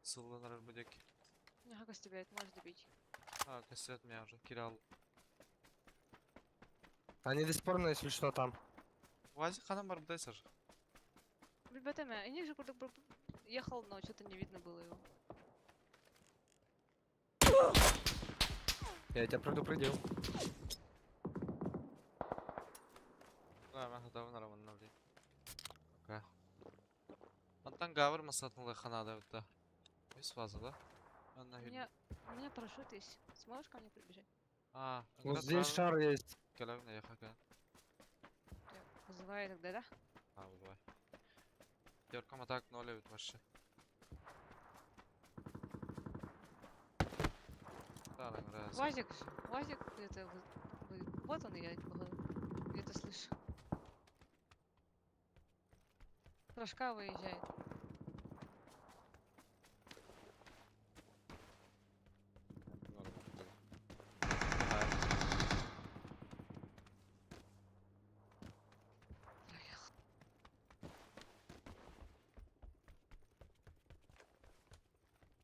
A: Сылланар будек.
B: Не, как тебя это можешь добить.
A: А, косят меня уже. Киралл.
C: Они до сих пор, если что, там.
A: Вазик ханам бар будай, Саш.
B: Ребята, я же ехал, но что-то не видно было его.
C: Я тебя предупредил.
A: Да, мен готов на роман навли. Окей. Антан гавр масатнылы ханада битте. Есть фаза, да?
B: У меня парашют есть. Сможешь ко мне прибежать?
A: А,
C: Вот здесь шар есть.
B: Вызывай тогда, да?
A: А, вызывай. Терком атак 0 вообще.
B: Вазик, Вазик где-то вот он, я где-то слышу. Рожка выезжает.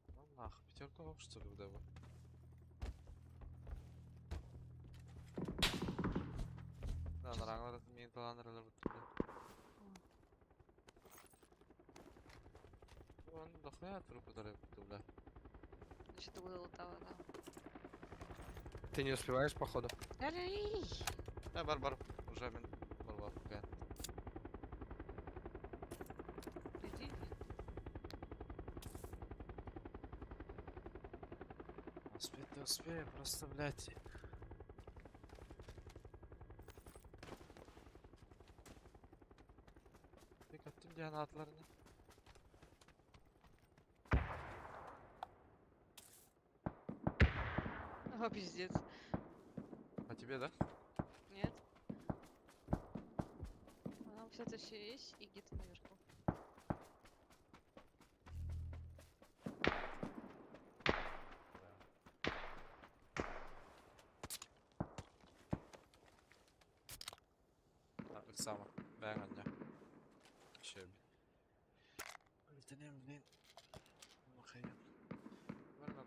A: Ну нах, пятерку что ли выдавал? Да, на рангла таланралар Он дохуя трупы дали, бля.
B: Что-то лутала, да.
C: Ты не успеваешь, походу?
A: Да, бар-бар, уже мин бар-бар, пока.
B: Иди.
A: Успеть-то успею, просто, блядь. Ты как ты где атларны?
B: О, пиздец.
A: А тебе, да?
B: Нет. Она 50 есть и где-то наверху.
A: Сама. Бэйэҥ анньа. Еще Бүтэнем, блин. Махайым.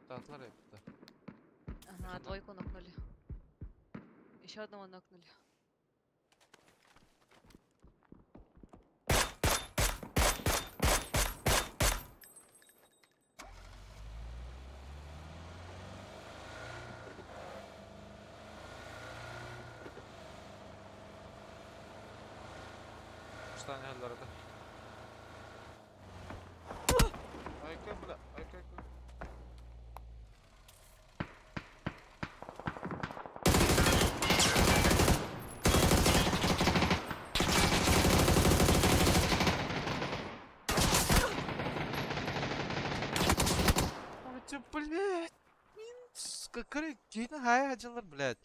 A: Бар эбит.
B: Ага, двойку нокнули. Еще одного нокнули.
A: Üç tane helal arada. Айка, бля, айка, айка. Ой, ты, блядь. Какая кейна хая хаджалар, блядь.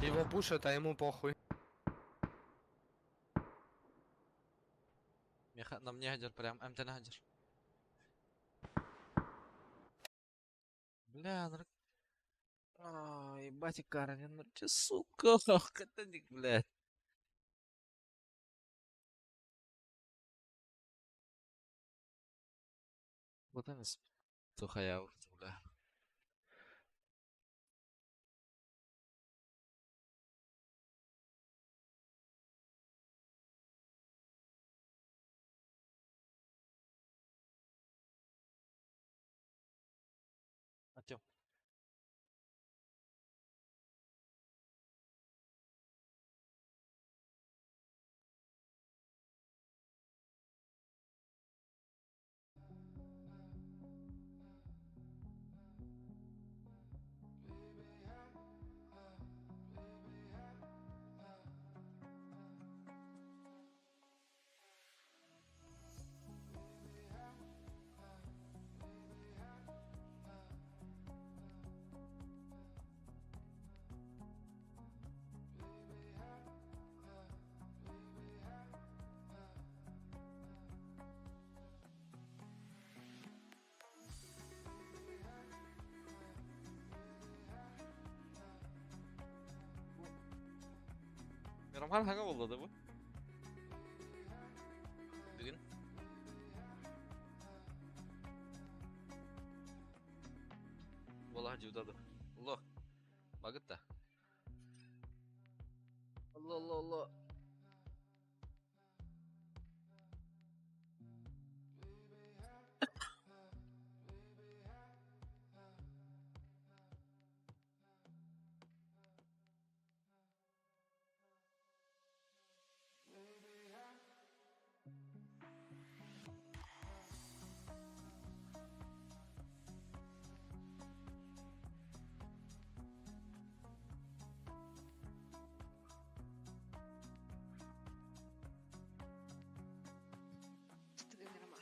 C: Его пушат, а ему похуй.
A: Меха, на мне хаджар прям, МТ на хаджар. Бля, нар... Ай, ебать, Карен, ну че, сука, это блядь. Вот они Тухая, бля. Артем. Мирамхан хага болду да бу? Бүгүн. Бола жудады. Аллах. Багытта. Алла алла алла.
B: Стыгын Мирамар.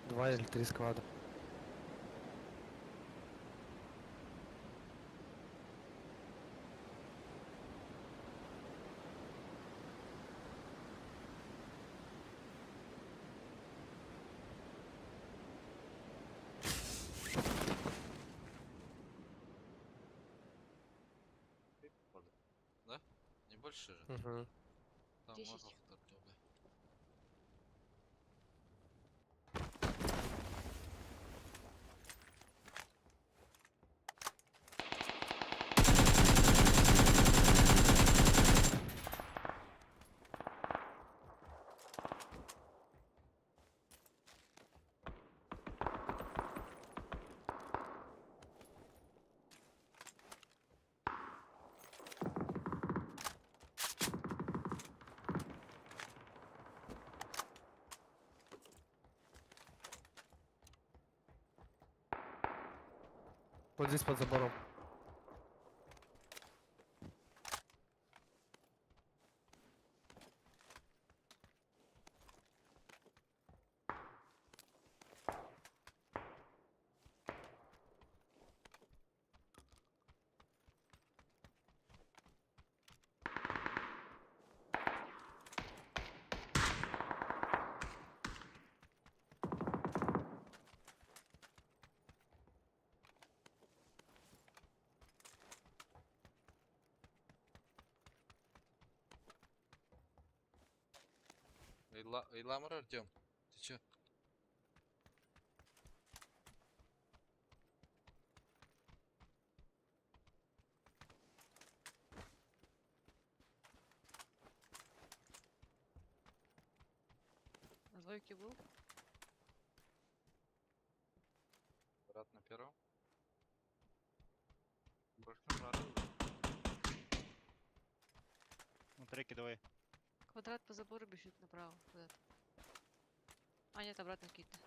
C: Два или три склада.
A: Да? Не больше же?
C: Угу.
A: Там
B: 10.
A: можно второй, бля.
C: Вот здесь под забором.
A: Ыйламыр, Артем. Ты чё?
B: На двойке был.
A: Брат на первом. Больше брата.
D: Ну, треки давай.
B: Квадрат по забору бежит направо куда-то. А, нет, обратно какие-то.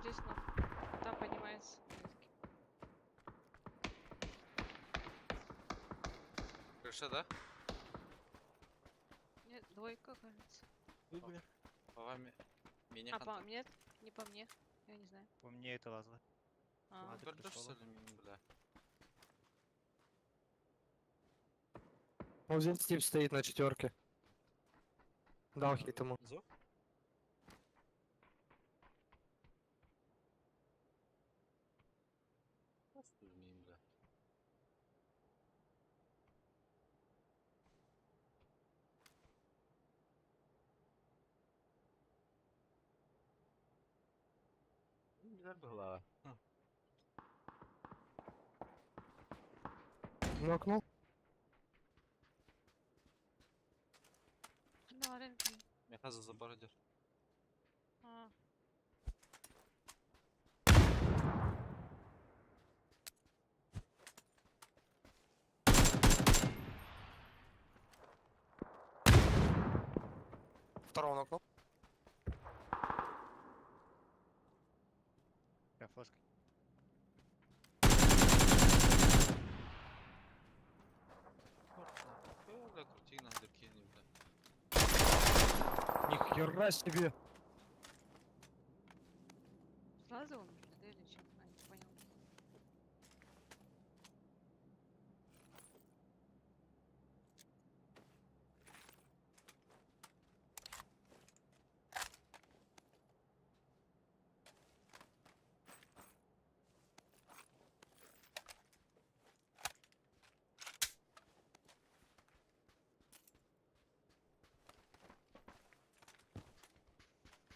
B: Здесь ног. Там поднимается.
A: Крыша, да?
B: Нет, двойка, кажется.
A: По вами. Меня
B: А, по мне? Не по мне. Я не знаю.
D: По мне это лазло.
B: А.
D: Ладно,
A: Көрдүш
D: пришёл.
A: бля.
C: Вот здесь тип стоит на четверке. Дал хит ему.
A: Зов? Бля. Была.
C: Нокнул.
B: На рынке.
A: Меха за забор идет.
B: А,
C: Второго нокнул.
D: Я флешка.
A: Бля, крути надо кинем, бля.
C: Нихера себе.
B: сразу он, да, или что? А, не понял.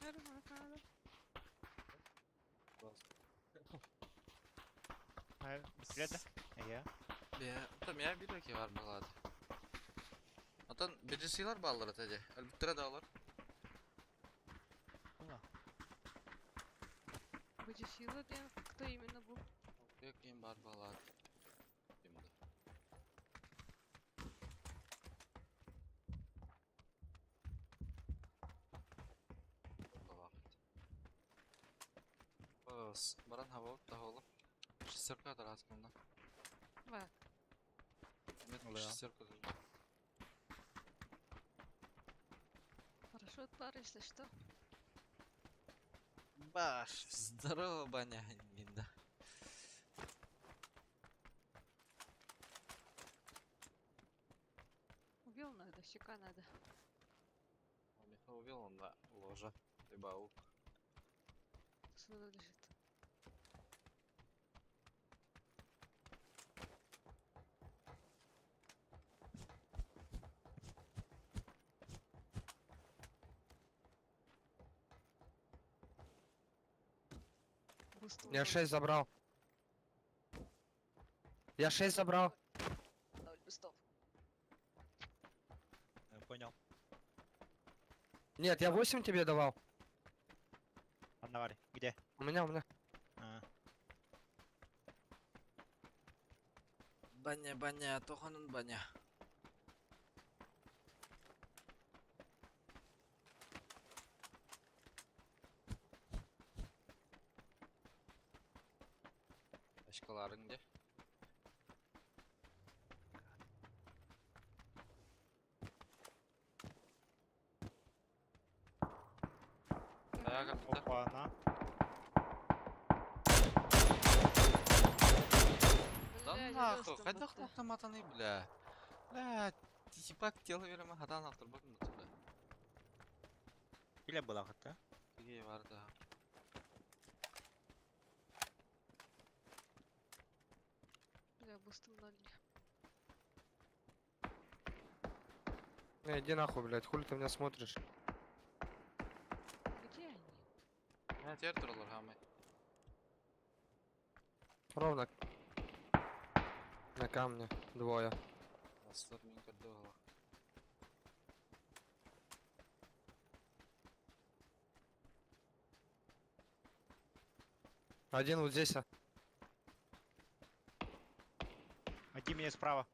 B: Надо.
D: А, быстрее, да? Я.
A: Бе, там я bir ki var balad. Atan birisiler ballar atacak. Elbette de alır.
B: Вытащила, блин, кто именно был?
A: Яким бар балад. Şimdi. Баран hava daha oğlum. Шестерка da rahat bunda.
B: Bak.
A: Нет,
D: Ну да.
A: шестерка даже.
B: Парашют пара, если что.
A: Баш, здорово, баня. Да.
B: Убил надо, щека надо.
A: Михаил убил он на ложа. Либо аук.
B: Сюда лежит. Бусту
C: Я 6 забрал. Я 6 забрал.
B: Ноль бустов.
D: Понял.
C: Нет, я 8 тебе давал.
D: Анна где?
C: У меня, у меня.
D: А.
A: Баня, баня, тоханын баня. Башкаларың где? Так,
D: Опа, на.
A: Да
B: Бля,
A: нахуй,
B: звёздам
A: хайдах
B: будто.
A: автоматаны, бля. Бля, типа тело верма хадан автор бакын бля.
D: Или была хата?
A: Какие бар да.
B: Бля, бустом ноль.
C: Не, иди нахуй, блядь, хули ты меня смотришь?
B: Где они?
A: Ha, diğer turlar hamı.
C: Ровно. На камне. Двое.
A: Астар мен көрді ола.
C: Один вот здесь. а.
D: Один меня справа.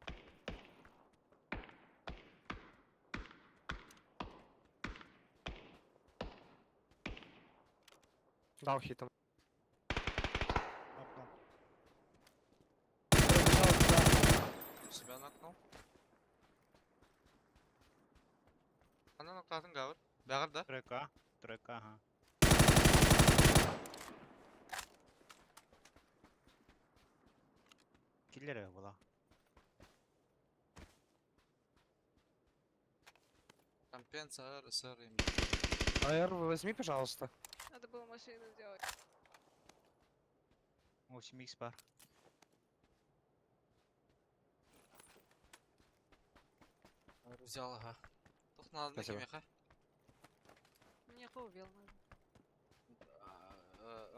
C: Дал хитом.
D: Нокнул.
C: Пробежал туда.
A: Себя нокнул. Ана ноктатын гавыр. Бәғір да.
D: Тройка. Тройка, ага. Киллеры была.
A: Компенсар, сэр, им.
C: АР возьми, пожалуйста.
B: Надо было машину сделать.
D: 8 х бар.
A: Взял, ага. Тухнадын
C: Спасибо.
A: кемеха.
B: Мне убил надо.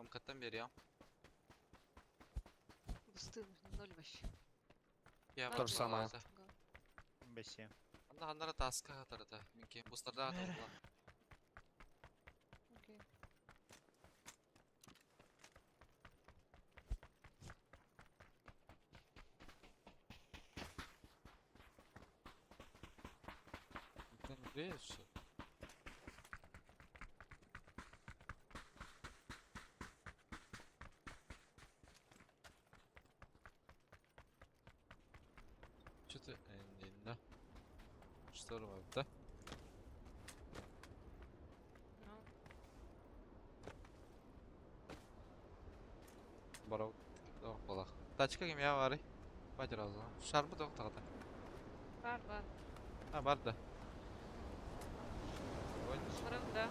A: МКТ берем.
B: Бусты нужны, ноль вообще.
A: Я
C: То же самое.
D: Бесе.
A: Анда андара таска хатарата. Минки бустарда хатарла.
B: Окей.
A: Ты не бреешь, что ли? Что ты? Не, да. Шторм, да?
B: Ну,
A: Барау. Балах. Тачка кем я бары. Бачыр азы. Шарбы тоқ тағыда.
B: бар, бар.
A: А, бар да. Ой,
B: Барам, да.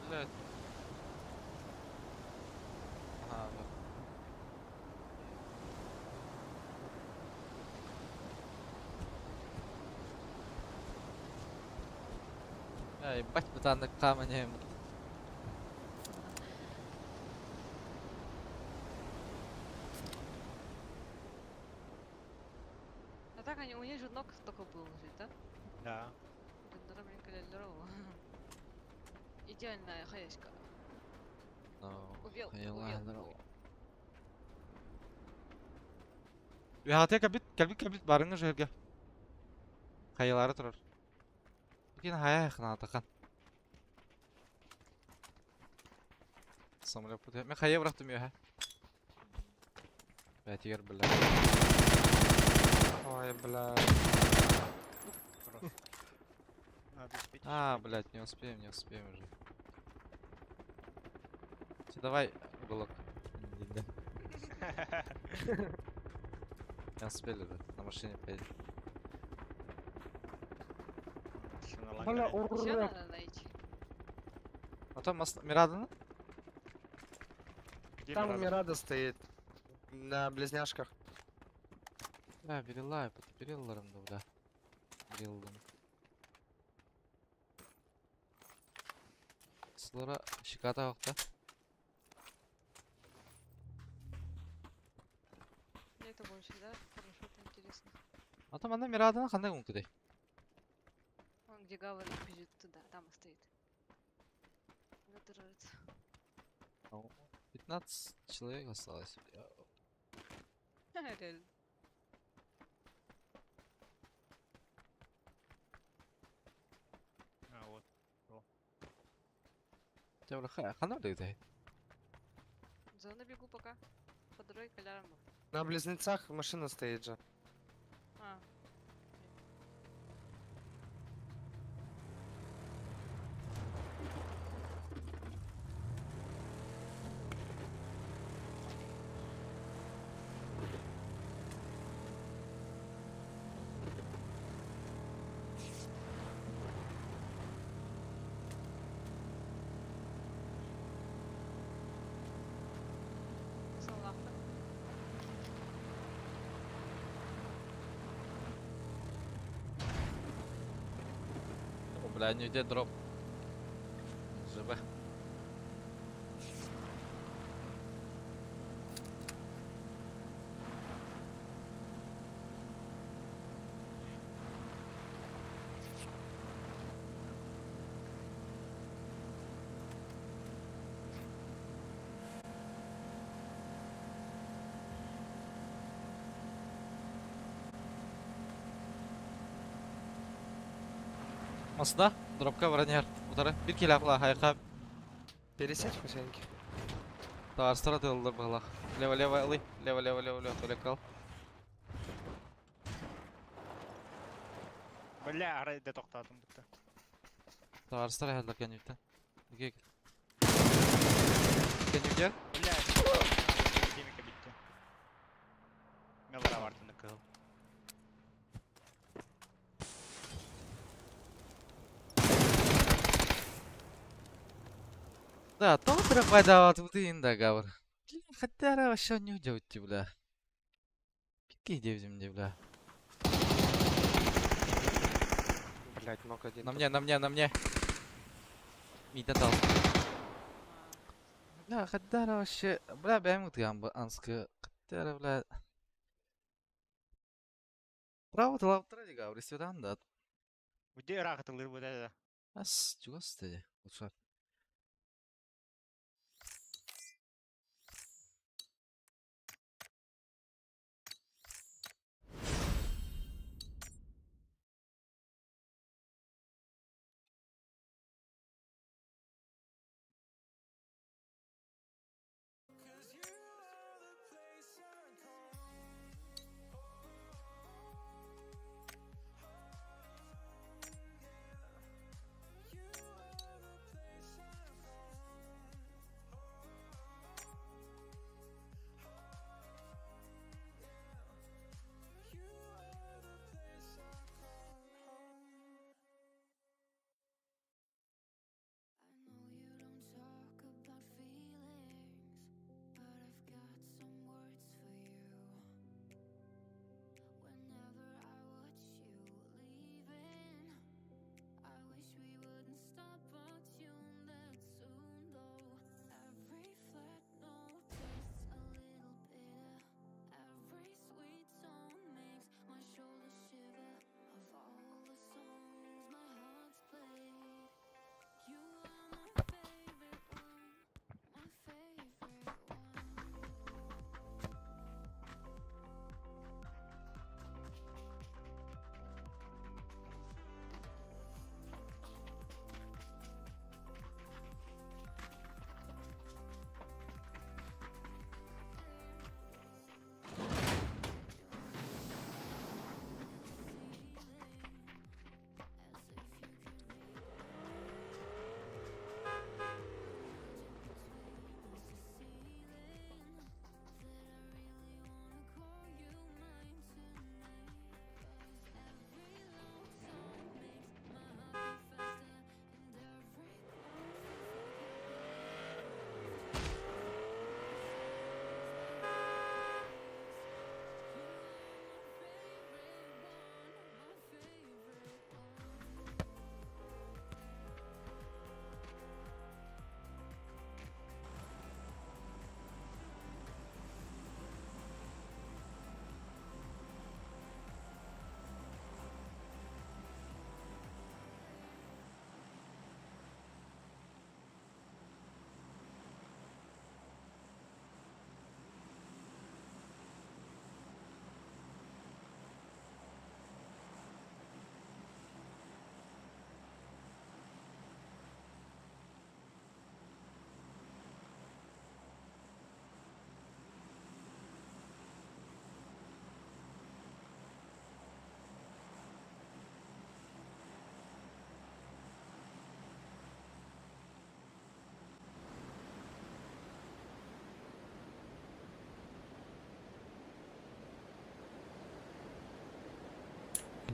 A: блядь. Ага, да. Эй, бать бытанды камень.
B: А так они, у них же ног только был же, да?
D: Да.
B: Идеальная хаешка.
A: Ну,
B: Увел, увел.
A: Вихатия кабит, кабит, кабит, барыңы жерге. Хайылары тұрар. Бүкен хая хына атақан. Самолет путэ. Мен хайа бырақтым я. Бәтигер бля.
C: Ой, бля.
D: Хорош. Надо успеть.
A: А, блядь, не успеем, не успеем уже. Всё, давай, уголок. Не успели, да, на машине поедем.
C: Бля,
B: Все
C: урод.
B: надо найти.
A: А то мас... Мирадана?
D: Где
C: Там
D: Мирада?
C: Мирада стоит. На близняшках.
A: Бля, берила, берилларым да, бля. Берилдым. Слора шиката охта.
B: Мне это больше, да? Хорошо, это интересно.
A: А там ана Мирадана ханна гункудай.
B: Он где Гавр бежит туда, там и стоит. Мне нравится.
A: 15 человек осталось.
B: Реально.
D: А, вот.
A: Ханна дэгтэй.
B: Зону бегу пока. По дороге колярам был.
C: На близнецах машина стоит же.
B: А. Салаха.
A: О, бля, не где дроп. ЖБ. Масда, дропка вранер. Утары. Bir килапла хайка.
C: Пересядь, Хусейнки.
A: Таарстара тыллар баһалах. Лево, лево, лы. Лево, лево, лево, лево, толекал.
D: Бля, арай да тоқтадым бітті.
A: Таарстара хәлләр кәнүтә. Гек. Кәнүтә?
D: Бля, демеке бітті. Мелара бартында кыл.
A: Да, то пропадал вот и договор. Хотя вообще не делать, бля. Пики девять, бля.
C: Блять, ног один.
A: На мне, на мне, на мне. Мида дал. Бля, хотя вообще, бля, бәм утган анскы. Хотя, бля. Право тылап тұра дега, сюдан да.
D: Где рахатылыр вот это?
A: Ас, чугас теде. Лучше.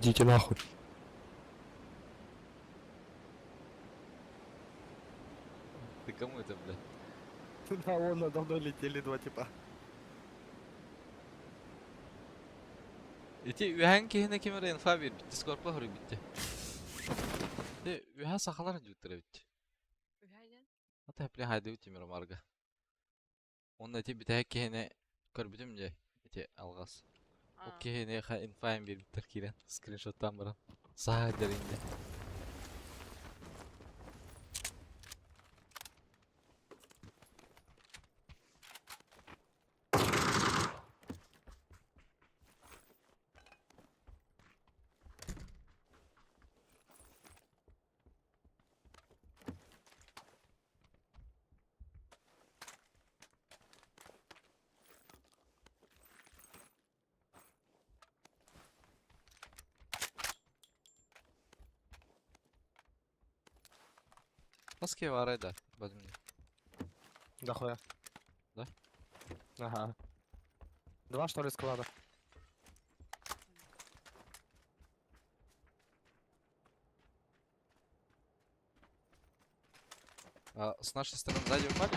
I: Идите нахуй.
A: Ты кому это, блядь?
C: Да, вон надо мной летели два типа.
A: Ити үһэн киһини ким эрэ инфа биэрбит, дискордка хоруйбут. Ити үһэ сахалар дьүттэр эбит.
B: Үһэйден?
A: Ата бля хайдыбыт Тимир Омарга. Онно ити бүтэһик киһини көрбүтүм дьэ, ити алҕас. Ол киһини инфайын биэрбиттэр киирэн, скриншоттаан баран. Саа дэринде. Ласки варай да, возьми.
C: Да хуя.
A: Да?
C: Ага. Два что ли склада?
A: А, с нашей стороны сзади упали?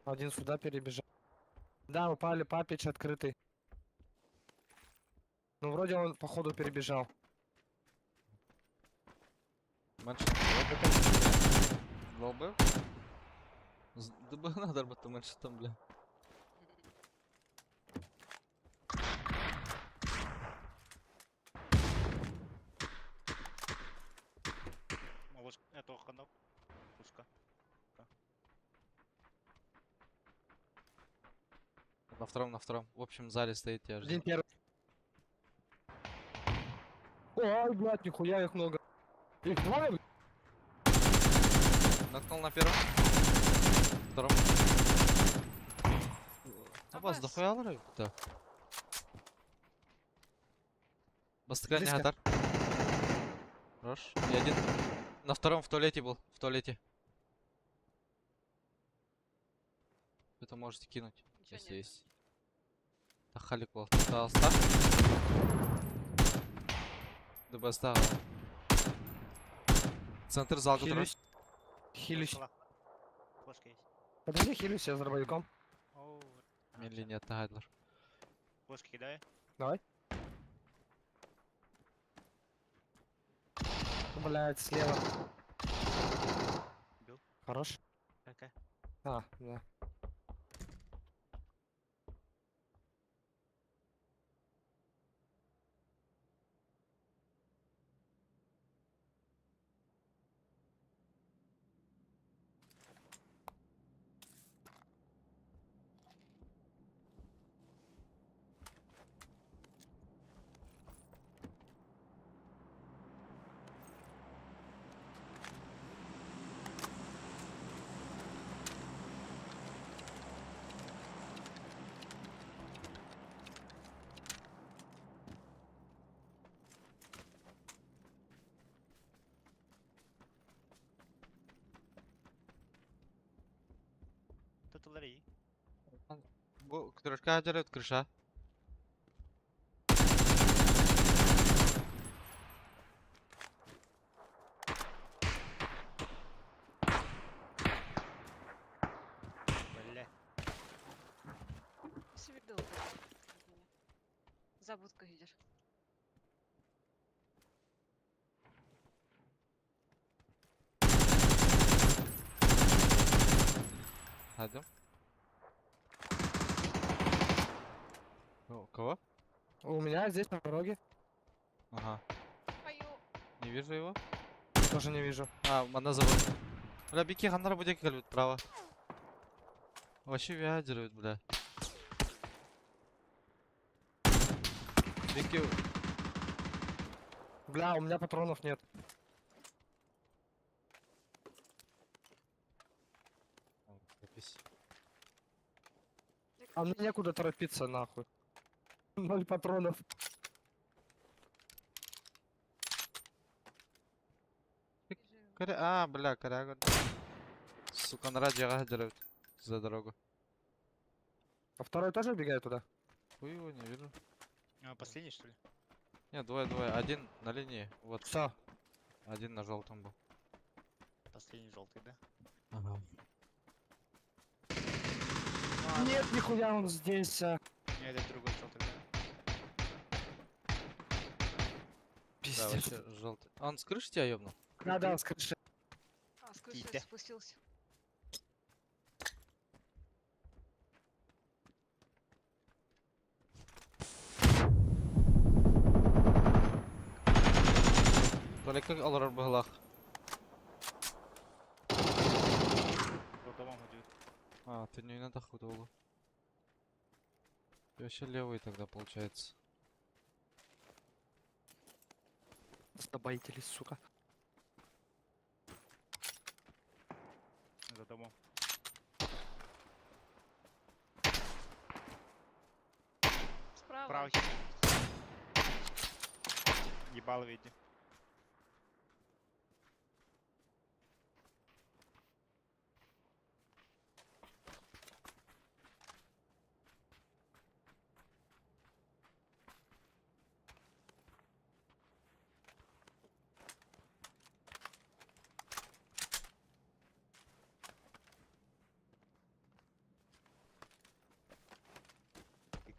C: Один сюда перебежал. Да, упали, папич открытый. Ну, вроде он, походу, перебежал.
A: Меньше. Долбы? ДБ надо бы там там, бля.
D: Олус туохханна пуска.
A: На втором, на втором. В общем зале стоит, я жду.
C: Один первый. Ой, блядь, нихуя их много. Их двое, блядь?
A: Нокнул на первом. Втором. А вас
B: Абас.
A: дохуя лары? Да. Бастыка не
C: Близко.
A: хатар. Хорош. И один. На втором в туалете был. В туалете. Это можете кинуть,
B: Ничего
A: если
B: нет.
A: есть. Да халик был. Пожалуйста. ДБС, Центр зал который.
C: Хилюсь. Хилюсь.
D: Флешка есть.
C: Подожди, хилюсь, я с дробовиком.
D: Оу,
A: Мен линия Тагайлар.
D: флешки кидаю.
C: Давай. Блядь, слева.
D: Бил.
C: Хорош.
D: Какая?
C: А, да.
D: Tutulар iyi.
A: Бу крышка дерет крыша.
D: Бля.
B: Сибирде oldu. Забудка gider.
A: Hadi. О, кого?
C: У меня здесь на дороге.
A: Ага.
B: Аю.
A: Не вижу его.
C: Тоже не вижу.
A: А, она зовут. Бля, бики хандар будет калют право. Вообще вядерует, бля. Бики,
C: Бля, у меня патронов нет.
A: О, запись.
C: А мне некуда торопиться, нахуй. Ноль патронов.
A: Коря... А, бля, коряга. Сука, на радио гадерует. За дорогу.
C: А второй тоже убегает туда?
A: Хуй его не вижу.
D: А, последний что ли?
A: Нет, двое, двое. Один на линии. Вот.
C: Все.
A: Один на желтом был.
D: Последний желтый, да?
A: Ага.
C: Нет, нихуя он здесь. а.
D: Нет, это другой желтый, да?
A: Да,
C: Пиздец.
A: вообще желтый. А он с крыши тебя ёбнул?
C: Да, да, с крыши.
B: А, с крыши
D: Китя.
B: спустился.
A: Только олорор быһылах.
D: За домом идет.
A: А, ты не надо худого. Ты вообще левый тогда получается.
C: Забайтили, сука.
D: За домом.
B: Справа.
D: Правый. Ебало види.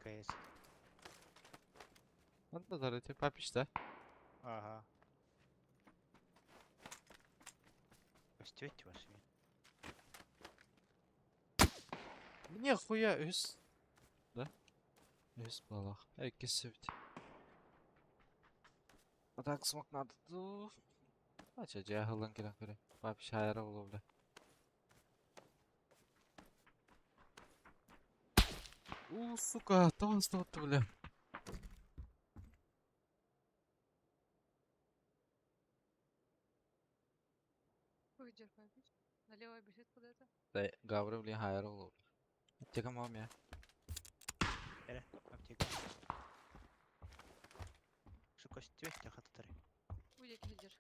D: КС.
A: Ладно, да, ты папич, да?
D: Ага. Растете вашими.
A: Мне хуя үс. Да? Үс балах. Эй, кисевт. А так смок надо. А че, я хылын кирәк бирә. Папич хайра булу бля. У, сука, там стоп, бля.
B: Ой, Папич. Налево бежит куда-то.
A: Да, Гавры, блин, хайра булу. Аптека мам я.
D: Эре, аптека. Şu костюм хататары.
B: Уйди, лидер.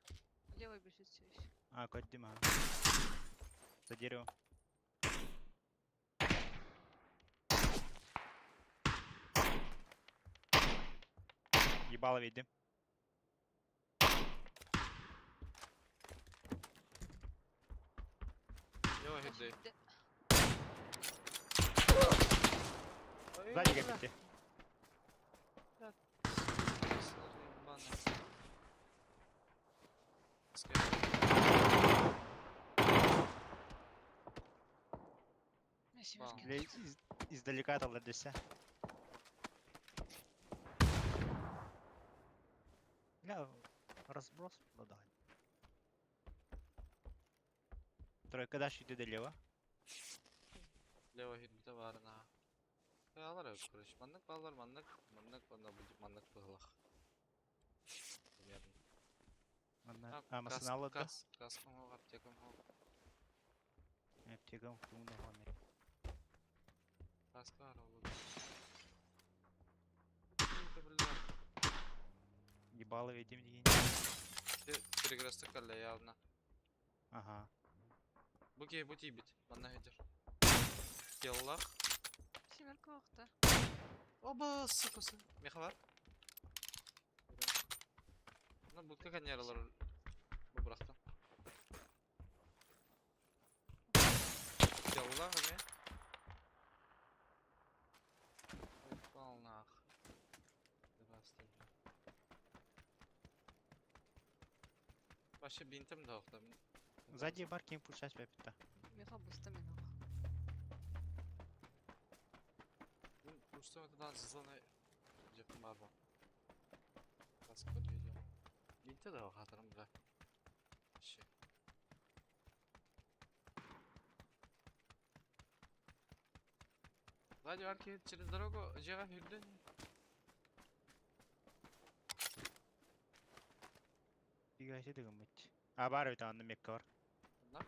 B: Налево бежит все еще.
D: А, костюм, ага. За деревом. Ебало види.
A: Йо,
D: Сзади капите.
B: На семерке.
D: Бля, издалека там ладися. Бля, разброс, ну да. Тройка дальше иди налево.
A: Лево хитбите бар на. Алар короче, маннык баллар, маннык, маннык, онна будет маннык быһылах. Примерно.
D: Ладно. А, машина да?
A: Кас, каскам хог, аптекам хог.
D: Аптекам хтуна хоме.
A: Каска аралу. Это, бля.
D: Ебало видим дигин.
A: Перекресток калля явно.
D: Ага.
A: Буки, бути бит, манна хитер. Келлах.
B: Семерка вахта.
A: Оба, сука, сы. Меха бар? Ну, бутка каньяралар. Бу бырахта. Келлах, эме. Полнах. Вообще бинтем да охта.
D: Сзади бар кем пушать пепта.
B: Меха буста минох.
A: Что это да зона жепим бар бу. Басып видео. Бинте да хатырым бля. Вообще. Сзади арки через дорогу жега хүрден.
D: Дигәсе дигән бит. А бар бит анда мекка бар.
A: Да?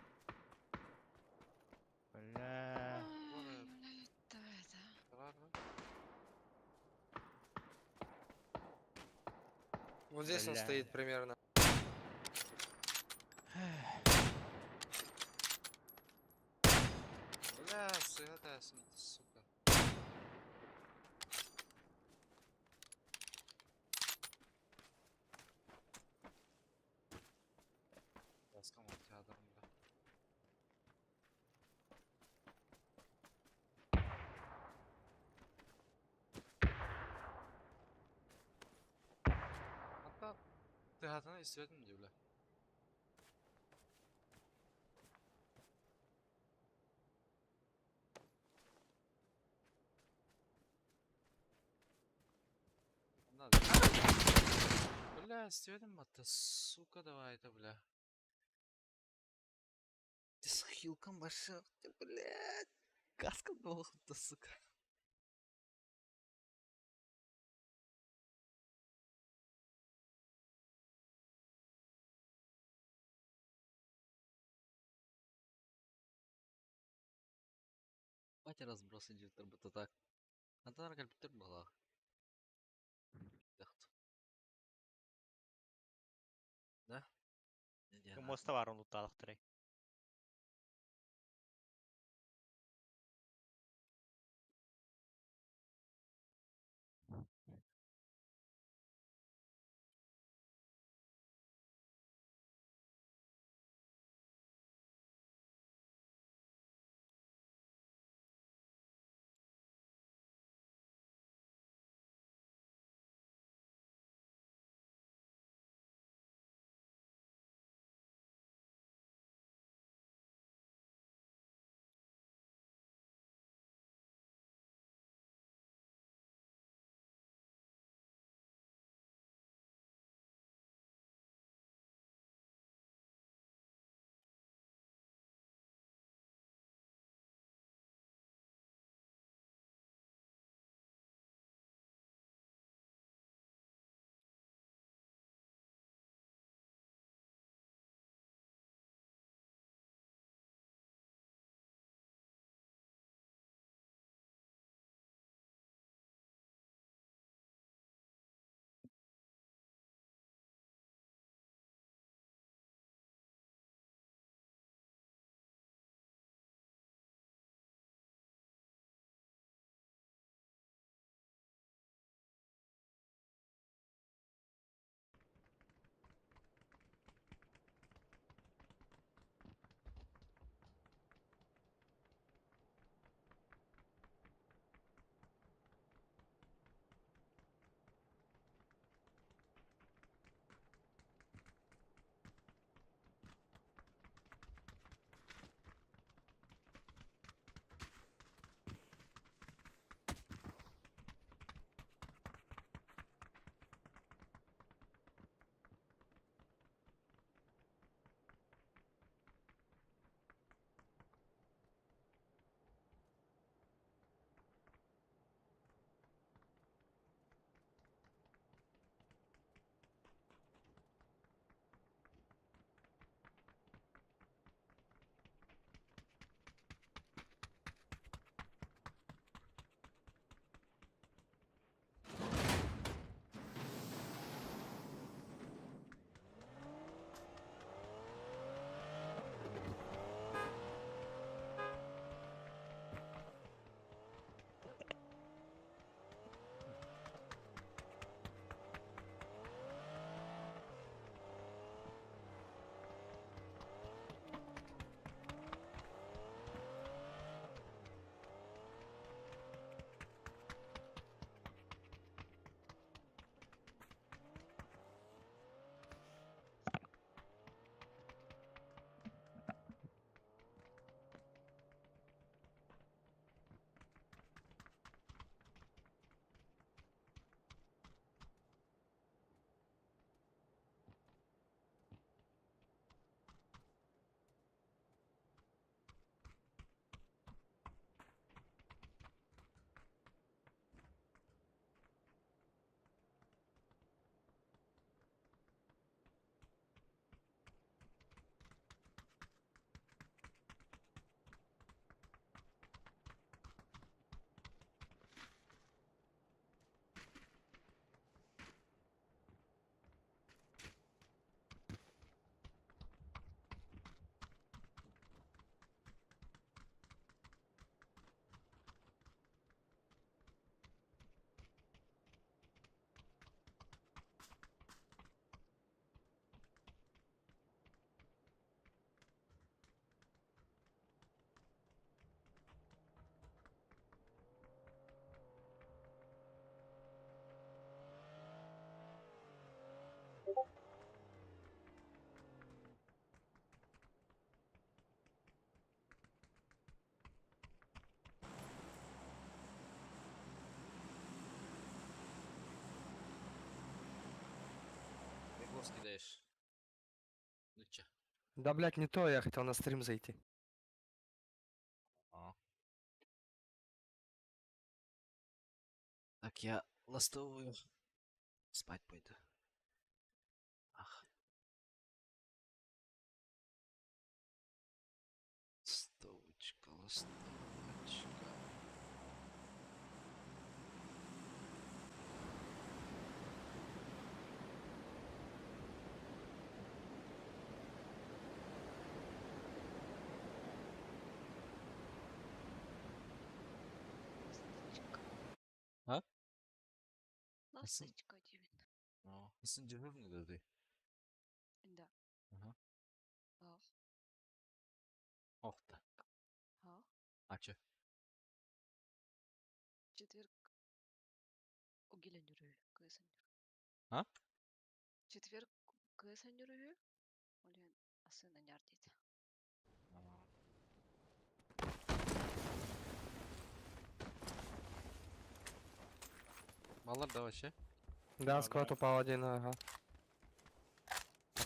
D: Бля.
B: Ай, блядь, это.
A: Бар ба?
C: Вот здесь он
D: Бля.
C: стоит примерно.
A: Бля, сыгата, сука. Каскам театрым, бля. Hatta teatrını istedim diyor bile. Надо. Бля, истебэтим батта, сука, давай это, бля. Ты с хилком башах, ты, блядь. Каска была, сука. Батя разбросы идет, будто так. Антон компьютер была. Да?
D: Моста бар оны талықтырай.
A: Скидаешь. Ну чё?
C: Да, блядь, не то, я хотел на стрим зайти.
A: А. Так, я ластовую. Спать пойду. Ах. Ластовочка, ластовочка.
B: Ласточка.
A: А?
B: Ласточка диибин.
A: О, Сын дежурный да ты?
B: Да.
A: Ага.
B: Ах,
A: Ох да.
B: ах.
A: А чё?
B: Четверг. Угиленүрү, кыысаннүрү.
A: А?
B: Четверг кыысаннүрү. Олен асына няр дейт.
A: А. Баллар да вообще?
C: Да, склад упал один, ага.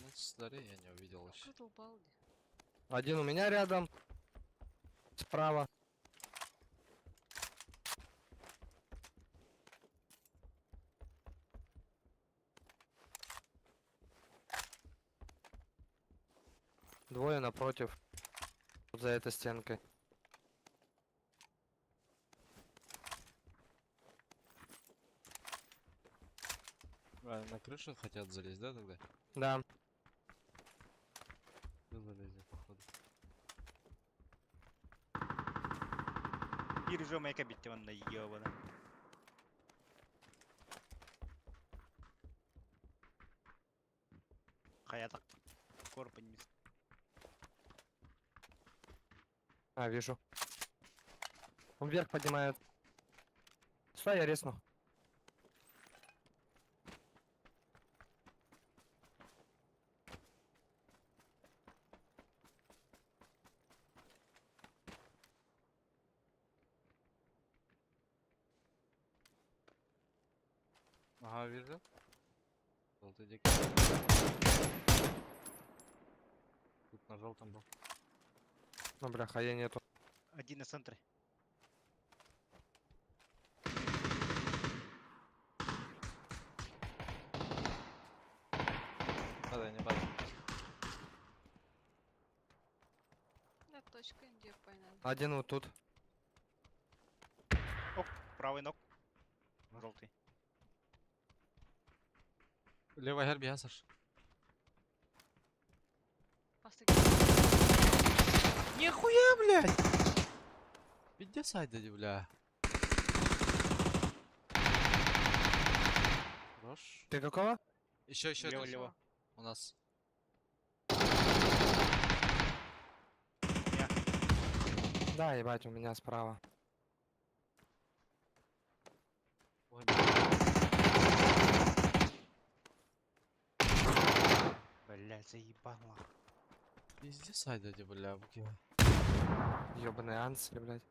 A: Ну, смотри, я не увидел вообще.
B: Кто-то упал. не?
C: Один у меня рядом. Справа. Двое напротив. Вот за этой стенкой.
A: А, на крышу хотят залезть, да, тогда?
C: Да.
A: Вы залезли, походу.
D: Биир уже майка битте онна ебана. Хаятак. Корпань мис.
C: А, вижу. Он вверх поднимает. Сюда я резну.
A: Ага, вижу. Желтый дик. Тут на желтом был.
C: Ну, бляха, я нету.
D: Один на центре.
A: Падай, не падай.
B: Да, точка где пойнан.
C: Один вот тут.
D: Оп, правый ног. Желтый.
A: Левый герби, а, Саш?
B: Пастык.
A: Нихуя, блядь! Пиздец, айда, бля. Хорош.
C: Ты какого?
A: Еще, еще
D: Лево,
A: один
D: лево.
A: у нас.
C: Да, ебать, у меня справа.
A: Ой, бля.
D: Блядь, заебало.
A: Пиздец, айда, бля. буки.
C: Ёбаный ансли, блядь.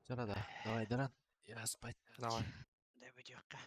A: Всё, да. Давай, Даран. Я спать.
C: Давай.
D: Дай бутёрка.